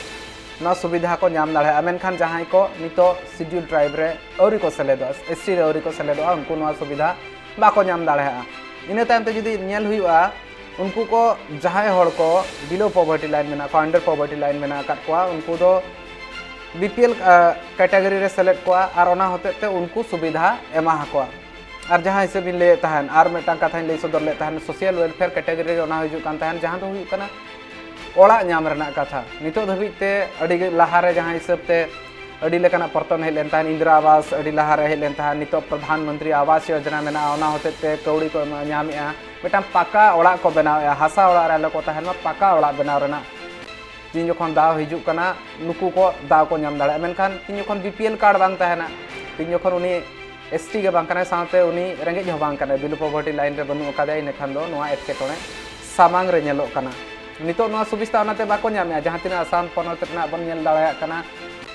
ᱱᱚᱣᱟ ᱥᱩᱵᱤᱫᱷᱟ ᱠᱚ ᱧᱟᱢ ᱫᱟᱲᱮᱭᱟᱜᱼᱟ᱾ ᱢᱮᱱᱠᱷᱟᱱ ᱡᱟᱦᱟᱸᱭ ᱠᱚ ᱱᱤᱛᱚᱜ ᱥᱤᱰᱤᱭᱩᱞ ᱴᱨᱟᱭᱤᱵᱽ ᱨᱮ ᱟᱹᱣᱨᱤ ᱠᱚ ᱥᱮᱞᱮᱫᱚᱜᱼᱟ, ᱮᱥ ᱴᱤ ᱨᱮ ᱟᱹᱣᱨᱤ ᱠᱚ ᱥᱮᱞᱮᱫᱚᱜᱼᱟ, ᱩᱱᱠᱩ ᱱᱚᱣᱟ ᱥᱩᱵᱤᱫᱷᱟ ᱵᱟᱠᱚ ᱧᱟᱢ ᱫᱟᱲᱮᱭᱟᱜᱼᱟ᱾ ᱤᱱᱟᱹ ᱛᱟᱭᱚᱢ ᱛᱮ ᱡᱩᱫᱤ ᱧᱮᱞ ᱦᱩᱭᱩᱜᱼᱟ, ᱩᱱᱠᱩ ᱠᱚ ᱡᱟᱦᱟᱸᱭ ᱦᱚᱲ ᱠᱚ ᱵᱤᱞᱳ ᱯᱚᱵᱷᱟᱨᱴᱤ ᱞᱟᱭᱤᱱ ᱢᱮᱱᱟᱜ ᱠᱚᱣᱟ, ᱟᱱᱰᱟᱨ ᱯᱚᱵᱷᱟᱨᱴᱤ ᱞᱟᱭᱤᱱ ᱢᱮᱱᱟᱜ ᱟᱠᱟᱫ ᱠᱚᱣᱟ, ᱩᱱᱠᱩ ᱫᱚ ᱵᱤ ᱯᱤ ᱮᱞ ᱠᱮᱴᱟᱜᱚᱨᱤ ᱨᱮ ᱥᱮᱞᱮᱫ ᱠᱚᱣᱟ ᱟᱨ ᱚᱱᱟ ᱦᱚᱛᱮᱡ ᱛᱮ ᱩᱱᱠᱩ ᱥᱩᱵᱤᱫᱷᱟ ᱮᱢᱟ ᱟᱠᱚᱣᱟ᱾ ᱟᱨ ᱡᱟᱦᱟᱸ ᱦᱤᱥᱟᱹᱵ ᱤᱧ ᱞᱟᱹᱭᱮᱫ ᱛᱟᱦᱮᱸᱫ, ᱟᱨ ᱢᱤᱫᱴᱟᱝ ᱠᱟᱛᱷᱟᱧ ᱞᱟᱹᱭ ᱥᱚᱫᱚᱨ ᱞᱮᱫ ᱛᱟᱦᱮᱸᱫ, ᱥᱳᱥᱟᱞ ᱣᱮᱞᱯᱷᱮᱭᱟᱨ ᱠᱮᱴᱟᱜᱚᱨᱤ ᱨᱮ ᱚᱱᱟ ᱦᱤᱡᱩᱜ ᱠᱟᱱ ᱛᱟᱦᱮᱸᱫ, ᱡᱟᱦᱟᱸ ᱫᱚ ᱦᱩᱭᱩᱜ ᱠᱟᱱᱟ ᱚᱲᱟᱜ ᱧᱟᱢ ᱨᱮᱱᱟᱜ ᱠᱟᱛᱷᱟ᱾ ᱱᱤᱛᱚᱜ ᱫᱷᱟᱹᱵᱤᱡ ᱛᱮ ᱟᱹᱰᱤ ᱜᱮ ᱞᱟᱦᱟ ᱨᱮ ᱡᱟᱦᱟᱸ ᱦᱤᱥᱟᱹᱵ ᱛᱮ ᱟᱹᱰᱤ ᱞᱮᱠᱟᱱᱟᱜ ᱯᱚᱨᱛᱚᱱ ᱦᱮᱡ ᱞᱮᱱ ᱛᱟᱦᱮᱸᱫ, ᱤᱱᱫᱤᱨᱟ ᱟᱵᱟᱥ ᱟᱹᱰᱤ ᱞᱟᱦᱟ ᱨᱮ ᱦᱮᱡ ᱞᱮᱱ ᱛᱟᱦᱮᱸᱫ, ᱱᱤᱛᱚᱜ ᱯᱨᱚᱫᱷᱟᱱ ᱢᱚᱱᱛᱨᱤ ᱟᱵᱟᱥ ᱭᱳᱡᱚᱱᱟ ᱢᱮᱱᱟᱜᱼᱟ, ᱚᱱᱟ ᱦᱚᱛᱮᱡ ᱛᱮ ᱠᱟᱹᱣᱰᱤ ᱠᱚ ᱮᱢᱟ-, ᱧᱟᱢᱮᱜᱼᱟ, ᱢᱤᱫᱴᱟᱝ ᱯᱟᱠᱟ ᱚᱲᱟᱜ ᱠᱚ ᱵᱮᱱᱟᱣᱮᱜᱼᱟ, ᱦᱟᱥᱟ ᱚᱲᱟᱜ ᱨᱮ ᱟᱞᱚ ᱠᱚ ᱛᱟᱦᱮᱱ ᱢᱟ, ᱯᱟᱠᱟ ᱚᱲᱟᱜ ᱵᱮᱱᱟᱣ ᱨᱮᱱᱟᱜ᱾ ᱛᱤᱱ ᱡᱚᱠᱷᱚᱱ ᱫᱟᱣ ᱦᱤᱡᱩᱜ ᱠᱟᱱᱟ, ᱱᱩᱠᱩ ᱠᱚ ᱫᱟᱣ ᱠᱚ ᱧᱟᱢ ᱫᱟᱲᱮᱭᱟᱜᱼᱟ᱾ ᱢᱮᱱᱠᱷᱟᱱ ᱛᱤᱱ ᱡᱚᱠᱷᱚᱱ ᱵᱤ ᱯᱤ ᱮᱞ ᱠᱟᱨᱰ ᱵᱟᱝ ᱛᱟᱦᱮᱱᱟ, ᱛᱤᱱ ᱡᱚᱠᱷᱚᱱ ᱩᱱᱤ ᱮᱥ ᱴᱤ ᱜᱮ ᱵᱟᱝ ᱠᱟᱱᱟᱭ, ᱥᱟᱶᱛᱮ ᱩᱱᱤ ᱨᱮᱸᱜᱮᱡ ᱦᱚᱸ ᱵᱟᱝ ᱠᱟᱱᱟᱭ, ᱵᱤᱞᱳ ᱯᱚᱵᱷᱟᱨᱴᱤ ᱞᱟᱭᱤᱱ ᱨᱮ ᱵᱟᱹᱱᱩᱜ ᱟᱠᱟᱫᱮᱭᱟ, ᱤᱱᱟᱹᱠᱷᱟᱱ ᱫᱚ ᱱᱚᱣᱟ ᱮᱴᱠᱮᱴᱚᱬᱮ ᱥᱟᱢᱟᱝ ᱨᱮ ᱧᱮᱞᱚᱜ ᱠᱟᱱᱟ᱾ ᱱᱤᱛᱚᱜ ᱱᱚᱣᱟ ᱥᱩᱵᱤᱫᱷᱟ ᱚᱱᱟᱛᱮ ᱵᱟᱠᱚ ᱧᱟᱢᱮᱜᱼᱟ᱾ ᱡᱟᱦᱟᱸ ᱛᱤᱱᱟᱹᱜ ᱟᱥᱟᱢ ᱯᱚᱱᱚᱛ ᱨᱮᱱᱟᱜ ᱵᱚᱱ ᱧᱮᱞ ᱫᱟᱲᱮᱭᱟᱜ ᱠᱟᱱᱟ,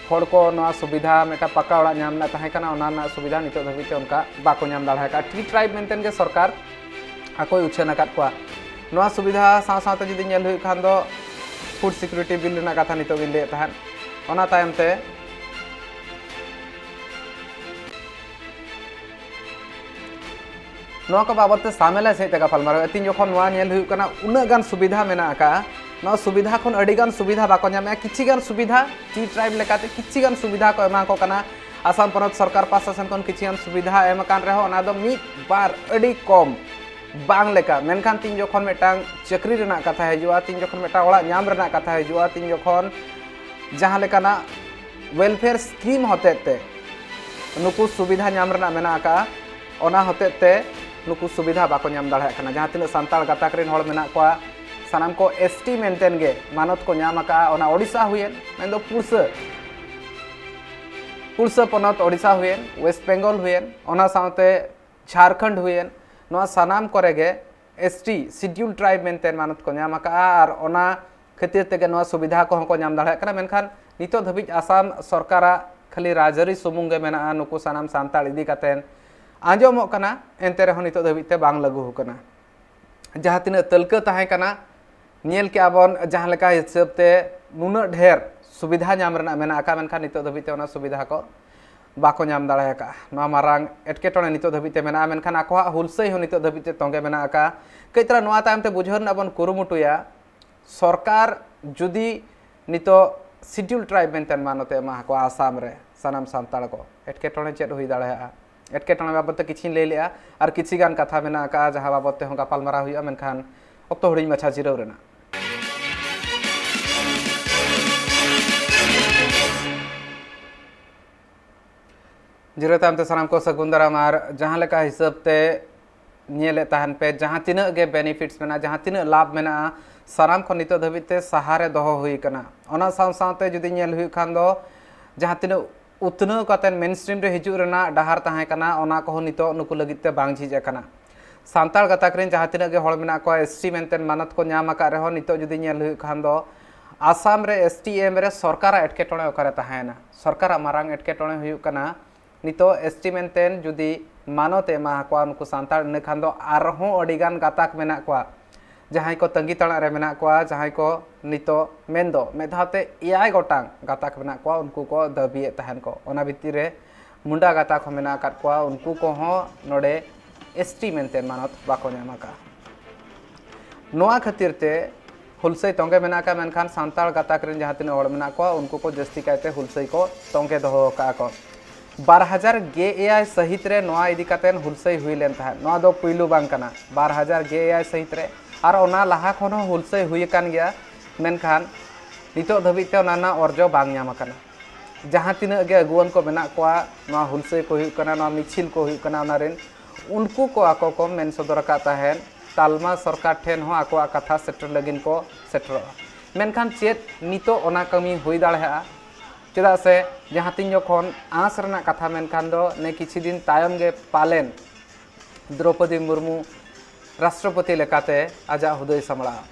ᱦᱚᱲ ᱠᱚ ᱱᱚᱣᱟ ᱥᱩᱵᱤᱫᱷᱟ, ᱢᱤᱫᱴᱟᱝ ᱯᱟᱠᱟ ᱚᱲᱟᱜ ᱧᱟᱢ ᱨᱮᱱᱟᱜ ᱛᱟᱦᱮᱸ ᱠᱟᱱᱟ, ᱚᱱᱟ ᱨᱮᱱᱟᱜ ᱥᱩᱵᱤᱫᱷᱟ ᱱᱤᱛᱚᱜ ᱫᱷᱟᱹᱵᱤᱡ ᱛᱮ ᱚᱱᱠᱟ ᱵᱟᱠᱚ ᱧᱟᱢ ᱫᱟᱲᱮ ᱟᱠᱟᱫᱼᱟ᱾ ᱴᱤ ᱴᱨᱟᱭᱤᱵᱽ ᱢᱮᱱᱛᱮ ᱜᱮ ᱥᱚᱨᱠᱟᱨ ᱟᱠᱚᱭ ᱩᱪᱷᱟᱹᱱ ᱟᱠᱟᱫ ᱠᱚᱣᱟ᱾ ᱱᱚᱣᱟ ᱥᱩᱵᱤᱫᱷᱟ ᱥᱟᱶ ᱥᱟᱶᱛᱮ ᱡᱩᱫᱤ ᱧᱮᱞ ᱦᱩᱭᱩᱜ ᱠᱷᱟᱱ ᱫᱚ, ᱯᱷᱩᱰ ᱥᱤᱠᱩᱨᱤᱴᱤ ᱵᱤᱞ ᱨᱮᱱᱟᱜ ᱠᱟᱛᱷᱟ ᱱᱤᱛᱚᱜ ᱤᱧ ᱞᱟᱹᱭᱮᱫ ᱛᱟᱦᱮᱸᱫ, ᱚᱱᱟ ᱛᱟᱭᱚᱢ ᱛᱮ ᱱᱚᱣᱟ ᱠᱚ ᱵᱟᱵᱚᱫ ᱛᱮ ᱥᱟᱢᱮᱞᱟᱭ ᱥᱟᱹᱦᱤᱡ ᱛᱮ ᱜᱟᱯᱟᱞᱢᱟᱨᱟᱣ ᱦᱩᱭᱩᱜᱼᱟ᱾ ᱛᱤᱧ ᱡᱚᱠᱷᱚᱱ ᱱᱚᱣᱟ ᱧᱮᱞ ᱦᱩᱭᱩᱜ ᱠᱟᱱᱟ, ᱩᱱᱟᱹᱜ ᱜᱟᱱ ᱥᱩᱵᱤᱫᱷᱟ ᱢᱮᱱᱟᱜ ᱟᱠᱟᱫᱼᱟ, ᱱᱚᱣᱟ ᱥᱩᱵᱤᱫᱷᱟ ᱠᱷᱚᱱ ᱟᱹᱰᱤ ᱜᱟᱱ ᱥᱩᱵᱤᱫᱷᱟ ᱵᱟᱠᱚ ᱧᱟᱢᱮᱜᱼᱟ᱾ ᱠᱤᱪᱷᱤ ᱜᱟᱱ ᱥᱩᱵᱤᱫᱷᱟ, ᱴᱤ ᱴᱨᱟᱭᱤᱵᱽ ᱞᱮᱠᱟᱛᱮ ᱠᱤᱪᱷᱤ ᱜᱟᱱ ᱥᱩᱵᱤᱫᱷᱟ ᱠᱚ ᱮᱢᱟ ᱠᱚ ᱠᱟᱱᱟ, ᱟᱥᱟᱢ ᱯᱚᱱᱚᱛ ᱥᱚᱨᱠᱟᱨ ᱯᱟᱦᱴᱟ ᱥᱮᱱ ᱠᱷᱚᱱ ᱠᱤᱪᱷᱤ ᱜᱟᱱ ᱥᱩᱵᱤᱫᱷᱟ ᱮᱢ ᱟᱠᱟᱱ ᱨᱮᱦᱚᱸ, ᱚᱱᱟ ᱫᱚ ᱢᱤᱫ ᱵᱟᱨ, ᱟᱹᱰᱤ ᱠᱚᱢ, ᱵᱟᱝ ᱞᱮᱠᱟ᱾ ᱢᱮᱱᱠᱷᱟᱱ ᱛᱤᱱ ᱡᱚᱠᱷᱚᱱ ᱢᱤᱫᱴᱟᱝ ᱪᱟᱹᱠᱨᱤ ᱨᱮᱱᱟᱜ ᱠᱟᱛᱷᱟ ᱦᱤᱡᱩᱜᱼᱟ, ᱛᱤᱱ ᱡᱚᱠᱷᱚᱱ ᱢᱤᱫᱴᱟᱝ ᱚᱲᱟᱜ ᱧᱟᱢ ᱨᱮᱱᱟᱜ ᱠᱟᱛᱷᱟ ᱦᱤᱡᱩᱜᱼᱟ, ᱛᱤᱱ ᱡᱚᱠᱷᱚᱱ ᱡᱟᱦᱟᱸ ᱞᱮᱠᱟᱱᱟᱜ welfare scheme ᱦᱚᱛᱮᱡ ᱛᱮ ᱱᱩᱠᱩ ᱥᱩᱵᱤᱫᱷᱟ ᱧᱟᱢ ᱨᱮᱱᱟᱜ ᱢᱮᱱᱟᱜ ᱟᱠᱟᱫᱼᱟ, ᱚᱱᱟ ᱦᱚᱛᱮᱡ ᱛᱮ ᱱᱩᱠᱩ ᱥᱩᱵᱤᱫᱷᱟ ᱵᱟᱠᱚ ᱧᱟᱢ ᱫᱟᱲᱮᱭᱟᱜ ᱠᱟᱱᱟ᱾ ᱡᱟᱦᱟᱸ ᱛᱤᱱᱟᱹᱜ ᱥᱟᱱᱛᱟᱲ ᱜᱟᱛᱟᱠ ᱨᱮᱱ ᱦᱚᱲ ᱢᱮᱱᱟᱜ ᱠᱚᱣᱟ, ᱥᱟᱱᱟᱢ ᱠᱚ ᱮᱥ ᱴᱤ ᱢᱮᱱᱛᱮᱱ ᱜᱮ ᱢᱟᱱᱚᱛ ᱠᱚ ᱧᱟᱢ ᱟᱠᱟᱫᱼᱟ᱾ ᱚᱱᱟ ᱳᱰᱤᱥᱟ ᱦᱩᱭᱮᱱ, ᱢᱮᱱᱫᱚ ᱯᱩᱲᱥᱟᱹ, ᱯᱩᱲᱥᱟᱹ ᱯᱚᱱᱚᱛ ᱳᱰᱤᱥᱟ ᱦᱩᱭᱮᱱ, ᱳᱭᱮᱥᱴ ᱵᱮᱝᱜᱚᱞ ᱦᱩᱭᱮᱱ, ᱚᱱᱟ ᱥᱟᱶᱛᱮ ᱡᱷᱟᱲᱠᱷᱚᱸᱰ ᱦᱩᱭᱮᱱ, ᱱᱚᱣᱟ ᱥᱟᱱᱟᱢ ᱠᱚᱨᱮ ᱜᱮ ᱮᱥ ᱴᱤ, Scheduled Tribe ᱢᱮᱱᱛᱮ ᱢᱟᱱᱚᱛ ᱠᱚ ᱧᱟᱢ ᱟᱠᱟᱫᱼᱟ᱾ ᱟᱨ ᱚᱱᱟ ᱠᱷᱟᱹᱛᱤᱨ ᱛᱮᱜᱮ ᱱᱚᱣᱟ ᱥᱩᱵᱤᱫᱷᱟ ᱠᱚᱦᱚᱸ ᱠᱚ ᱧᱟᱢ ᱫᱟᱲᱮᱭᱟᱜ ᱠᱟᱱᱟ᱾ ᱢᱮᱱᱠᱷᱟᱱ ᱱᱤᱛᱚᱜ ᱫᱷᱟᱹᱵᱤᱡ ᱟᱥᱟᱢ ᱥᱚᱨᱠᱟᱨᱟᱜ ᱠᱷᱟᱹᱞᱤ ᱨᱟᱡᱽᱟᱹᱨᱤ ᱥᱩᱢᱩᱝ ᱜᱮ ᱢᱮᱱᱟᱜᱼᱟ, ᱱᱩᱠᱩ ᱥᱟᱱᱟᱢ ᱥᱟᱱᱛᱟᱲ ᱤᱫᱤ ᱠᱟᱛᱮ ᱟᱸᱡᱚᱢᱚᱜ ᱠᱟᱱᱟ, ᱮᱱᱛᱮ ᱨᱮᱦᱚᱸ ᱱᱤᱛᱚᱜ ᱫᱷᱟᱹᱵᱤᱡ ᱛᱮ ᱵᱟᱝ ᱞᱟᱹᱜᱩ ᱟᱠᱟᱱᱟ᱾ ᱡᱟᱦᱟᱸ ᱛᱤᱱᱟᱹᱜ ᱛᱟᱹᱞᱠᱟᱹ ᱛᱟᱦᱮᱸ ᱠᱟᱱᱟ, ᱧᱮᱞ ᱠᱮᱜᱼᱟ ᱵᱚᱱ ᱡᱟᱦᱟᱸ ᱞᱮᱠᱟ ᱦᱤᱥᱟᱹᱵ ᱛᱮ ᱱᱩᱱᱟᱹᱜ ᱰᱷᱮᱨ ᱥᱩᱵᱤᱫᱷᱟ ᱧᱟᱢ ᱨᱮᱱᱟᱜ ᱢᱮᱱᱟᱜ ᱟᱠᱟᱫ, ᱢᱮᱱᱠᱷᱟᱱ ᱱᱤᱛᱚᱜ ᱫᱷᱟᱹᱵᱤᱡ ᱛᱮ ᱚᱱᱟ ᱥᱩᱵᱤᱫᱷᱟ ᱠᱚ ᱵᱟᱠᱚ ᱧᱟᱢ ᱫᱟᱲᱮ ᱟᱠᱟᱫᱼᱟ᱾ ᱱᱚᱣᱟ ᱢᱟᱨᱟᱝ ᱮᱴᱠᱮᱴᱚᱬᱮ ᱱᱤᱛᱚᱜ ᱫᱷᱟᱹᱵᱤᱡ ᱛᱮ ᱢᱮᱱᱟᱜᱼᱟ, ᱢᱮᱱᱠᱷᱟᱱ ᱟᱠᱚᱣᱟᱜ ᱦᱩᱞᱥᱟᱹᱭ ᱦᱚᱸ ᱱᱤᱛᱚᱜ ᱫᱷᱟᱹᱵᱤᱡ ᱛᱮ ᱛᱚᱸᱜᱮ ᱢᱮᱱᱟᱜ ᱟᱠᱟᱫᱼᱟ᱾ ᱠᱟᱹᱡ ᱛᱟᱞᱟᱝ ᱱᱚᱣᱟ ᱛᱟᱭᱚᱢ ᱛᱮ ᱵᱩᱡᱷᱟᱹᱣ ᱨᱮᱱᱟᱜ ᱵᱚᱱ ᱠᱩᱨᱩᱢᱩᱴᱩᱭᱟ, ᱥᱚᱨᱠᱟᱨ ᱡᱩᱫᱤ ᱱᱤᱛᱚᱜ Scheduled Tribe ᱢᱮᱱᱛᱮ ᱢᱟᱱᱚᱛ ᱮ ᱮᱢᱟ ᱠᱚᱣᱟ ᱟᱥᱟᱢ ᱨᱮ ᱥᱟᱱᱟᱢ ᱥᱟᱱᱛᱟᱲ ᱠᱚ, ᱮᱴᱠᱮᱴᱚᱬᱮ ᱪᱮᱫ ᱦᱩᱭ ᱫᱟᱲᱮᱭᱟᱜᱼᱟ? ᱮᱴᱠᱮᱴᱚᱬᱮ ᱵᱟᱵᱚᱫ ᱛᱮ ᱠᱤᱪᱷᱤᱧ ᱞᱟᱹᱭ ᱞᱮᱜᱼᱟ, ᱟᱨ ᱠᱤᱪᱷᱤ ᱜᱟᱱ ᱠᱟᱛᱷᱟ ᱢᱮᱱᱟᱜ ᱟᱠᱟᱫᱼᱟ, ᱡᱟᱦᱟᱸ ᱵᱟᱵᱚᱫ ᱛᱮᱦᱚᱸ ᱜᱟᱯᱟᱞᱢᱟᱨᱟᱣ ᱦᱩᱭᱩᱜᱼᱟ, ᱢᱮᱱᱠᱷᱟᱱ ᱚᱠᱛᱚ ᱦᱩᱰᱤᱧ ᱢᱟᱪᱷᱟ ᱡᱤᱨᱟᱹᱣ ᱨᱮᱱᱟᱜ᱾ ᱡᱤᱨᱟᱹᱣ ᱛᱟᱭᱚᱢ ᱛᱮ ᱥᱟᱱᱟᱢ ᱠᱚ ᱥᱟᱹᱜᱩᱱ ᱫᱟᱨᱟᱢ᱾ ᱟᱨ ᱡᱟᱦᱟᱸ ᱞᱮᱠᱟ ᱦᱤᱥᱟᱹᱵ ᱛᱮ ᱧᱮᱞᱮᱫ ᱛᱟᱦᱮᱱ ᱯᱮ, ᱡᱟᱦᱟᱸ ᱛᱤᱱᱟᱹᱜ ᱜᱮ benefits ᱢᱮᱱᱟᱜᱼᱟ, ᱡᱟᱦᱟᱸ ᱛᱤᱱᱟᱹᱜ ᱞᱟᱵᱷ ᱢᱮᱱᱟᱜᱼᱟ, ᱥᱟᱱᱟᱢ ᱠᱷᱚᱱ ᱱᱤᱛᱚᱜ ᱫᱷᱟᱹᱵᱤᱡ ᱛᱮ ᱥᱟᱦᱟ ᱨᱮ ᱫᱚᱦᱚ ᱦᱩᱭ ᱟᱠᱟᱱᱟ᱾ ᱚᱱᱟ ᱥᱟᱶ ᱥᱟᱶᱛᱮ ᱡᱩᱫᱤ ᱧᱮᱞ ᱦᱩᱭᱩᱜ ᱠᱷᱟᱱ ᱫᱚ, ᱡᱟᱦᱟᱸ ᱛᱤᱱᱟᱹᱜ ᱩᱛᱱᱟᱹᱣ ᱠᱟᱛᱮ mainstream ᱨᱮ ᱦᱤᱡᱩᱜ ᱨᱮᱱᱟᱜ ᱰᱟᱦᱟᱨ ᱛᱟᱦᱮᱸ ᱠᱟᱱᱟ, ᱚᱱᱟ ᱠᱚᱦᱚᱸ ᱱᱤᱛᱚᱜ ᱱᱩᱠᱩ ᱞᱟᱹᱜᱤᱫ ᱛᱮ ᱵᱟᱝ ᱡᱷᱤᱡ ᱟᱠᱟᱱᱟ᱾ ᱥᱟᱱᱛᱟᱲ ᱜᱟᱛᱟᱠ ᱨᱮᱱ ᱡᱟᱦᱟᱸ ᱛᱤᱱᱟᱹᱜ ᱜᱮ ᱦᱚᱲ ᱢᱮᱱᱟᱜ ᱠᱚᱣᱟ, ᱮᱥ ᱴᱤ ᱢᱮᱱᱛᱮ ᱢᱟᱱᱚᱛ ᱠᱚ ᱧᱟᱢ ᱟᱠᱟᱫ ᱨᱮᱦᱚᱸ, ᱱᱤᱛᱚᱜ ᱡᱩᱫᱤ ᱧᱮᱞ ᱦᱩᱭᱩᱜ ᱠᱷᱟᱱ ᱫᱚ, ᱟᱥᱟᱢ ᱨᱮ ᱮᱥ ᱴᱤ ᱮᱢ ᱨᱮ ᱥᱚᱨᱠᱟᱨᱟᱜ ᱮᱴᱠᱮᱴᱚᱬᱮ ᱚᱠᱟᱨᱮ ᱛᱟᱦᱮᱸᱭᱮᱱᱟ? ᱥᱚᱨᱠᱟᱨᱟᱜ ᱢᱟᱨᱟᱝ ᱮᱴᱠᱮᱴᱚᱬᱮ ᱦᱩᱭᱩᱜ ᱠᱟᱱᱟ, ᱱᱤᱛᱚᱜ ᱮᱥ ᱴᱤ ᱢᱮᱱᱛᱮ ᱡᱩᱫᱤ ᱢᱟᱱᱚᱛ ᱮ ᱮᱢᱟ ᱟᱠᱚᱣᱟ ᱱᱩᱠᱩ ᱥᱟᱱᱛᱟᱲ, ᱤᱱᱟᱹ ᱠᱷᱟᱱ ᱫᱚ ᱟᱨᱦᱚᱸ ᱟᱹᱰᱤ ᱜᱟᱱ ᱜᱟᱛᱟᱠ ᱢᱮᱱᱟᱜ ᱠᱚᱣᱟ, ᱡᱟᱦᱟᱸᱭ ᱠᱚ ᱛᱟᱺᱜᱤ ᱛᱟᱲᱟᱜ ᱨᱮ ᱢᱮᱱᱟᱜ ᱠᱚᱣᱟ, ᱡᱟᱦᱟᱸᱭ ᱠᱚ ᱱᱤᱛᱚᱜ ᱢᱮᱱᱫᱚ ᱢᱤᱫ ᱫᱷᱟᱣ ᱛᱮ ᱮᱭᱟᱭ ᱜᱚᱴᱟᱝ ᱜᱟᱛᱟᱠ ᱢᱮᱱᱟᱜ ᱠᱚᱣᱟ, ᱩᱱᱠᱩ ᱠᱚ ᱫᱟᱹᱵᱤᱭᱮᱫ ᱛᱟᱦᱮᱱ ᱠᱚ᱾ ᱚᱱᱟ ᱵᱷᱤᱛᱤᱨ ᱨᱮ ᱢᱩᱱᱰᱟ ᱜᱟᱛᱟᱠ ᱦᱚᱸ ᱢᱮᱱᱟᱜ ᱟᱠᱟᱫ ᱠᱚᱣᱟ, ᱩᱱᱠᱩ ᱠᱚᱦᱚᱸ ᱱᱚᱰᱮ ᱮᱥ ᱴᱤ ᱢᱮᱱᱛᱮ ᱢᱟᱱᱚᱛ ᱵᱟᱠᱚ ᱧᱟᱢ ᱟᱠᱟᱫᱼᱟ᱾ ᱱᱚᱣᱟ ᱠᱷᱟᱹᱛᱤᱨ ᱛᱮ ᱦᱩᱞᱥᱟᱹᱭ ᱛᱚᱸᱜᱮ ᱢᱮᱱᱟᱜ ᱟᱠᱟᱫ, ᱢᱮᱱᱠᱷᱟᱱ ᱥᱟᱱᱛᱟᱲ ᱜᱟᱛᱟᱠ ᱨᱮᱱ ᱡᱟᱦᱟᱸ ᱛᱤᱱᱟᱹᱜ ᱦᱚᱲ ᱢᱮᱱᱟᱜ ᱠᱚᱣᱟ, ᱩᱱᱠᱩ ᱠᱚ ᱡᱟᱹᱥᱛᱤ ᱠᱟᱭᱛᱮ ᱦᱩᱞᱥᱟᱹᱭ ᱠᱚ ᱛᱚᱸᱜᱮ ᱫᱚᱦᱚ ᱟᱠᱟᱫᱼᱟ ᱠᱚ᱾ ᱵᱟᱨ ᱦᱟᱡᱟᱨ ᱜᱮ ᱮᱭᱟᱭ ᱥᱟᱹᱦᱤᱛ ᱨᱮ ᱱᱚᱣᱟ ᱤᱫᱤ ᱠᱟᱛᱮ ᱦᱩᱞᱥᱟᱹᱭ ᱦᱩᱭ ᱞᱮᱱ ᱛᱟᱦᱮᱸᱫ᱾ ᱱᱚᱣᱟ ᱫᱚ ᱯᱩᱭᱞᱩ ᱵᱟᱝ ᱠᱟᱱᱟ, ᱵᱟᱨ ᱦᱟᱡᱟᱨ ᱜᱮ ᱮᱭᱟᱭ ᱥᱟᱹᱦᱤᱛ ᱨᱮ, ᱟᱨ ᱚᱱᱟ ᱞᱟᱦᱟ ᱠᱷᱚᱱ ᱦᱚᱸ ᱦᱩᱞᱥᱟᱹᱭ ᱦᱩᱭ ᱟᱠᱟᱱ ᱜᱮᱭᱟ᱾ ᱢᱮᱱᱠᱷᱟᱱ ᱱᱤᱛᱚᱜ ᱫᱷᱟᱹᱵᱤᱡ ᱛᱮ ᱚᱱᱟ ᱨᱮᱱᱟᱜ ᱚᱨᱡᱚ ᱵᱟᱝ ᱧᱟᱢ ᱟᱠᱟᱱᱟ᱾ ᱡᱟᱦᱟᱸ ᱛᱤᱱᱟᱹᱜ ᱜᱮ ᱟᱹᱜᱩᱣᱟᱹᱱ ᱠᱚ ᱢᱮᱱᱟᱜ ᱠᱚᱣᱟ, ᱱᱚᱣᱟ ᱦᱩᱞᱥᱟᱹᱭ ᱠᱚ ᱦᱩᱭᱩᱜ ᱠᱟᱱᱟ, ᱱᱚᱣᱟ ᱢᱤᱪᱷᱤᱞ ᱠᱚ ᱦᱩᱭᱩᱜ ᱠᱟᱱᱟ, ᱚᱱᱟ ᱨᱮᱱ ᱩᱱᱠᱩ ᱠᱚ ᱟᱠᱚ ᱠᱚ ᱢᱮᱱ ᱥᱚᱫᱚᱨ ᱟᱠᱟᱫ ᱛᱟᱦᱮᱸᱫ, ᱛᱟᱞᱢᱟ ᱥᱚᱨᱠᱟᱨ ᱴᱷᱮᱱ ᱦᱚᱸ ᱟᱠᱚᱣᱟᱜ ᱠᱟᱛᱷᱟ ᱥᱮᱴᱮᱨ ᱞᱟᱹᱜᱤᱫ ᱠᱚ ᱥᱮᱴᱮᱨᱚᱜᱼᱟ᱾ ᱢᱮᱱᱠᱷᱟᱱ ᱪᱮᱫ ᱱᱤᱛᱚᱜ ᱚᱱᱟ ᱠᱟᱹᱢᱤ ᱦᱩᱭ ᱫᱟᱲᱮᱭᱟᱜᱼᱟ? ᱪᱮᱫᱟᱜ ᱥᱮ ᱡᱟᱦᱟᱸ ᱛᱤᱱ ᱡᱚᱠᱷᱚᱱ ᱟᱸᱥ ᱨᱮᱱᱟᱜ ᱠᱟᱛᱷᱟ ᱢᱮᱱᱠᱷᱟᱱ ᱫᱚ ᱱᱮ ᱠᱤᱪᱷᱩ ᱫᱤᱱ ᱛᱟᱭᱚᱢ ᱜᱮ ᱯᱟᱞᱮᱱ ᱫᱨᱚᱯᱚᱫᱤ ᱢᱩᱨᱢᱩ ᱨᱟᱥᱴᱨᱚᱯᱚᱛᱤ ᱞᱮᱠᱟᱛᱮ ᱟᱡᱟᱜ ᱦᱩᱫᱟᱹᱭ ᱥᱟᱢᱵᱲᱟᱣᱟ᱾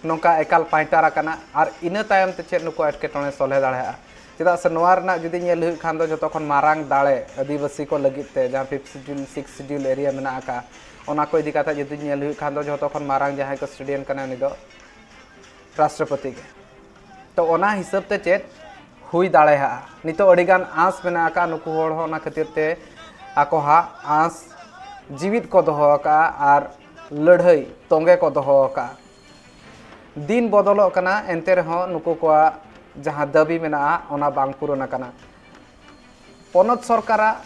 ᱱᱚᱝᱠᱟ ᱮᱠᱟᱞ ᱯᱟᱭᱴᱟᱨ ᱟᱠᱟᱱᱟ᱾ ᱟᱨ ᱤᱱᱟᱹ ᱛᱟᱭᱚᱢ ᱛᱮ ᱪᱮᱫ ᱱᱩᱠᱩ ᱮᱴᱠᱮᱴᱚᱬᱮ ᱥᱚᱞᱦᱮ ᱫᱟᱲᱮᱭᱟᱜᱼᱟ? ᱪᱮᱫᱟᱜ ᱥᱮ ᱱᱚᱣᱟ ᱨᱮᱱᱟᱜ ᱡᱩᱫᱤ ᱧᱮᱞ ᱦᱩᱭᱩᱜ ᱠᱷᱟᱱ ᱫᱚ ᱡᱚᱛᱚ ᱠᱷᱚᱱ ᱢᱟᱨᱟᱝ ᱫᱟᱲᱮ ᱟᱹᱫᱤᱵᱟᱹᱥᱤ ᱠᱚ ᱞᱟᱹᱜᱤᱫ ᱛᱮ ᱡᱟᱦᱟᱸ fifth schedule, six schedule area ᱢᱮᱱᱟᱜ ᱟᱠᱟᱫ, ᱚᱱᱟ ᱠᱚ ᱤᱫᱤ ᱠᱟᱛᱮ ᱡᱩᱫᱤ ᱧᱮᱞ ᱦᱩᱭᱩᱜ ᱠᱷᱟᱱ ᱫᱚ ᱡᱚᱛᱚ ᱠᱷᱚᱱ ᱢᱟᱨᱟᱝ ᱡᱟᱦᱟᱸᱭ ᱠᱚᱥᱴᱤᱰᱤᱭᱟᱱ ᱠᱟᱱᱟᱭ ᱩᱱᱤ ᱫᱚ ᱨᱟᱥᱴᱨᱚᱯᱚᱛᱤ ᱜᱮ᱾ ᱛᱚ ᱚᱱᱟ ᱦᱤᱥᱟᱹᱵ ᱛᱮ ᱪᱮᱫ ᱦᱩᱭ ᱫᱟᱲᱮᱭᱟᱜᱼᱟ? ᱱᱤᱛᱚᱜ ᱟᱹᱰᱤᱜᱟᱱ ᱟᱸᱥ ᱢᱮᱱᱟᱜ ᱟᱠᱟᱫ, ᱱᱩᱠᱩ ᱦᱚᱲ ᱦᱚᱸ ᱚᱱᱟ ᱠᱷᱟᱹᱛᱤᱨ ᱛᱮ ᱟᱠᱚᱣᱟᱜ ᱟᱸᱥ ᱡᱤᱣᱤᱫ ᱠᱚ ᱫᱚᱦᱚ ᱟᱠᱟᱫᱼᱟ ᱟᱨ ᱞᱟᱹᱲᱦᱟᱹᱭ ᱛᱚᱸᱜᱮ ᱠᱚ ᱫᱚᱦᱚ ᱟᱠᱟᱫᱼᱟ᱾ ᱫᱤᱱ ᱵᱚᱫᱚᱞᱚᱜ ᱠᱟᱱᱟ, ᱮᱱᱛᱮ ᱨᱮᱦᱚᱸ ᱱᱩᱠᱩ ᱠᱚᱣᱟᱜ ᱡᱟᱦᱟᱸ ᱫᱟᱹᱵᱤ ᱢᱮᱱᱟᱜᱼᱟ, ᱚᱱᱟ ᱵᱟᱝ ᱯᱩᱨᱚᱱ ᱟᱠᱟᱱᱟ᱾ ᱯᱚᱱᱚᱛ ᱥᱚᱨᱠᱟᱨᱟᱜ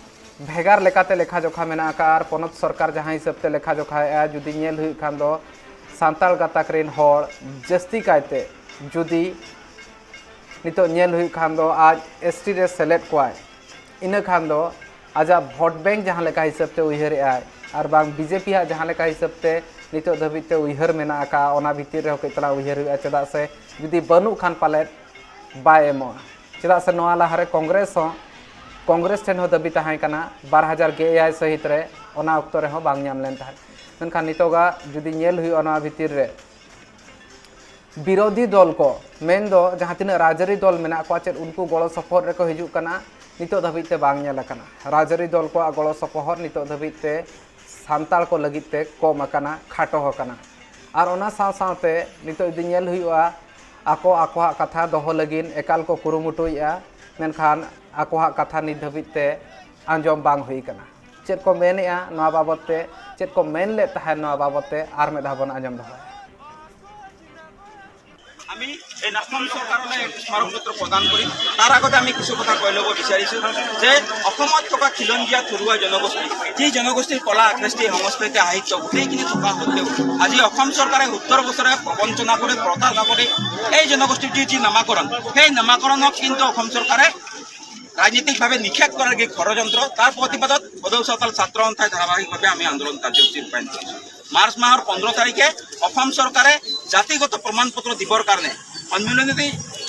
ᱵᱷᱮᱜᱟᱨ ᱞᱮᱠᱟᱛᱮ ᱞᱮᱠᱷᱟ ᱡᱚᱠᱷᱟ ᱢᱮᱱᱟᱜ ᱟᱠᱟᱫᱼᱟ ᱟᱨ ᱯᱚᱱᱚᱛ ᱥᱚᱨᱠᱟᱨ ᱡᱟᱦᱟᱸ ᱦᱤᱥᱟᱹᱵ ᱛᱮ ᱞᱮᱠᱷᱟ ᱡᱚᱠᱷᱟᱭᱮᱫᱼᱟ, ᱡᱩᱫᱤ ᱧᱮᱞ ᱦᱩᱭᱩᱜ ᱠᱷᱟᱱ ᱫᱚ ᱥᱟᱱᱛᱟᱲ ᱜᱟᱛᱟᱠ ᱨᱮᱱ ᱦᱚᱲ ᱡᱟᱹᱥᱛᱤ ᱠᱟᱭᱛᱮ ᱡᱩᱫᱤ ᱱᱤᱛᱚᱜ ᱧᱮᱞ ᱦᱩᱭᱩᱜ ᱠᱷᱟᱱ ᱫᱚ ᱟᱡ ᱮᱥ ᱴᱤ ᱨᱮ ᱥᱮᱞᱮᱫ ᱠᱚᱣᱟᱭ, ᱤᱱᱟᱹ ᱠᱷᱟᱱ ᱫᱚ ᱟᱡᱟᱜ ᱵᱷᱳᱴ ᱵᱮᱝᱠ ᱡᱟᱦᱟᱸ ᱞᱮᱠᱟ ᱦᱤᱥᱟᱹᱵ ᱛᱮ ᱩᱭᱦᱟᱹᱨᱮᱫ ᱟᱭ ᱟᱨ ᱵᱟᱝ ᱵᱤ ᱡᱮ ᱯᱤ ᱟᱜ ᱡᱟᱦᱟᱸ ᱞᱮᱠᱟ ᱦᱤᱥᱟᱹᱵ ᱛᱮ ᱱᱤᱛᱚᱜ ᱫᱷᱟᱹᱵᱤᱡ ᱛᱮ ᱩᱭᱦᱟᱹᱨ ᱢᱮᱱᱟᱜ ᱟᱠᱟᱫᱼᱟ, ᱚᱱᱟ ᱵᱷᱤᱛᱤᱨ ᱨᱮᱦᱚᱸ ᱠᱟᱹᱡ ᱛᱟᱞᱟᱝ ᱩᱭᱦᱟᱹᱨ ᱦᱩᱭᱩᱜᱼᱟ᱾ ᱪᱮᱫᱟᱜ ᱥᱮ ᱡᱩᱫᱤ ᱵᱟᱹᱱᱩᱜ ᱠᱷᱟᱱ ᱯᱟᱞᱮᱫ ᱵᱟᱭ ᱮᱢᱚᱜᱼᱟ᱾ ᱪᱮᱫᱟᱜ ᱥᱮ ᱱᱚᱣᱟ ᱞᱟᱦᱟᱨᱮ ᱠᱚᱝᱜᱨᱮᱥ ᱦᱚᱸ, ᱠᱚᱝᱜᱨᱮᱥ ᱴᱷᱮᱱ ᱦᱚᱸ ᱫᱟᱹᱵᱤ ᱛᱟᱦᱮᱸ ᱠᱟᱱᱟ ᱵᱟᱨ ᱦᱟᱡᱟᱨ ᱜᱮᱞ ᱮᱭᱟᱭ ᱥᱟᱹᱦᱤᱛ ᱨᱮ, ᱚᱱᱟ ᱚᱠᱛᱚ ᱨᱮᱦᱚᱸ ᱵᱟᱝ ᱧᱟᱢ ᱞᱮᱱ ᱛᱟᱦᱮᱸᱫ᱾ ᱢᱮᱱᱠᱷᱟᱱ ᱱᱤᱛᱚᱜᱟᱜ ᱡᱩᱫᱤ ᱧᱮᱞ ᱦᱩᱭᱩᱜᱼᱟ ᱱᱚᱣᱟ ᱵᱷᱤᱛᱤᱨ ᱨᱮ, ᱵᱤᱨᱳᱫᱷᱤ ᱫᱚᱞ ᱠᱚ, ᱢᱮᱱᱫᱚ ᱡᱟᱦᱟᱸ ᱛᱤᱱᱟᱹᱜ ᱨᱟᱡᱽᱟᱹᱨᱤ ᱫᱚᱞ ᱢᱮᱱᱟᱜ ᱠᱚᱣᱟ, ᱪᱮᱫ ᱩᱱᱠᱩ ᱜᱚᱲᱚ ᱥᱚᱯᱚᱦᱚᱫ ᱨᱮᱠᱚ ᱦᱤᱡᱩᱜ ᱠᱟᱱᱟ? ᱱᱤᱛᱚᱜ ᱫᱷᱟᱹᱵᱤᱡ ᱛᱮ ᱵᱟᱝ ᱧᱮᱞ ᱟᱠᱟᱱᱟ᱾ ᱨᱟᱡᱽᱟᱹᱨᱤ ᱫᱚᱞ ᱠᱚᱣᱟᱜ ᱜᱚᱲᱚ ᱥᱚᱯᱚᱦᱚᱫ ᱱᱤᱛᱚᱜ ᱫᱷᱟᱹᱵᱤᱡ ᱛᱮ ᱥᱟᱱᱛᱟᱲ ᱠᱚ ᱞᱟᱹᱜᱤᱫ ᱛᱮ ᱠᱚᱢ ᱟᱠᱟᱱᱟ, ᱠᱷᱟᱴᱚ ᱟᱠᱟᱱᱟ᱾ ᱟᱨ ᱚᱱᱟ ᱥᱟᱶ ᱥᱟᱶᱛᱮ ᱱᱤᱛᱚᱜ ᱡᱩᱫᱤ ᱧᱮᱞ ᱦᱩᱭᱩᱜᱼᱟ, ᱟᱠᱚ ᱟᱠᱚᱣᱟᱜ ᱠᱟᱛᱷᱟ ᱫᱚᱦᱚ ᱞᱟᱹᱜᱤᱫ ᱮᱠᱟᱞ ᱠᱚ ᱠᱩᱨᱩᱢᱩᱴᱩᱭᱮᱫᱼᱟ, ᱢᱮᱱᱠᱷᱟᱱ ᱟᱠᱚᱣᱟᱜ ᱠᱟᱛᱷᱟ ᱱᱤᱛ ᱫᱷᱟᱹᱵᱤᱡ ᱛᱮ ᱟᱸᱡᱚᱢ ᱵᱟᱝ ᱦᱩᱭ ᱟᱠᱟᱱᱟ᱾ ᱪᱮᱫ ᱠᱚ ᱢᱮᱱᱮᱫᱼᱟ ᱱᱚᱣᱟ ᱵᱟᱵᱚᱛ ᱛᱮ, ᱪᱮᱫ ᱠᱚ ᱢᱮᱱ ᱞᱮᱫ ᱛᱟᱦᱮᱸᱫ ᱱᱚᱣᱟ ᱵᱟᱵᱚᱛ ᱛᱮ, ᱟᱨ ᱢᱤᱫ ᱫᱷᱟᱣ ᱵᱚᱱ ᱟᱸᱡᱚᱢ ᱫᱚᱦᱚᱭᱟ᱾ আমি এই অসম চৰকাৰলৈ এক স্মাৰক পত্ৰ প্ৰদান কৰিম। তাৰ আগতে আমি কিছু কথা কৈ ল'ব বিচাৰিছো যে অসমত থকা খিলঞ্জীয়া থলুৱা জনগোষ্ঠী, যি জনগোষ্ঠীৰ কলা, কৃষ্টি, সংস্কৃতি, সাহিত্য গোটেইখিনি থকা সত্ত্বেও আজি অসম চৰকাৰে সত্তৰ বছৰে প্ৰবঞ্চনা কৰি, প্ৰতাৰণা কৰি এই জনগোষ্ঠীটিৰ যি নামাকৰণ, সেই নামাকৰণক কিন্তু অসম চৰকাৰে ৰাজনৈতিকভাৱে নিষেধ কৰাৰ যি ষড়যন্ত্ৰ, তাৰ প্ৰতিবাদত বড়ো চাওতাল ছাত্ৰ সন্থাই ধাৰাবাহিকভাৱে আমি আন্দোলন কাৰ্যসূচী ৰূপায়ণ কৰিছো। মাৰ্চ মাহৰ পোন্ধৰ তাৰিখে অসম চৰকাৰে জাতিগত প্ৰমাণ পত্ৰ দিবৰ কাৰণে সন্মিলনী,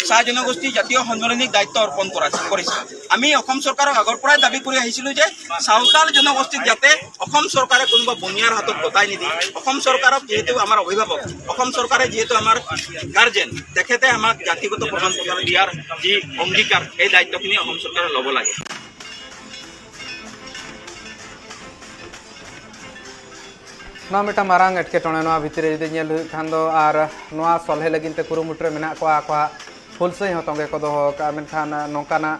চাহ জনগোষ্ঠী জাতীয় সন্মিলনীক দায়িত্ব অৰ্পণ কৰা কৰিছে। আমি অসম চৰকাৰক আগৰ পৰাই দাবী কৰি আহিছিলো যে চাওতাল জনগোষ্ঠীক যাতে অসম চৰকাৰে কোনোবা বনিয়াৰ হাতত গতাই নিদি, অসম চৰকাৰক যিহেতু আমাৰ অভিভাৱক, অসম চৰকাৰে যিহেতু আমাৰ গাৰ্জেন, তেখেতে আমাক জাতিগত প্ৰমাণ পত্ৰ দিয়াৰ যি অংগীকাৰ, সেই দায়িত্বখিনি অসম চৰকাৰে ল'ব লাগে। ᱱᱚᱣᱟ ᱢᱤᱫᱴᱟᱝ ᱢᱟᱨᱟᱝ ᱮᱴᱠᱮᱴᱚᱬᱮ᱾ ᱱᱚᱣᱟ ᱵᱷᱤᱛᱤᱨ ᱨᱮ ᱡᱩᱫᱤ ᱧᱮᱞ ᱦᱩᱭᱩᱜ ᱠᱷᱟᱱ ᱫᱚ, ᱟᱨ ᱱᱚᱣᱟ ᱥᱚᱞᱦᱮ ᱞᱟᱹᱜᱤᱫ ᱛᱮ ᱠᱩᱨᱩᱢᱩᱴᱩ ᱨᱮ ᱢᱮᱱᱟᱜ ᱠᱚᱣᱟ, ᱟᱠᱚᱣᱟᱜ ᱦᱩᱞᱥᱟᱹᱭ ᱦᱚᱸ ᱛᱚᱸᱜᱮ ᱠᱚ ᱫᱚᱦᱚ ᱟᱠᱟᱫᱼᱟ᱾ ᱢᱮᱱᱠᱷᱟᱱ ᱱᱚᱝᱠᱟᱱᱟᱜ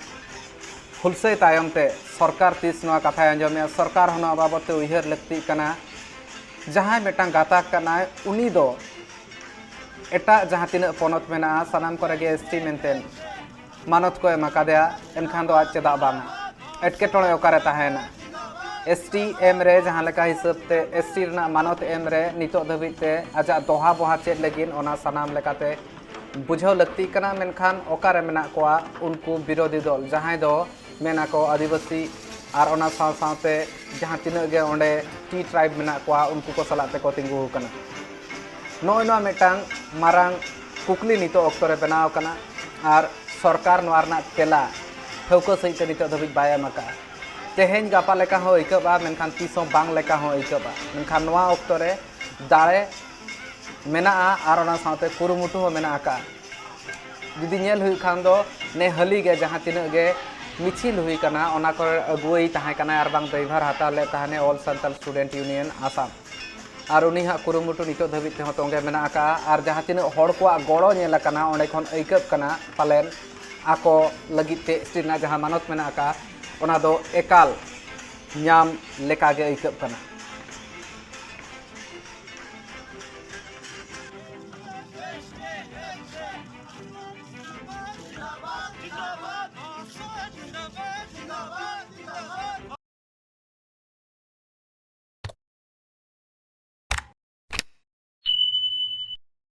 ᱦᱩᱞᱥᱟᱹᱭ ᱛᱟᱭᱚᱢ ᱛᱮ ᱥᱚᱨᱠᱟᱨ ᱛᱤᱥ ᱱᱚᱣᱟ ᱠᱟᱛᱷᱟᱭ ᱟᱸᱡᱚᱢᱮᱜᱼᱟ? ᱥᱚᱨᱠᱟᱨ ᱦᱚᱸ ᱱᱚᱣᱟ ᱵᱟᱵᱚᱫ ᱛᱮ ᱩᱭᱦᱟᱹᱨ ᱞᱟᱹᱠᱛᱤᱜ ᱠᱟᱱᱟ᱾ ᱡᱟᱦᱟᱸᱭ ᱢᱤᱫᱴᱟᱝ ᱜᱟᱛᱟᱠ ᱠᱟᱱᱟᱭ, ᱩᱱᱤ ᱫᱚ ᱮᱴᱟᱜ ᱡᱟᱦᱟᱸ ᱛᱤᱱᱟᱹᱜ ᱯᱚᱱᱚᱛ ᱢᱮᱱᱟᱜᱼᱟ, ᱥᱟᱱᱟᱢ ᱠᱚᱨᱮ ᱜᱮ ᱮᱥ ᱴᱤ ᱢᱮᱱᱛᱮ ᱢᱟᱱᱚᱛ ᱠᱚ ᱮᱢ ᱟᱠᱟᱫᱮᱭᱟ, ᱮᱱᱠᱷᱟᱱ ᱫᱚ ᱟᱡ ᱪᱮᱫᱟᱜ ᱵᱟᱝ? ᱮᱴᱠᱮᱴᱚᱬᱮ ᱚᱠᱟᱨᱮ ᱛᱟᱦᱮᱸᱭᱮᱱᱟ? ᱮᱥ ᱴᱤ ᱮᱢ ᱨᱮ ᱡᱟᱦᱟᱸ ᱞᱮᱠᱟ ᱦᱤᱥᱟᱹᱵ ᱛᱮ ᱮᱥ ᱴᱤ ᱨᱮᱱᱟᱜ ᱢᱟᱱᱚᱛ ᱮᱢ ᱨᱮ ᱱᱤᱛᱚᱜ ᱫᱷᱟᱹᱵᱤᱡ ᱛᱮ ᱟᱡᱟᱜ ᱫᱚᱦᱟ ᱵᱚᱦᱟ ᱪᱮᱫ ᱞᱟᱹᱜᱤᱫ, ᱚᱱᱟ ᱥᱟᱱᱟᱢ ᱞᱮᱠᱟᱛᱮ ᱵᱩᱡᱷᱟᱹᱣ ᱞᱟᱹᱠᱛᱤᱜ ᱠᱟᱱᱟ᱾ ᱢᱮᱱᱠᱷᱟᱱ ᱚᱠᱟᱨᱮ ᱢᱮᱱᱟᱜ ᱠᱚᱣᱟ ᱩᱱᱠᱩ ᱵᱤᱨᱳᱫᱷᱤ ᱫᱚᱞ, ᱡᱟᱦᱟᱸᱭ ᱫᱚ ᱢᱮᱱ ᱟᱠᱚ ᱟᱹᱫᱤᱵᱟᱹᱥᱤ ᱟᱨ ᱚᱱᱟ ᱥᱟᱶ ᱥᱟᱶᱛᱮ ᱡᱟᱦᱟᱸ ᱛᱤᱱᱟᱹᱜ ᱜᱮ ᱚᱸᱰᱮ ᱴᱤ ᱴᱨᱟᱭᱤᱵᱽ ᱢᱮᱱᱟᱜ ᱠᱚᱣᱟ, ᱩᱱᱠᱩ ᱠᱚ ᱥᱟᱞᱟᱜ ᱛᱮᱠᱚ ᱛᱤᱸᱜᱩ ᱟᱠᱟᱱᱟ? ᱱᱚᱜᱼᱚᱭ ᱱᱚᱣᱟ ᱢᱤᱫᱴᱟᱝ ᱢᱟᱨᱟᱝ ᱠᱩᱠᱞᱤ ᱱᱤᱛᱚᱜ ᱚᱠᱛᱚ ᱨᱮ ᱵᱮᱱᱟᱣ ᱟᱠᱟᱱᱟ, ᱟᱨ ᱥᱚᱨᱠᱟᱨ ᱱᱚᱣᱟ ᱨᱮᱱᱟᱜ ᱛᱮᱞᱟ ᱴᱷᱟᱹᱣᱠᱟᱹ ᱥᱟᱺᱦᱤᱡ ᱛᱮ ᱱᱤᱛᱚᱜ ᱫᱷᱟᱹᱵᱤᱡ ᱵᱟᱭ ᱮᱢ ᱟᱠᱟᱫᱼᱟ᱾ ᱛᱮᱦᱮᱧ ᱜᱟᱯᱟ ᱞᱮᱠᱟ ᱦᱚᱸ ᱟᱹᱭᱠᱟᱹᱜᱼᱟ, ᱢᱮᱱᱠᱷᱟᱱ ᱛᱤᱥ ᱦᱚᱸ ᱵᱟᱝ ᱞᱮᱠᱟ ᱦᱚᱸ ᱟᱹᱭᱠᱟᱹᱜᱼᱟ᱾ ᱢᱮᱱᱠᱷᱟᱱ ᱱᱚᱣᱟ ᱚᱠᱛᱚ ᱨᱮ ᱫᱟᱲᱮ ᱢᱮᱱᱟᱜᱼᱟ ᱟᱨ ᱚᱱᱟ ᱥᱟᱶᱛᱮ ᱠᱩᱨᱩᱢᱩᱴᱩ ᱦᱚᱸ ᱢᱮᱱᱟᱜ ᱟᱠᱟᱫᱼᱟ᱾ ᱡᱩᱫᱤ ᱧᱮᱞ ᱦᱩᱭᱩᱜ ᱠᱷᱟᱱ ᱫᱚ, ᱱᱮ ᱦᱟᱹᱞᱤ ᱜᱮ ᱡᱟᱦᱟᱸ ᱛᱤᱱᱟᱹᱜ ᱜᱮ ᱢᱤᱪᱷᱤᱞ ᱦᱩᱭ ᱠᱟᱱᱟ, ᱚᱱᱟ ᱠᱚᱨᱮ ᱟᱹᱜᱩᱣᱟᱹᱭ ᱛᱟᱦᱮᱸ ᱠᱟᱱᱟᱭ ᱟᱨ ᱵᱟᱝ ᱫᱟᱹᱭᱵᱷᱟᱨ ᱦᱟᱛᱟᱣ ᱞᱮᱫ ᱛᱟᱦᱮᱱᱮ All Santal Student Union Assam᱾ ᱟᱨ ᱩᱱᱤ ᱦᱟᱸᱜ ᱠᱩᱨᱩᱢᱩᱴᱩ ᱱᱤᱛᱚᱜ ᱫᱷᱟᱹᱵᱤᱡ ᱛᱮᱦᱚᱸ ᱛᱚᱸᱜᱮ ᱢᱮᱱᱟᱜ ᱟᱠᱟᱫᱼᱟ᱾ ᱟᱨ ᱡᱟᱦᱟᱸ ᱛᱤᱱᱟᱹᱜ ᱦᱚᱲ ᱠᱚᱣᱟᱜ ᱜᱚᱲᱚ ᱧᱮᱞ ᱟᱠᱟᱱᱟ, ᱚᱸᱰᱮ ᱠᱷᱚᱱ ᱟᱹᱭᱠᱟᱹᱜ ᱠᱟᱱᱟ ᱯᱟᱞᱮᱱ ᱟᱠᱚ ᱞᱟᱹᱜᱤᱫ ᱛᱮ ᱮᱥ ᱴᱤ ᱨᱮᱱᱟᱜ ᱡᱟᱦᱟᱸ ᱢᱟᱱᱚᱛ ᱢᱮᱱᱟᱜ ᱟᱠᱟᱫᱼᱟ, ᱚᱱᱟ ᱫᱚ ᱮᱠᱟᱞ ᱧᱟᱢ ᱞᱮᱠᱟ ᱜᱮ ᱟᱹᱭᱠᱟᱹᱜ ᱠᱟᱱᱟ᱾